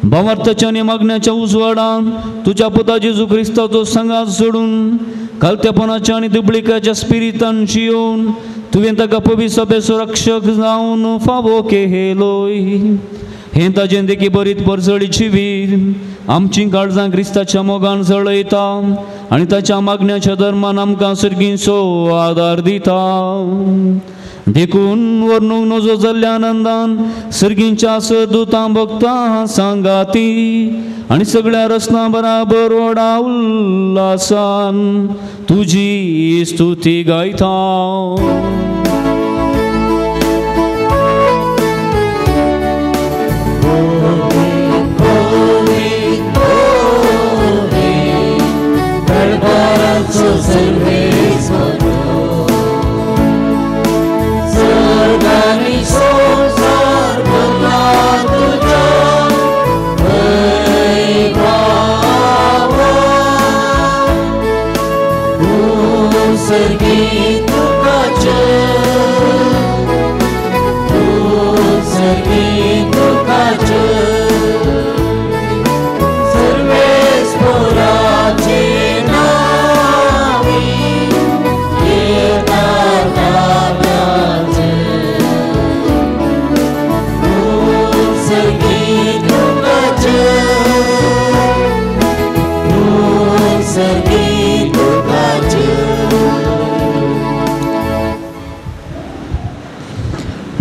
भावार्थाच्या आनी मागण्याच्या उजवाडान तुज्या पुता जेजू क्रिस्ताचो सांगात सोडून खालतेपणाच्या आनी दुबळिकाच्या स्पिरितान जियोवन तुवें ताका पवित्र सभेचो रक्षक जावन फावो केलोय. हें ताजें देखी बरीत परजळी जिवीत आमची काळजां क्रिस्ताच्या मोगान जळयता आनी ताच्या मागण्याच्या धर्मान आमकां सर्गींचो आदार दिता. देखून वर्णूंक नजो जाल्ल्या आनंदान सर्गींच्या सदुतां भक्तां सांगाती आनी सगळ्या रचना बराबर व्हडा उल्हासान तुजी स्तुती गायता.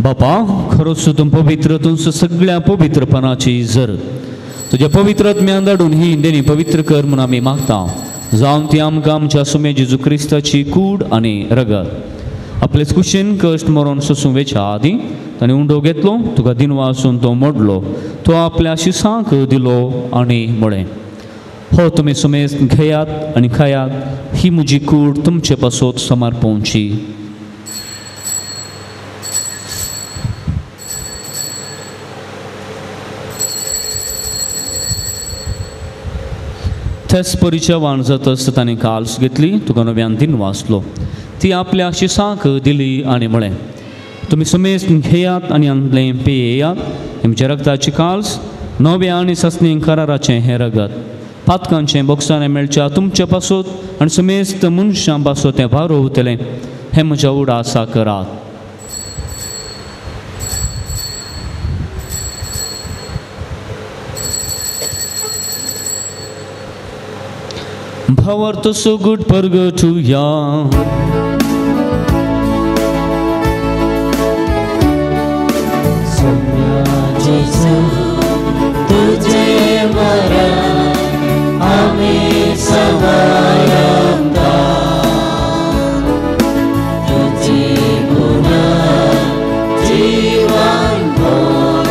बापा खरोच तूं पवित्र, तुमचो सगळ्या पवित्रपणाची जर तुज्या पवित्र आत्म्यान धाडून ही देणी पवित्र कर म्हूण आमी मागता. जावन ती आमकां आमच्या सुमे जेजू क्रिस्ताची कूड आनी रगत आपलेच कुशीन कश्ट मरोन सोसूं वेच्या आदीं ताणें उंडो घेतलो, तुका दिनवासून तो मोडलो, तो आपल्या शिसांक दिलो आनी म्हळें, हो तुमी सुमेज घेयात आनी खायात, ही म्हजी कूड तुमचे पासत समर्पोवची. तेच परिचय वाण जातच ताणें काल्स घेतली, तुका नव्यान दिन वाचलो, ती आपल्या शिसांक दिली आनी म्हळें, तुमी सुमेज घेयात आनी आंतलें पियेयात, म्हज्या रगताची काल्स नव्या आनी सासणी कराराचें हें रगत पातकांचें बोक्सांनी मेळच्या तुमचे पासत आनी सुमेस्त मनशां पासत तें भारोवतलें, हें म्हज्या उडासा करात. भावार्थ सुगूट परगटुया. जेजू तुझे मरण आमी सवायता, तुझी गुण जीवन भर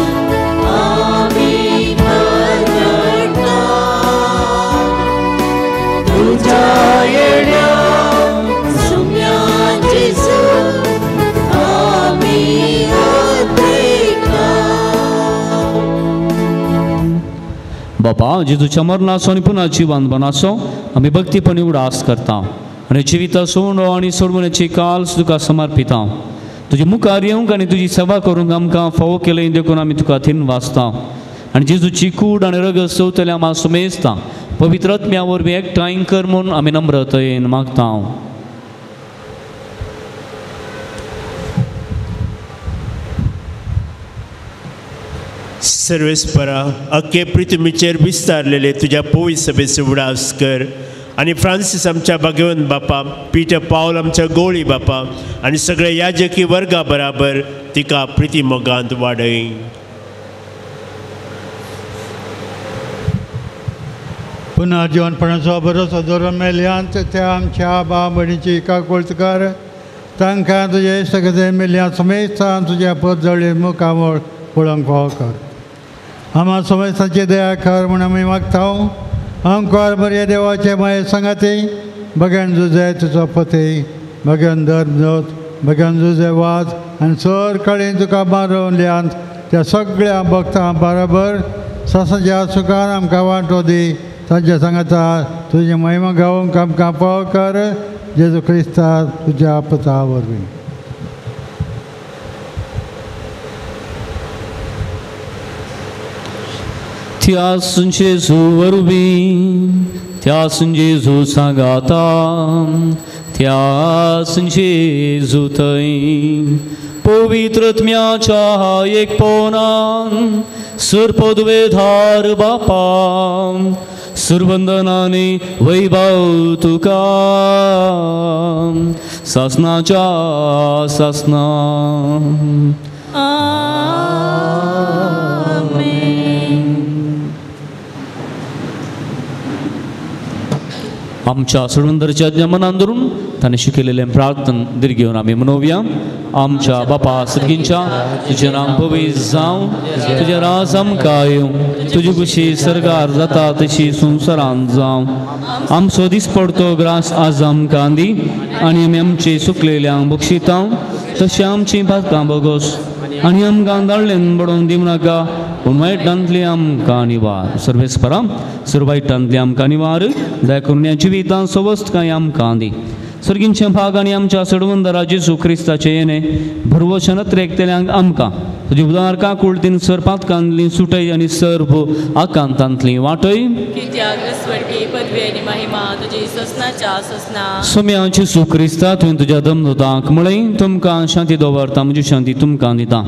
आमी परगटा, तुझ्या येण्या सुम्या जेजू आमी अद्रिका. बापा, जेजूच्या मरणाचो आनी पुन्हा जिवनपणाचो आमी भक्तीपणी उडास करता आनी जिविता सोंडो आनी सोडवण्याची काल्स तुका समर्पिता. तुजे मुखार येवंक आनी तुजी सेवा करूंक आमकां फावो केलें देखून आमी तुका थीन वाचता आनी जेजूची कूड आनी रगत सोवतल्या आमकां सुमेजता पवित्र आत्म्या वरवीं एकठांय कर म्हूण आमी नम्रतयेन मागता. सर्वेस्परा, अख्खे पृथ्वीचेर विस्तारलेले तुज्या पवित्र सभेचो उडास कर आनी फ्रांसीस आमच्या भाग्यवंत बापा, पीटर पावल आमच्या गोळी बापा आनी सगळे याजकी वर्गा बराबर तिका प्रिती मोगांत वाडय. पुनः जिवनपणाचो बरोसो दवरून मेल्यांत त्या आमच्या भाव भयणीची काकुळट कर, तांकां तुजे सगळे मेल्यांत समेस्तान तुज्या पद मुखामळ पळोवंक फावो कर. आम्हा समेस्तांची दया कर म्हूण आमी मागता. आमकां बऱ्या देवाचे माये सांगाती बगेन जुजे तुजो पती, बगेन धर्म, बगेन जुजे वाज आनी सर कडेन तुका मारून ल्यांत त्या सगळ्या भक्तां बराबर सासाच्या सुखान आमकां वांटो दी. तांच्या सांगाता तुजी महिमा गावंक आमकां फावो कर, जेजू क्रिस्ता तुज्या पता वरवीं. त्यासून जेजू वरवीं, त्यासून जेजू सांगाता, त्यासून जेजू थंय पवित्र आत्म्याच्या एकपणान सुरपदवेधार बापा सुरवंदनाने वैभव तुका सासनाच्या सासना. आमच्या सोडवंदरच्या आज्ञा मनान धरून ताणें शिकयलेलें प्रार्थन दीर्घ घेवन आमी मनोवया. आमच्या बापा सर्गींच्या, तुजें नांव पवित्र जावं, तुजें राज आमकां येवं, तुजी खुशी सर्गार जाता तशी संवसारांत जावं. आमचो दिसपडतो ग्रास आज आमकां दी आनी आमी आमचे सुकलेल्यांक बक्षिता तशें आमचीं पातकां बोगोस आनी आमकां धाडलेन बडोवन दिवं नाका, पूण वायटांतली आमकां निवार. सर्वेस्परा, सर वायटांतली आमकां निवार, दया करून ह्या जिवितांत सवस्तकाय आमकां दी. सर्गींचे भाग आनी आमच्या सडवंदरा जेजू क्रिस्ताचें येणें भरवशे नत्रेकतल्यांक आमकां तुजी उदार काकुळतीन सर पातकांतली सुटय आनी सर्व आकांतांतली वाटय. कित्याक स्वर्गी पदवी आनी महिमा तुजी ससनाच्या ससना. सोम्या जेजू क्रिस्ता, तुवें तुज्या दमदूतांक म्हळें, तुमकां शांती दवरता, म्हजी शांती तुमकां दिता.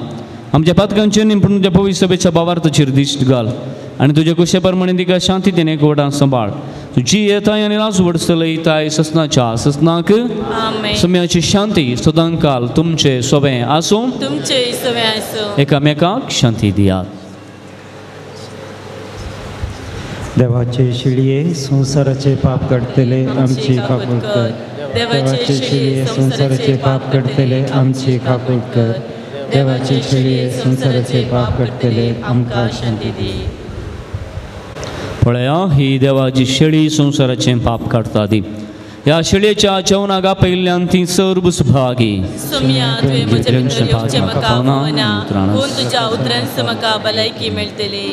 आमच्या पातकांचेर न्ही पूण तुज्या पवित्र सभेच्या भावार्थाचेर दिश्ट घाल आनी तुज्या कुशे प्रमाणे तिका शांती तिणें गोडान सांबाळ. तुजी येताय आनी राजवट चलयताय ससनाच्या ससनाक. सम्याची शांती सदांकाल तुमचे सोबें आसूं, तुमचे सोबें आसूं. एकामेकाक शांती दियात. देवाचे शिळये संवसाराचे पाप काडटले आमची काकूट कर. देवाचे शिळये संवसाराचे पाप काडटले आमची काकूट कर. देवाचे शिळये संवसाराचे पाप काडटले आमकां शांती दी. पळया ही देवाची शेळी संवसाराचें पाप काडटा ती. ह्या शेळयेच्या जेवणाक आपयिल्ल्यान ती सर्व सुभागी. सोम्या तुवें म्हज्या भितर येवचें म्हाका आपोवना, पूण तुज्या उतरांस म्हाका भलायकी मेळटली.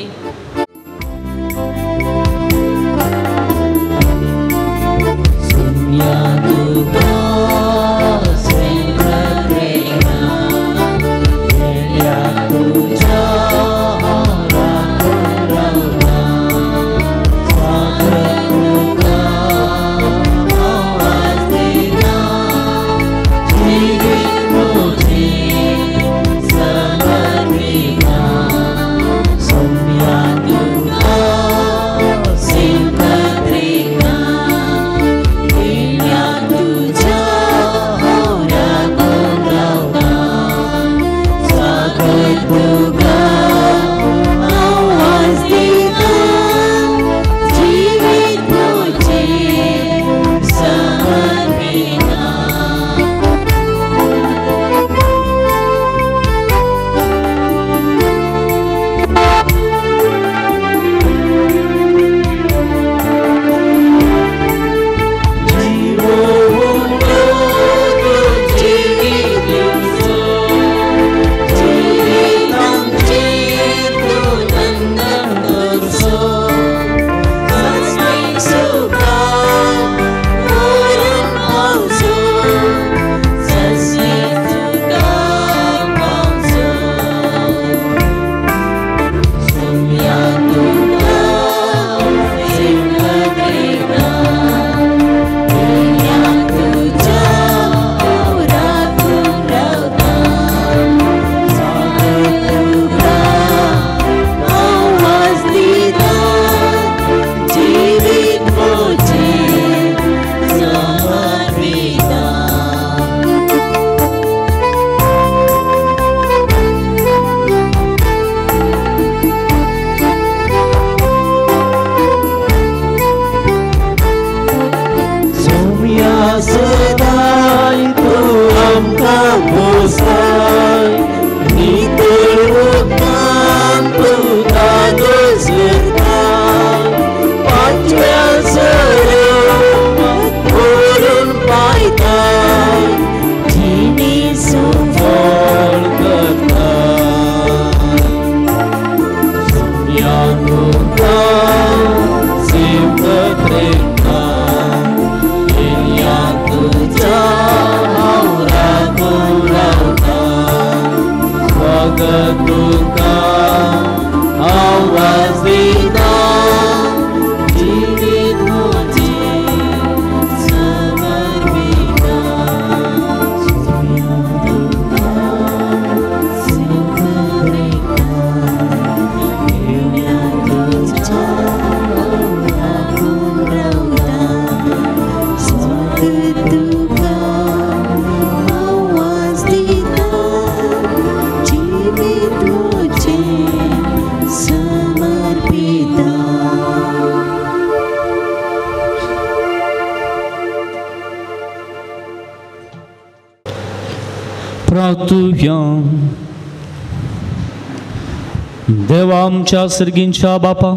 देवा आमच्या सर्गींच्या बापा,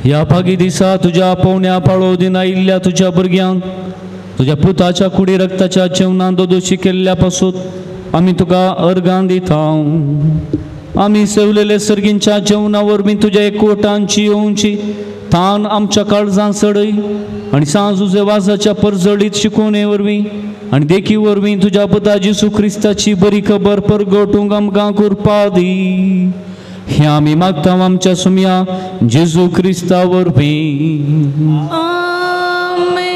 ह्या भागी दिसा तुज्या पोवण्या पाळो दिन आयिल्ल्या तुज्या भुरग्यांक तुज्या पुताच्या कुडी रक्ताच्या जेवणान दोदोशी केल्ल्या पासून आमी तुका अर्गां दिता. आमी सेवलेले सर्गींच्या जेवणा वरवीं तुज्या एकवटांची येवची तान आमच्या काळजान सडय आनी सांजुजे वाजाच्या परजळीत शिकोवणे वरवीं आनी देखी वरवीं तुज्या पुता जेजू क्रिस्ताची बरी खबर परगटूंक आमकां कृपा दी. हे आमी मागता आमच्या सुमया जेजू क्रिस्ता वरवीं. आमेन.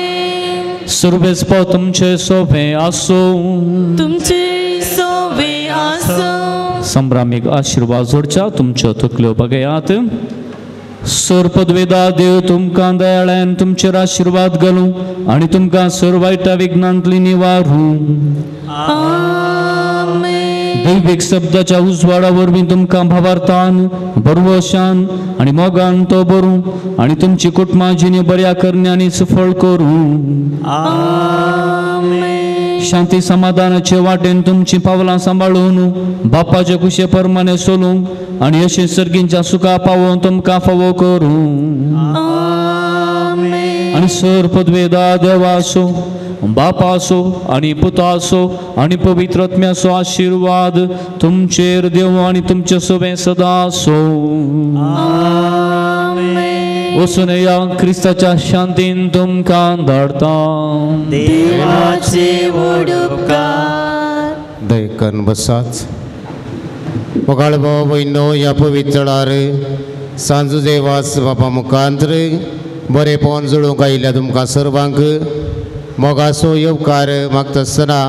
सर्वेस्पो तुमचे सोबे आसूं. तुमचे सोबे आसूं. संभ्रामीक आशिर्वाद जोडच्या तुमच्यो तकल्यो बघयात. सर पदवेदा देव तुमकां दयाळ्यान तुमचेर आशिर्वाद घालूं आनी तुमकां सर वायटा विघ्नांतली निवारूं. आमेन. दैवीक शब्दाच्या उजवाडा वरवीं तुमकां भावार्थान बरवशान आनी मोगान तो बरूं आनी तुमची कुटुंबां जिणे बऱ्या करण्यांनी सफळ करूं. शांती समाधानाचे वाटेन तुमची पावलां सांबाळून बापाचे कुशे परमाने सोलूंक आनी अशें सर्गींच्या सुखा पावोवन तुमकां फावो करूं. आनी सर पदवेदा देवासो बापासो आनी पुतासो आनी पवित्र आत्म्याचो आशिर्वाद तुमचेर देव आनी तुमचे सवें सदां आसूं. वचून या क्रिस्ताच्या शांतीन तुमकां धाडता. देवाचे व्हड उपकार. दयकन बसाच. मोगाळ भाव भयणो ह्या पवित्र वेळार सांजू देवास बापा मुखांत बरेपण जुळूंक आयिल्ल्या तुमकां सर्वांक मोगाचो येवकार मागता आसतना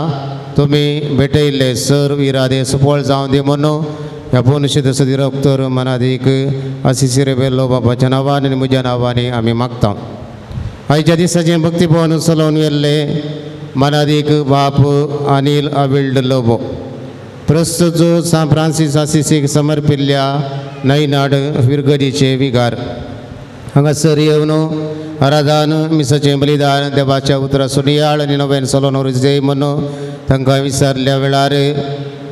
तुमी भेटयल्ले सर्व इरादे सफळ जावं दी म्हणून ह्या पुनशेत सदिरक्तर मनादीक आसिसी रेबेल्लो बाबाच्या नांवान आनी म्हज्या नांवांनी आमी मागता. आयच्या दिसाचें भक्तीभवन चलोवन गेल्ले मनादीक बाप अनिल अविल्ड लोबो प्रस्तुत सांत फ्रांसीस आसिसीक समर्पिल्ल्या नयनाड फिरगदीचे विगार हांगासर येवन आराधन मिसाचें बलिदान देवाच्या उतराचो नियाळ आनी नव्यान चलोवन जाय म्हणून तांकां विचारल्या वेळार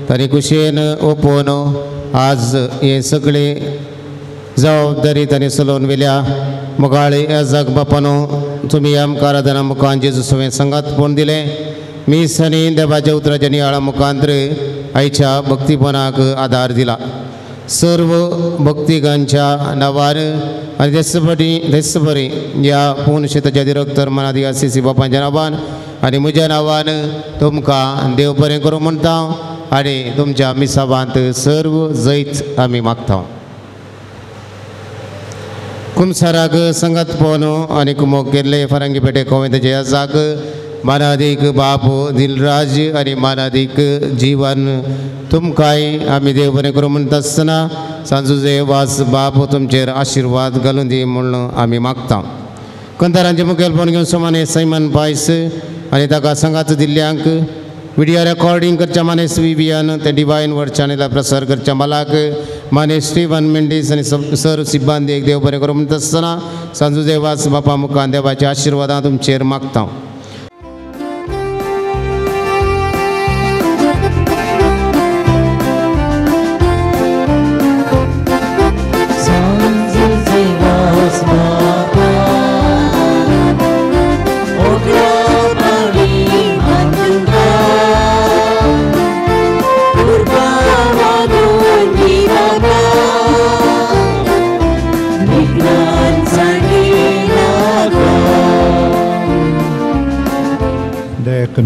तांणी कुशेन ओपोवन आज हे सगळे जबाबदारी तांणी चलोवन व्हेल्या. मोगाळे याजक बापानो तुमी आमकां आराधना मुखान जेजू सवें संगातपण दिलें. मीस आनी देवाच्या उतराच्या नियाळा मुखांत आयच्या भक्तीपणाक आदार दिला. सर्व भक्तिगांच्या नांवार आनी तेच बरी ह्या पुनशेताच्या दिरक्तर मनादी आसिसी बापांच्या नांवान आनी म्हज्या नांवान तुमकां देव बरें करूं म्हणटा आनी तुमच्या मिसावांत सर्व जैत आमी मागता. कुमसाराक संगत पवन आनी कुमोक केल्ले फरंगी पेटे कोवेंताचे याजाक मानादीक बाप दिलराज आनी मानादीक जीवन तुमकांय आमी देव बरें करूं म्हणटा आसतना सांजुजे वास बाप तुमचेर आशिर्वाद घालून दी म्हूण आमी मागता. कंतारांचे मुखेलपण घेवन सुमाने सैमन पायस आनी ताका संगात दिल्ल्यांक विडियो रेकॉर्डिंग करच्या मानेस विवियन ते डिवायन वर्ड चॅनला प्रसार करच्या मालाक मानेस स्टीवन मेंडीस आनी सर सिब्बांदी एक देव बरें करूं म्हणटा आसतना सांजुजे वास बापा मुखान देवाच्या आशिर्वादां तुमचेर मागता.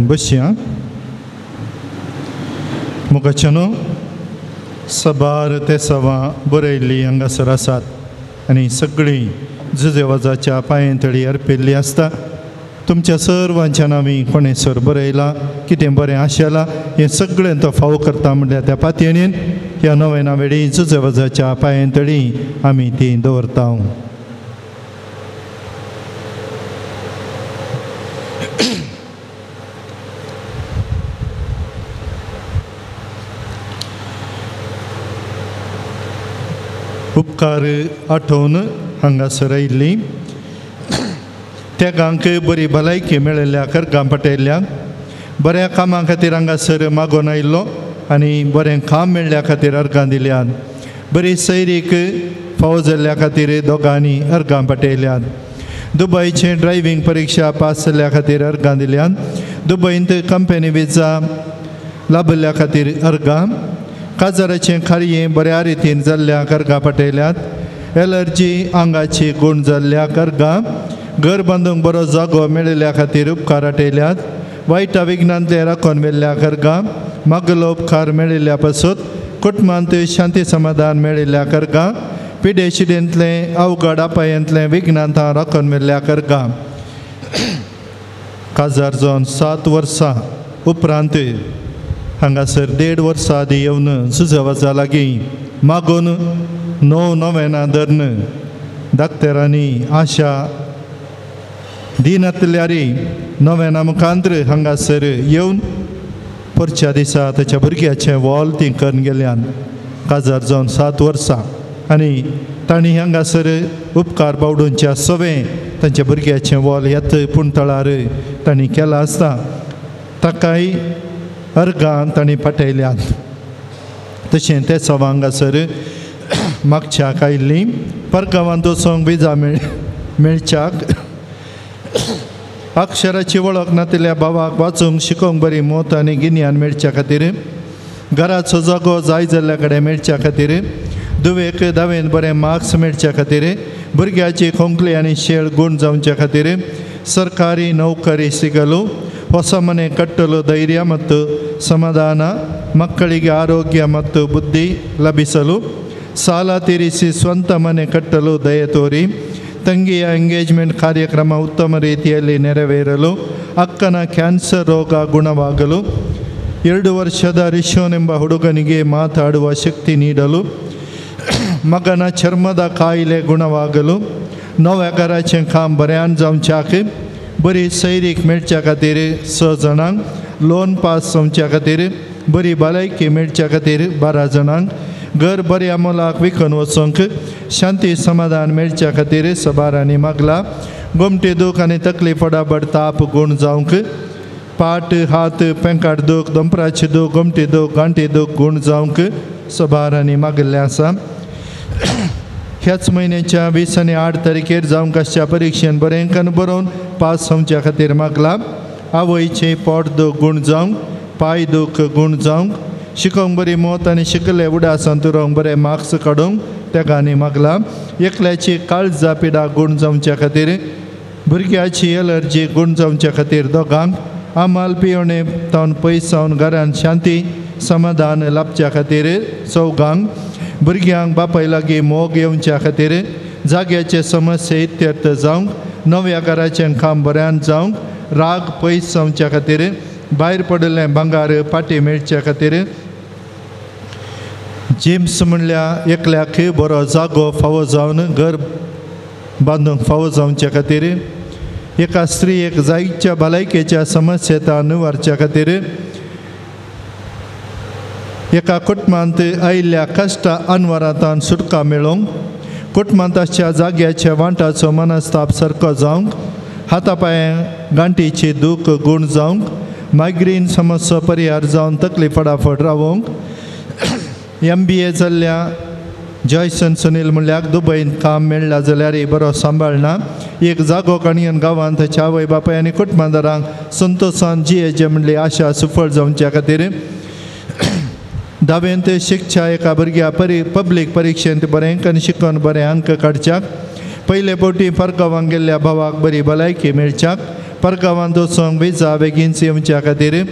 बसया मुखाच्यानो सबार ते सवा बरयल्ली हांगासर आसात आनी सगळीं जुजेवाजाच्या पांये तळी अर्पिल्ली आसता. तुमच्या सर्वांच्या नांवी कोणेसर बरयलां कितें बरें आशेलां हें सगळें तो फावो करता म्हणल्यार त्या पातयेन ह्या नव्या वेळी जुजेवाजाच्या पांये तळी आमी ती दवरता. उपकार आठोवन हांगासर आयिल्ली तेगांक बरी भलायकी मेळिल्ल्या करगां पटयल्ल्या बऱ्या कामां खातीर हांगासर मागोवन आयिल्लो आनी बरें काम मेळ्ळ्या खातीर अर्गां दिल्यात. बरी सैरीक फावो जाल्ल्या खातीर दोगांनी अर्गां पटयल्यात. दुबयचे ड्रायव्हींग परिक्षा पास जाल्ल्या खातीर अर्गां दिल्यात. दुबयंत कंपनी विजा लाभिल्ल्या खातीर अर्गां. काजाराचें खारयें बऱ्या रितीन जाल्ल्या कर्गां पटयल्यात. एलर्जी आंगाची गूण जाल्ल्या कर्गां. घर बांदूंक बरो जागो मेळिल्ल्या खातीर उपकार आटयल्यात. वायटा विघ्नांतले राखून व्हेल्ल्या कर्गां. मागलो उपकार मेळिल्ल्या पासत कुटुंबांत शांती समाधान मेळिल्ल्या कर्गां. पिडेशिडेंतलें अवघड अपायेंतलें विघ्नांत राखून व्हेल्ल्या कर्गां. काजार जावन 7 वर्सां उपरांत हांगासर 1.5 वर्सां आदीं येवन सुजवाजा लागीं मागून 9 नोवेनां धरून डाक्टरांनी आशा दिनातल्यारी नोवेनां मुखांत हांगासर येवन परच्या दिसा ताच्या भुरग्याचें वॉल ती करून गेल्यान काजार जावन 7 वर्सां आनी तांणी हांगासर उपकार बावडूंच्या सवें तांच्या भुरग्याचें वॉल ह्याच पुणतळार तांणी केलां आसता ताकाय अर्गां तांणी पाठयल्यात. तशें ते सवा हांगासर मागच्याक आयिल्लीं परगांवांत वचोंक विजा मेळच्याक अक्षराची वळख नातिल्ल्या भावाक वाचूंक शिकोवंक बरी मोत आनी गिन्यान मेळच्या खातीर घराचो जागो जाय जाल्ल्या कडेन मेळच्या खातीर दुवेक दावेन बरें मार्क्स मेळच्या खातीर भुरग्याची खोंकली आनी शेळ गूण जावच्या खातीर सरकारी नौकरी ಸಿಗಲು ಹೊಸ ಮನೆ ಕಟ್ಟಲು ಧೈರ್ಯ ಮತ್ತು ಸಮಾಧಾನ ಮಕ್ಕಳಿಗೆ ಆರೋಗ್ಯ ಮತ್ತು ಬುದ್ಧಿ ಲಭಿಸಲು ಸಾಲ ತೀರಿಸಿ ಸ್ವಂತ ಮನೆ ಕಟ್ಟಲು ದಯೆ ತೋರಿ ತಂಗಿಯ ಎಂಗೇಜ್ಮೆಂಟ್ ಕಾರ್ಯಕ್ರಮ ಉತ್ತಮ ರೀತಿಯಲ್ಲಿ ನೆರವೇರಲು ಅಕ್ಕನ ಕ್ಯಾನ್ಸರ್ ರೋಗ ಗುಣವಾಗಲು 2 ವರ್ಷದ ರಿಶೋನ್ ಎಂಬ ಹುಡುಗನಿಗೆ ಮಾತಾಡುವ ಶಕ್ತಿ ನೀಡಲು ಮಗನ ಚರ್ಮದ ಕಾಯಿಲೆ ಗುಣವಾಗಲು नव्या घराचें काम बऱ्यान जावच्याक बरी सैरीक मेळच्या खातीर 6 जाणांक लोन पास जावच्या खातीर बरी भलायकी मेळच्या खातीर 12 जाणांक घर बऱ्या मोलाक विकून वचूंक शांती समाधान मेळच्या खातीर सबारांनी मागला. गोमटी दूख आनी तकली फडाफट ताप गूण जावंक पाट हात पेंकाट दूख दोंपराची दूख गोमटी दूख गांठी दूख गूण जावंक सबारांनी मागिल्लें आसा. ह्याच म्हयन्याच्या 20 आनी 8 तारखेर जावंक आसच्या परिक्षेन बरें अंकान बरोवन पास जावच्या खातीर मागला. आवयचे पोट दूख गूण जावंक पांय दूख गूण जावंक शिकोवंक बरी मोत आनी शिकले उडासान तुरोंक बरे मार्क्स काडूंक तेगांनी मागला. एकल्याची काळजा पिडा गूण जावच्या खातीर भुरग्याची एलर्जी गूण जावच्या खातीर दोगांक आमाल पियोणे तावन पयस जावन घरान शांती समाधान लाभच्या खातीर चौगांक भुरग्यांक बापाय लागीं मोग येवच्या खातीर जाग्याचे समस्ये इत्यर्थ जावंक नव्या घराचें काम बऱ्यान जावंक राग पयस जावच्या खातीर भायर पडिल्लें भांगार पाटी मेळच्या खातीर जेम्स म्हणल्या एकल्याक बरो जागो फावो जावन घर बांदूंक फावो जावच्या खातीर एका स्त्रियेक जायच्या भलायकेच्या समस्येता निवारच्या खातीर एका कुटुंबांत आयिल्ल्या कश्टा अनवरांतान सुटका मेळोवंक कुटुंबांत आसच्या जाग्याच्या वांटाचो मनस्ताप सारको जावंक हातापांय गांठीची दूख गूण जावंक मायग्रेन समस्या परिहार जावन तकली फटाफट रावोवंक MBA जाल्ल्या जॉयसन सुनील म्हणल्यार दुबयन काम मेळ्ळा जाल्यार बरो सांबाळना एक जागो काणयन गांवांत ताच्या आवय बापाय आनी कुटुंबादारांक संतोशान जियेचें म्हणली आशा सुफळ जावच्या खातीर धावेंत शिक्षा एका भुरग्या पब्लीक परिक्षेंत बरें अंकान शिकोवन बरें अंक काडच्याक पयले फावटी परगांवांक गेल्ल्या भावाक बरी भलायकी मेळच्याक परगांवांत वचोंक विजा बेगीनच येवच्या खातीर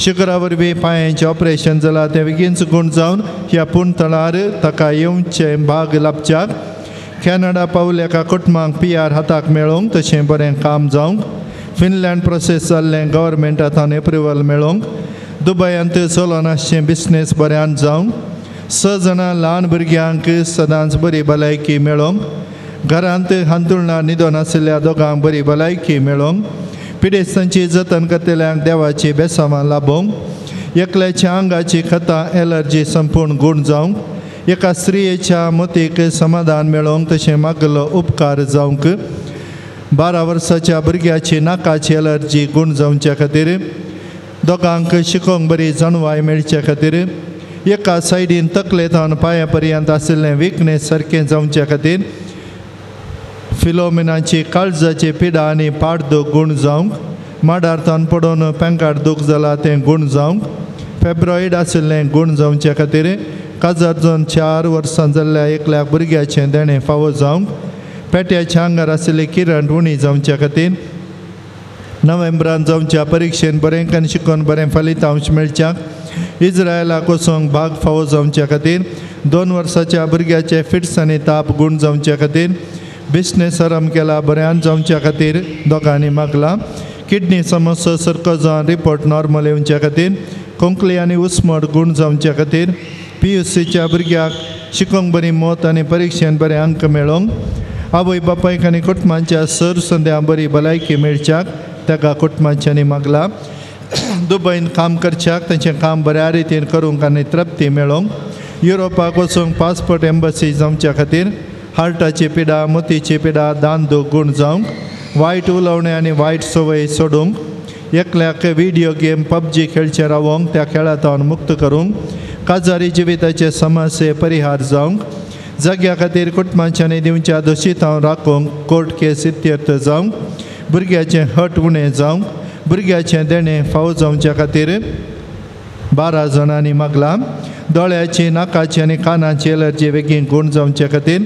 शुक्रा वरवीं पांयांचें ऑपरेशन जालां तें बेगीनच गूण जावन ह्या पुणतळार ताका येवचें भाग लाभच्याक कॅनडा पावल्या एका कुटुंबाक PR हाताक मेळोवंक तशें बरें काम जावंक फिनलँड प्रोसेस जाल्लें गव्हर्मेंटा थावन एप्रुवल मेळोवंक दुबयांत चलोन आसचें बिजनेस बऱ्यान जावंक 6 जाणां ल्हान भुरग्यांक सदांच बरी भलायकी मेळोवंक घरांत हांतुळणां न्हिदोन आशिल्ल्या दोगांक बरी भलायकी मेळोवंक पिडेस्तांची जतन करतल्यांक देवाची बेसामां लाभोवंक एकल्याच्या आंगाची खतां एलर्जी संपूर्ण गूण जावंक एका स्त्रियेच्या मतीक समाधान मेळोवंक तशें मागलो उपकार जावंक 12 वर्साच्या भुरग्याची नाकाची एलर्जी गूण जावच्या खातीर दोगांक शिकोवंक बरी जाणवाय मेळच्या खातीर एका सायडीन तकले थावन पांया पर्यंत आशिल्लें विकनेस सारकें जावच्या खातीर फिलोमिनाची काळजाची पिडा आनी पाड दूख गूण जावंक माडार थावन पडून पेंकाट दूख जाला तें गूण जावंक फेब्रॉयड आशिल्लें गूण जावच्या खातीर काजार जावन 4 वर्सां जाल्ल्या एकल्या भुरग्याचें देणें फावो जावंक पेट्याच्या आंगार आशिल्ली किरण उणी जावच्या खातीर नोव्हेंबरान जावच्या परिक्षेन बरें अंकान शिकोवन बरें फलितांश मेळच्याक इज्रायलाक वचोंक भाग फावो जावच्या खातीर 2 वर्साच्या भुरग्याचे फिट्स आनी ताप गूण जावच्या खातीर बिजनेस आराम केला बऱ्यान जावच्या खातीर दोगांनी मागला. किडनी समस्या सारको जावन रिपोर्ट नॉर्मल येवच्या खातीर खोंकली आनी उस्मट गूण जावच्या खातीर PUCच्या भुरग्याक शिकोवंक बरी मत आनी परिक्षेन बरे अंक मेळोवंक आवय बापायक आनी कुटुंबांच्या सर संद्या बरी भलायकी मेळच्याक ताका कुटुंबांच्यांनी मागला. दुबयन काम करच्याक तांचें काम बऱ्या रितीन करूंक आनी तृप्ती मेळोवंक युरोपाक वचूंक पासपोर्ट एम्बसी जावच्या खातीर हार्टाची पिडा मोतीची पिडा दान दूख गूण जावंक वायट उलोवणें आनी वायट संवय सोडूंक एकल्याक व्हिडियो गेम पबजी खेळचें रावोंक त्या खेळांत मुक्त करूंक काजारी जिविताचे समस्ये परिहार जावंक जाग्या खातीर कुटुंबांच्यांनी दिवच्या दोशीतांव राखूंक कोर्ट केस इत्यर्थ जावंक भुरग्याचें हट उणें जावंक भुरग्याचें देणें फावो जावच्या खातीर 12 जाणांनी मागलां दोळ्याची नाकाची आनी कानाची एलर्जी बेगीन गूण जावचे खातीर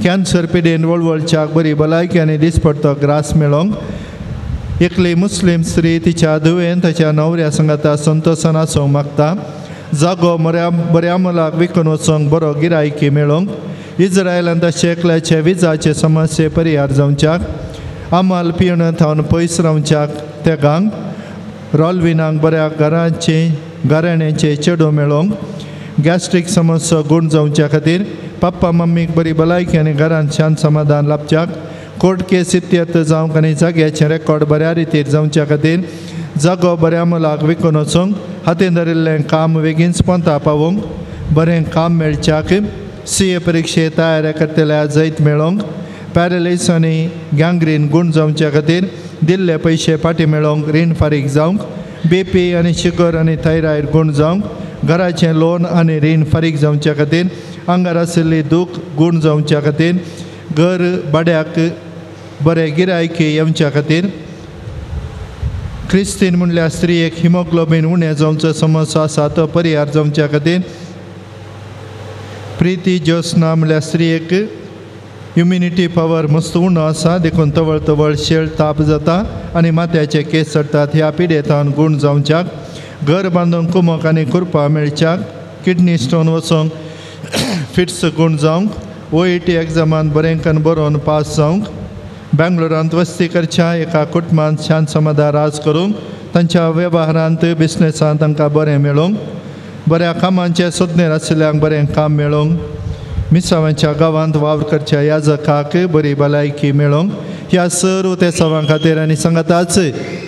कॅन्सर पिडेन वळवळच्याक बरी भलायकी आनी दिसपडतो ग्रास मेळोवंक एकली मुस्लीम स्त्री तिच्या धुवेन ताच्या न्हवऱ्या संगाता संतोशान आसूंक मागता जागो बऱ्या मोलाक विकून वचूंक बरो गिरायकी मेळोवंक इज्रायलांत एकल्याचे विजाचे समस्ये परिहार जावच्याक आमाल पिवन थावन पयस रावच्याक तेगांक रॉल्विनांक बऱ्या घराचे घराण्याचे चेडो मेळोवंक गॅस्ट्रीक समस्या गूण जावच्या खातीर पप्पा मम्मीक बरी भलायकी आनी घरांत शांत समाधान लाभच्याक कोर्ट केस इत्यर्थ जावंक आनी जाग्याचें रेकॉर्ड बऱ्या रितीर जावच्या खातीर जागो बऱ्या मोलाक विकून वचूंक हातीन धरिल्लें काम बेगीन पोंता पावोवंक बरें काम मेळच्याक सी ए परिक्षे तयार करतल्या जैत मेळोवंक पॅरलायस आनी गँग्रीन गूण जावच्या खातीर दिल्ले पयशे फाटीं मेळोवंक रीण फारीक जावंक बी पी आनी शुगर आनी थायरॉयड गूण जावंक घराचें लोन आनी रीण फारीक जावच्या खातीर आंगार आशिल्ली दूख गूण जावच्या खातीर घर भाड्याक बरें गिरायकी येवच्या खातीर क्रिस्तीन म्हणल्यार स्त्रियेक हिमोग्लोबीन उणें जावचो समस्या आसा तो परिहार जावच्या खातीर प्रिती ज्योत्सना म्हणल्यार स्त्रियेक इम्युनिटी पावर मस्त उणो आसा देखून तवळ तवळ शेळ ताप जाता आनी माथ्याचे केस चडटात ह्या पिडेतान गूण जावच्याक घर बांदूंक कुमक आनी कुरपा मेळच्याक किडनी स्टोन वचोंक फिट्स गूण जावंक ओ ई टी एग्जामान बरें कन्न बरोवन पास जावंक बेंगलोरांत वस्ती करच्या एका कुटुंबांत शांत समाधान राज करूंक तांच्या वेव्हारांत बिजनेसांत तांकां बरें मेळोवंक बऱ्या कामांचे सोदनेर आशिल्ल्यांक बरें काम मेळोवंक मिसावांच्या गांवांत वावर करच्या याजकाक बरी भलायकी मेळोवंक ह्या सर्व तेसावां खातीर आनी सांगाताच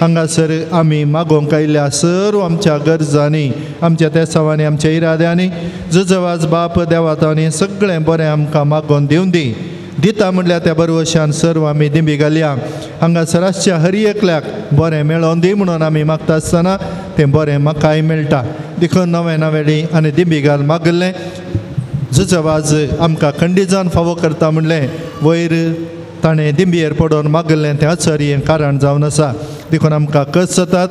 हांगासर आमी मागोवंक आयिल्ल्या सर्व आमच्या गरजांनी आमच्या तेसावांनी आमच्या इराद्यांनी जुजवाज बाप देवातांनी सगळें बरें आमकां मागोवन दिवन दी दिता म्हणल्यार त्या बरवशान सर्व आमी दिंबी घालया हांगासर आसच्या हर एकल्याक बरें मेळोवन दी म्हणून आमी मागता आसतना तें बरें म्हाकाय मेळटा देखून नवें नवेली आनी दिंबी घाल मागलें जुजवाज आमकां खंडीजान फावो करता म्हणलें वयर ताणें दिंबयेर पडोवन मागलें तें आचर्य कारण जावन आसा देखून आमकां कस जातात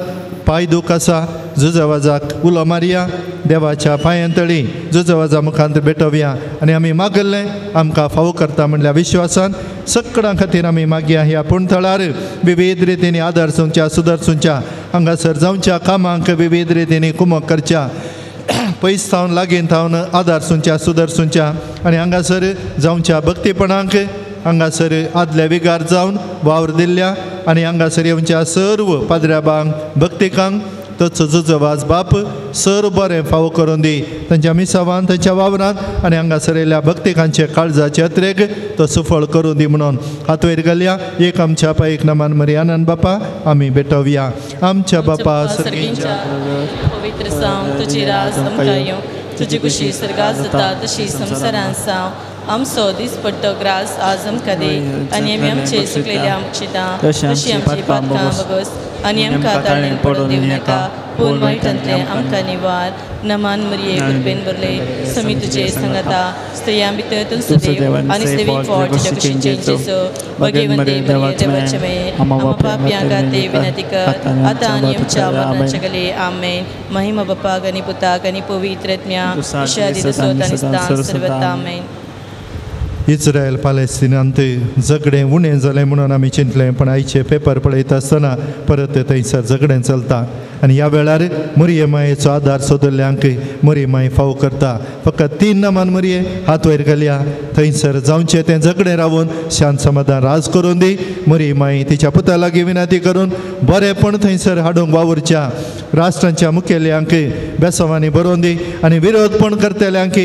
पांय दूख आसा जुजवाजाक उलो मारया देवाच्या पांयांतळी जुजवाजा मुखांत भेटोवया आनी आमी मागलें आमकां फावो करता म्हणल्या विश्वासान सगळ्यां खातीर आमी मागया ह्या पूण थळार विविध रितींनी आदार सुंच्या सुदारसुंच्या हांगासर जावच्या कामांक विविध रितींनी कुमक करच्या पयस थावन लागीं थावन आदार सुंच्या सुदारसुंच्या आनी हांगासर जावच्या भक्तीपणांक हांगासर आदले विगार जावन वावर दिल्ल्या आनी हांगासर येवच्या सर्व पाद्र्याबांक भक्तिकांक तोच जुजवाज बाप सर्व बरें फावो करून दी तांच्या मिसावान तांच्या वावरान आनी हांगासर येयल्या भक्तिकांचे काळजाचे अत्रेक तो सुफळ करून दी म्हणून हात वयर घालया एक आमच्या पायक नमान मरी आनंद बापा आमी भेटोवया आमच्या बापा सर्गींच्या पवित्र जावं तुजी राज आमकां येवं तुजी खुशी सर्गात जाता तशी संवसारांत जावं आमचो दिसपट्टो ग्रास आज आमकां दी आनी आमी आमचे चुकलेल्या आमक्षितां तशी आमची पातकां बगस आनी आमकां ताळेन पडून दिवं नाका पूण वायटांतलें आमकां निवार नमान मरिये कृपेन भरले समी तुजे सांगाता स्त्रियां भितर तूं देव आनी सेवी फळ तुज्या कुशीचें जेजू भगवंते मरिये देवाचे माये आमा पापयां खातीर विनंती कर आतां आनी आमच्या मरणाच्या घडये आमेन. महिमा बापाक आनी पुताक आनी पवित्र आत्म्याक आदि आनी सदां सर्वथा आमेन. इस्रायल पालेस्तिनांत झगडें उणें जालें म्हणून आमी चिंतलें पण आयचे पेपर पळयता आसतना परत थंयसर झगडें चलता आनी ह्या वेळार मरिये मायेचो आदार सोदल्ल्यांक मरिये माय फावो करता. फकत 3 नमान मरिये हात वयर घालया थंयसर जावचें तें झगडें रावून शांत समाधान राज करून दी. मरिये माय तिच्या पुता लागीं विनंती करून बरेंपण थंयसर हाडूंक वावुरच्या राष्ट्रांच्या मुखेल्यांक बेसावांनी बरोवन दी आनी विरोध पण करतल्यांक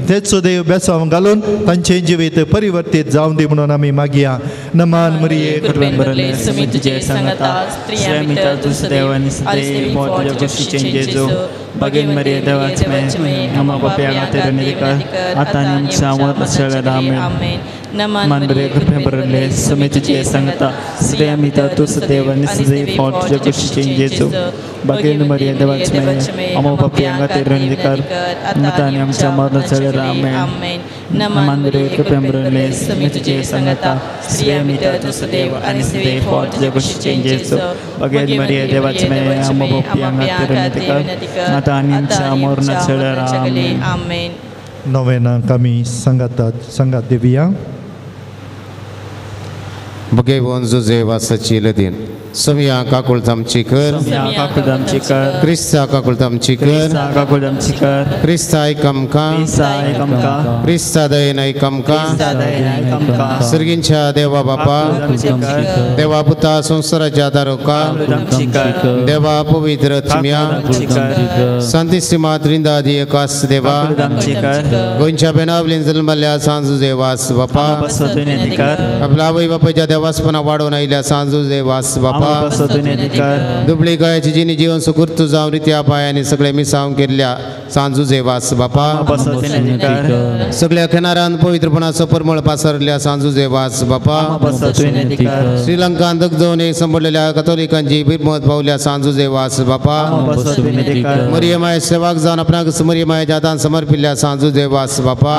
तेच देव बेसांव घालून तांचें जिवीत परिवर्तीत जावं दी म्हणून आमी मागया. नमान मरिये कृपेन भरले सुमी तुझे सांगता स्त्रियां भितर तूं सदैव आनी सदैव फळ तुज्या कुशीचें जेजू. भगीन मरिये देवाचे माये आम्हा पाप्यां खातीर विनंती कर आतां आनी आमच्या मरणाच्या वेळार. आमेन. नमान मान मरिये कृपेन भरले सुमी तुझे सांगता स्त्रियां भितर तूं सदैव आनी सदैव फळ तुज्या कुशीचें जेजू. भगीन मरिये देवाचे माये आम्हा पाप्यां खातीर विनंती कर आतां आनी आमच्या मरणाच्या वेळार. आमेन. नमान मरिये कृपेन भरले सुमी तुझे सांगता स्त्रियां भितर तूं सदैव आनी सदैव फळ तुज्या कुशीचें जेजू. भगीन मरिये देवाचे माये आम्हा पाप्यां खातीर विनंती कर आतां आनी आमच्या मरणाच्या वेळार. आमेन. आमेन. नोवेनाक आमी सांगातात सांगात दिवया. भगेवन जुजे वासाची लदीन समिया काकुळत आमची कर, क्रिस्ता काकुळत आमची कर, क्रिस्ता आयक आमकां, क्रिस्ता दयेन आयक आमकां. सर्गींच्या देवा बापा, देवा पुता संवसाराच्या दारोका, देवा पवित्र आत्म्या, सांतिसिमा त्रिंदादी एकास देवा, गोंयच्या बेनावलीन जल्मल्ल्या सांजुजे वास बापा, आपल्या आवय बापायच्या देवासपणा वाडोवन आयिल्ल्या सांजुजे वास बापा, दुबळी गायाची जिनी जीवन सुकृत जावन रित्या पायांनी सगळे मिसावून केल्ल्या सांजुजे वास बापा, सगळ्या खेनारान पवित्रपणाचो परमळ पासरल्या सांजुजे वास बापा, श्रीलंकान दगदोवन एक सांपडलेल्या कथोलिकांची बिरमत पावल्या सांजुजे वास बापा, मरियमाय सेवाक जावन आपणाक मरियमाय जातान समर्पिल्ल्या सांजुजे वास बापा,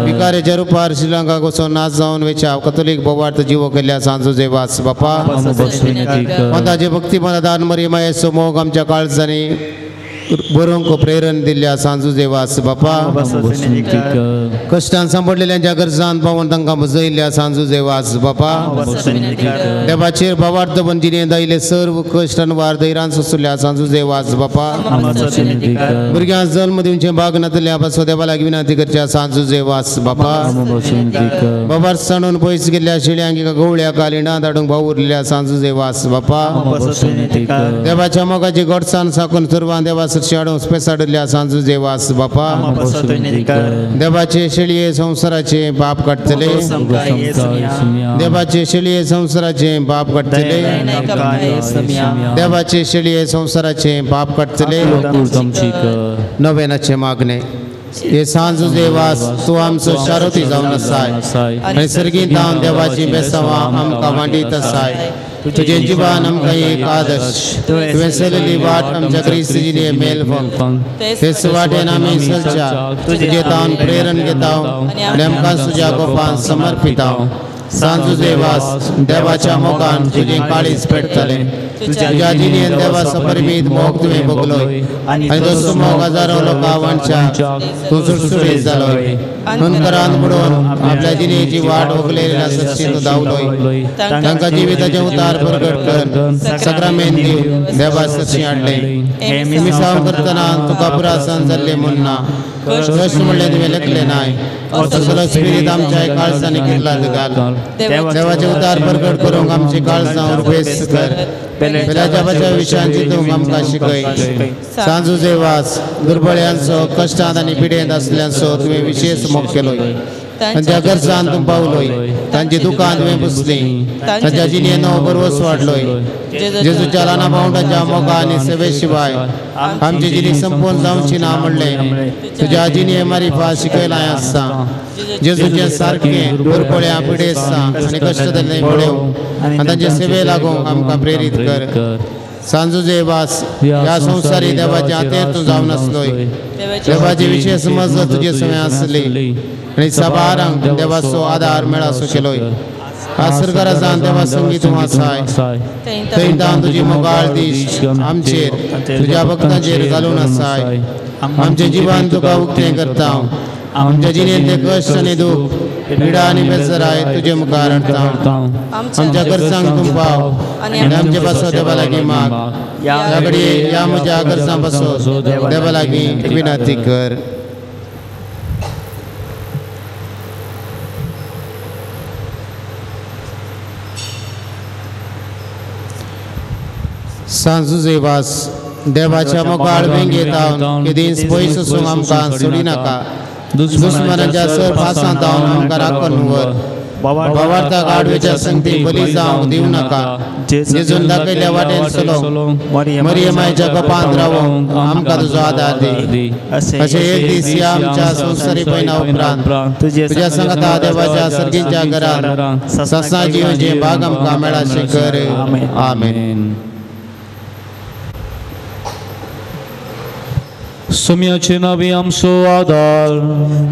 भिकारेच्या रुपार श्रीलंकाक वचून नाच जावन वेच्या कथोलीक बोवार्थ जिवो केल्ल्या सांजुजे वास बापा, पंथाचे भक्ती मनादान मरियमायेचो मोग आमच्या काळजांनी बरोवंक प्रेरण दिल्ल्या सांजुजे वास बापा, कश्टान सांपडलेल्यांच्या गरजान पावून तांकां मुजयिल्ल्या सांजुजे वास बापा, देवाचेर भावार्थ जिणेंत आयिल्ले सर्व कश्ट अनवार धैर्यान सोंसुल्ल्या सांजुजे वास बापा, भुरग्यांक जल्म दिवचें भाग नातल्या पासो देवा लागीं विनंती करच्या सांजुजे वास बापा, बाबार सांडून पयस गेल्ल्या शेळ्यांक एका गवळ्या कालिणां धाडूंक भाव उरलेल्या सांजुजे वास बापा, देवाच्या मोगाची गोडसाण साकून सर्वां देवा हाडूंक पेसाडल्या सांजुजे वास बापा, देवाचे शेळये संवसाराचे पाप काडटले, देवाचे शेळये संवसाराचे पाप काडटले, देवाचे शेळये संवसाराचे पाप काडटले. नोवेनाचे मागणे. हे सांजुजे वास तूं आमचो शारोती जावन आसाय आनी सर्गींत हांव देवाची बेसांवां आमकां वांटीत आसाय. तुजें जिवान आमकां एक आदर्श, तुवें चलयल्ली वाट आमच्या क्रिस्त जिणें मेल तेच वाटेन आमी चलच्या तुजे तावन प्रेरण घेता आनी आमकां तुज्या गोपान समर्पिता. सांजुजे वास देवाच्या मोगान तुजें काळीज पेटतलें, तुज्या जिणेंत देवा सपरमीत मोग तुवें भोगलोय आनी तसो मोग हजारो लोकां वांटच्या तूं सुटसुटीत जालोय. हनकरान म्हणून आपल्या जिणेची वाट वगलेल्या सरशी तूं धांवलोय, तांकां जिविताचें उतार प्रगट कर सक्रामेन दिवन देवा सरशी हाडलें. मिसांव करतना तुका पुरासन जाल्लें म्हूण ना, कश्ट म्हणलें तुवें लेखलें नाय, असलो स्पिरीत आमच्या काळजांनी किल्लात घाल. देवाचे उतार प्रगट करूंक आमची काळजां उर्बेस कर, पेल्याच्या पाच्या विशयांची तूं आमकां शिकय. सांजुजे वास दुर्बळ्यांचो कश्टांत आनी पिडेंत आसल्यांचो तुवें विशेश मोग केलोय, तांच्या गरजान तूं पावलोय, तांची दुकान तुवें पुसली, तांच्या जिणेंत नवो बरवस वाडलोय. जेजूच्या ल्हाना भावंडाच्या मोगा आनी सेवे शिवाय आमची जिणी संपूर्ण जावची ना म्हणलें तुज्या जिणे मारिफा शिकयलां आसता. जेजूचें सारकें दुर्बळ्यां पिडेस्तां आनी कश्ट जाल्लें पळोव आनी तांचे सेवे लागूंक आमकां प्रेरीत कर. सांजुजे वास ह्या संवसारी देवाच्या हातेर तूं जावन आसलोय, देवाची विशेष मजत तुजे समें आसली आनी साबारांक देवाचो आदार मेळासो केलोय. आसरकारान देवा संगी तूं आसाय, थंय तावन तुजी मोगाळ दीश आमचेर तुज्या भक्तांचेर घालून आसाय. आमचें जिवन तुका उक्तें करता, आमच्या जिणेंत ते कश्ट आनी दूख पिडा आनी बेसराय तुजे मुखार हाडटा. आमच्या गरजांक तूं पाव आनी आमचे पासत देवा लागीं माग. ह्या घडये ह्या म्हज्या गरजां पासत देवा लागीं विनंती कर. सांजुजे वास देवाच्या मोगाळ वेंगेत हांव केदींच पयस वचूंक आमकां सोडिनाका. दुस्मनाच्या सर फासांत हांव आमकां राखून व्हर. भावार्थाक आडवेच्या संगती बली जावंक दिवं नाका. जेजून दाखयल्ल्या वाटेन चलोवंक मरियमायच्या गोपांत रावोंक आमकां तुजो आदार दी. अशें एक दीस ह्या आमच्या संवसारी पयना उपरांत तुज्या संगता देवाच्या सर्गींच्या घरांत ससां जिवचे भाग आमकां मेळाशें कर. आमेन. सुम्याचे नावी आमचो आदार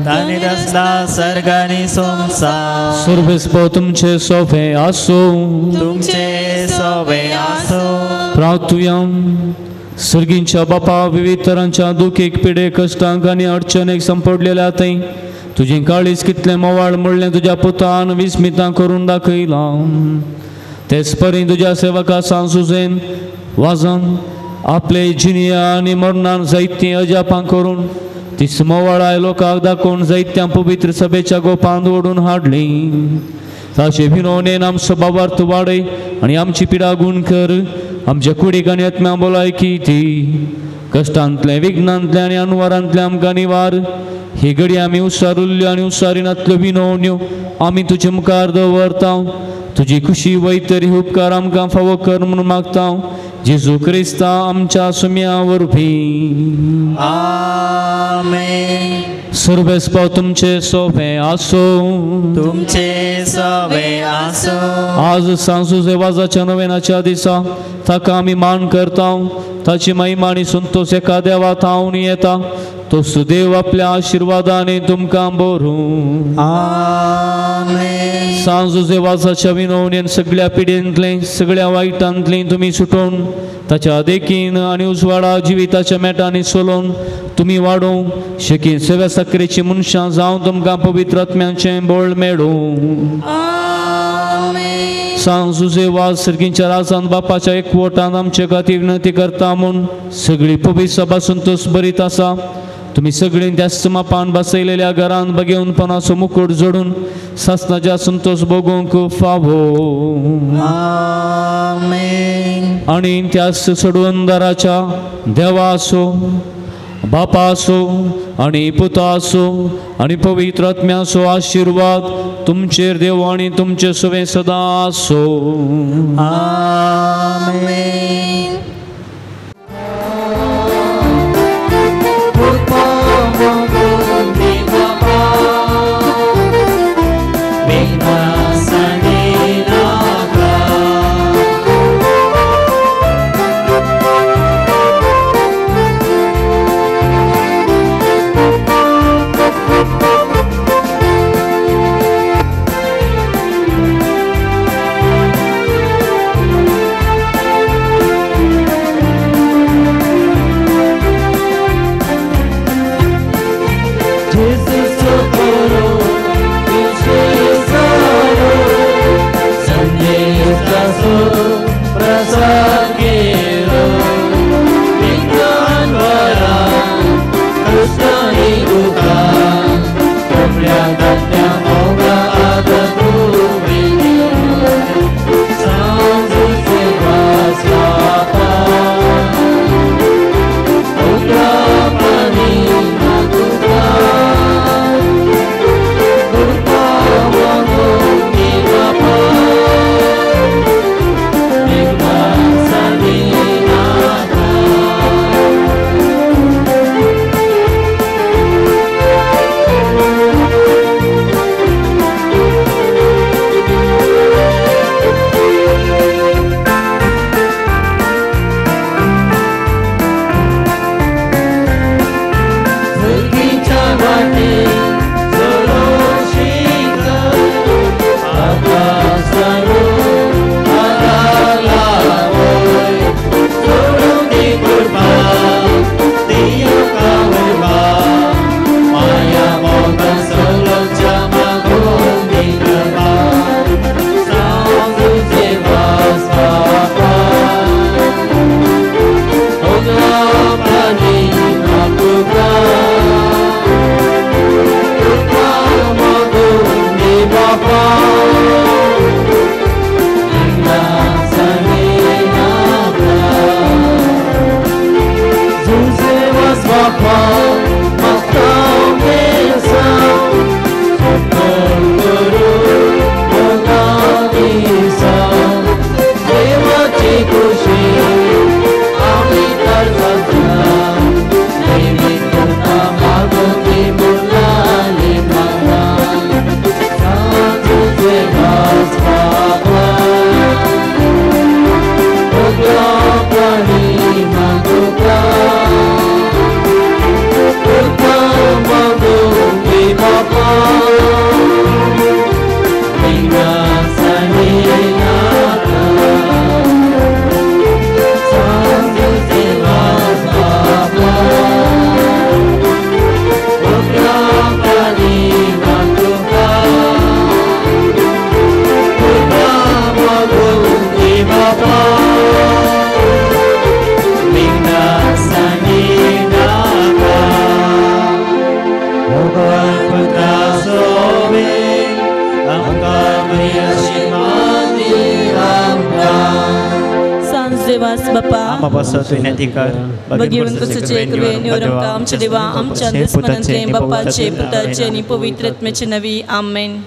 ताणी रचला सर्ग आनी संवसार. सर्वेस्पो तुमचे सोफे आसूं. तुमचे सोबे आसूं. प्रार्थुया. सर्गींच्या बापा विविध तरांच्या दुखीक पिडे कश्टांक आनी अडचणेक संपडलेल्या थंय तुजें काळीज कितलें मोवाळ म्हणलें तुज्या पुतान विस्मितां करून दाखयलां. तेच परी तुज्या सेवका सांसुजेन वाजन आपले जिनिया आनी मरणान जायतीं अजापां करून ती मोवाळाय लोकांक दाखोवन जायत्या पवित्र सभेच्या गोपांत ओडून हाडली. ताचे विनोवणेन आमचो बाबार्थ वाडय आनी आमची पिडा गूण कर. आमच्या कुडीक आनी आत्म्या भलायकी ती कश्टांतलें विघ्नांतलें आनी अनवरांतलें आमकां निवार. ही घडी आमी उसारुल्ल्यो आनी उसारिनातल्यो विनोवण्यो आमी तुजे मुखार दवरता. तुजी खुशी वयतरी उपकार आमकां फावो कर म्हणून मागता. जेजू क्रिस्ता आमच्या सुम्या वरवीं. आमेन. सर्वेस्पो तुमचे सोबे आसूं. तुमचे सोबे आसूं. आज सांसुजे वाजाच्या नवेनाच्या दिसा ताका आमी मान करता. ताची महिमा आनी संतोष एका देवा थावन येता. तो सुदेव आपल्या आशिर्वादाने तुमकां बरूं. आमेन. सांजुजे वाजाच्या विनवणेन सगळ्या पिडेंतलें सगळ्या वायटांतलें तुमी सुटोवन ताच्या देखीन आनी उजवाडा जिविताच्या मेटांनी चलोवन तुमी वाडोवंक शकीन सेव्या साकरेची मनशां जावन तुमकां पवित्र आत्म्यांचें बळ मेळूं. सांजुजे वाज सर्गींच्या राजान बापाच्या एकवटान आमचे खातीर विनंती करता म्हूण सगळी पवित्र सभा संतोष बरीत आसा. तुमी सगळीं त्याच मापान बसयलेल्या घरान बगेवनपणाचो मुकूट जोडून सासनाच्या संतोष भोगूंक फावो. आमेन. आनी त्याच सोडवंदाराच्या देवा आसो बापा आसो आनी पुता आसो आनी पवित्र आत्म्याचो आशिर्वाद तुमचेर देव आनी तुमचे सवें सदां आसो. आमेन. आमा पासत विनंती कर. भगवंत कुसूचे कृपेन आमकां आमच्या देवा आमच्या दुस्मनांतले बापाचे पुताचे आनी पवित्र आत्म्याचे नवी. आमेन.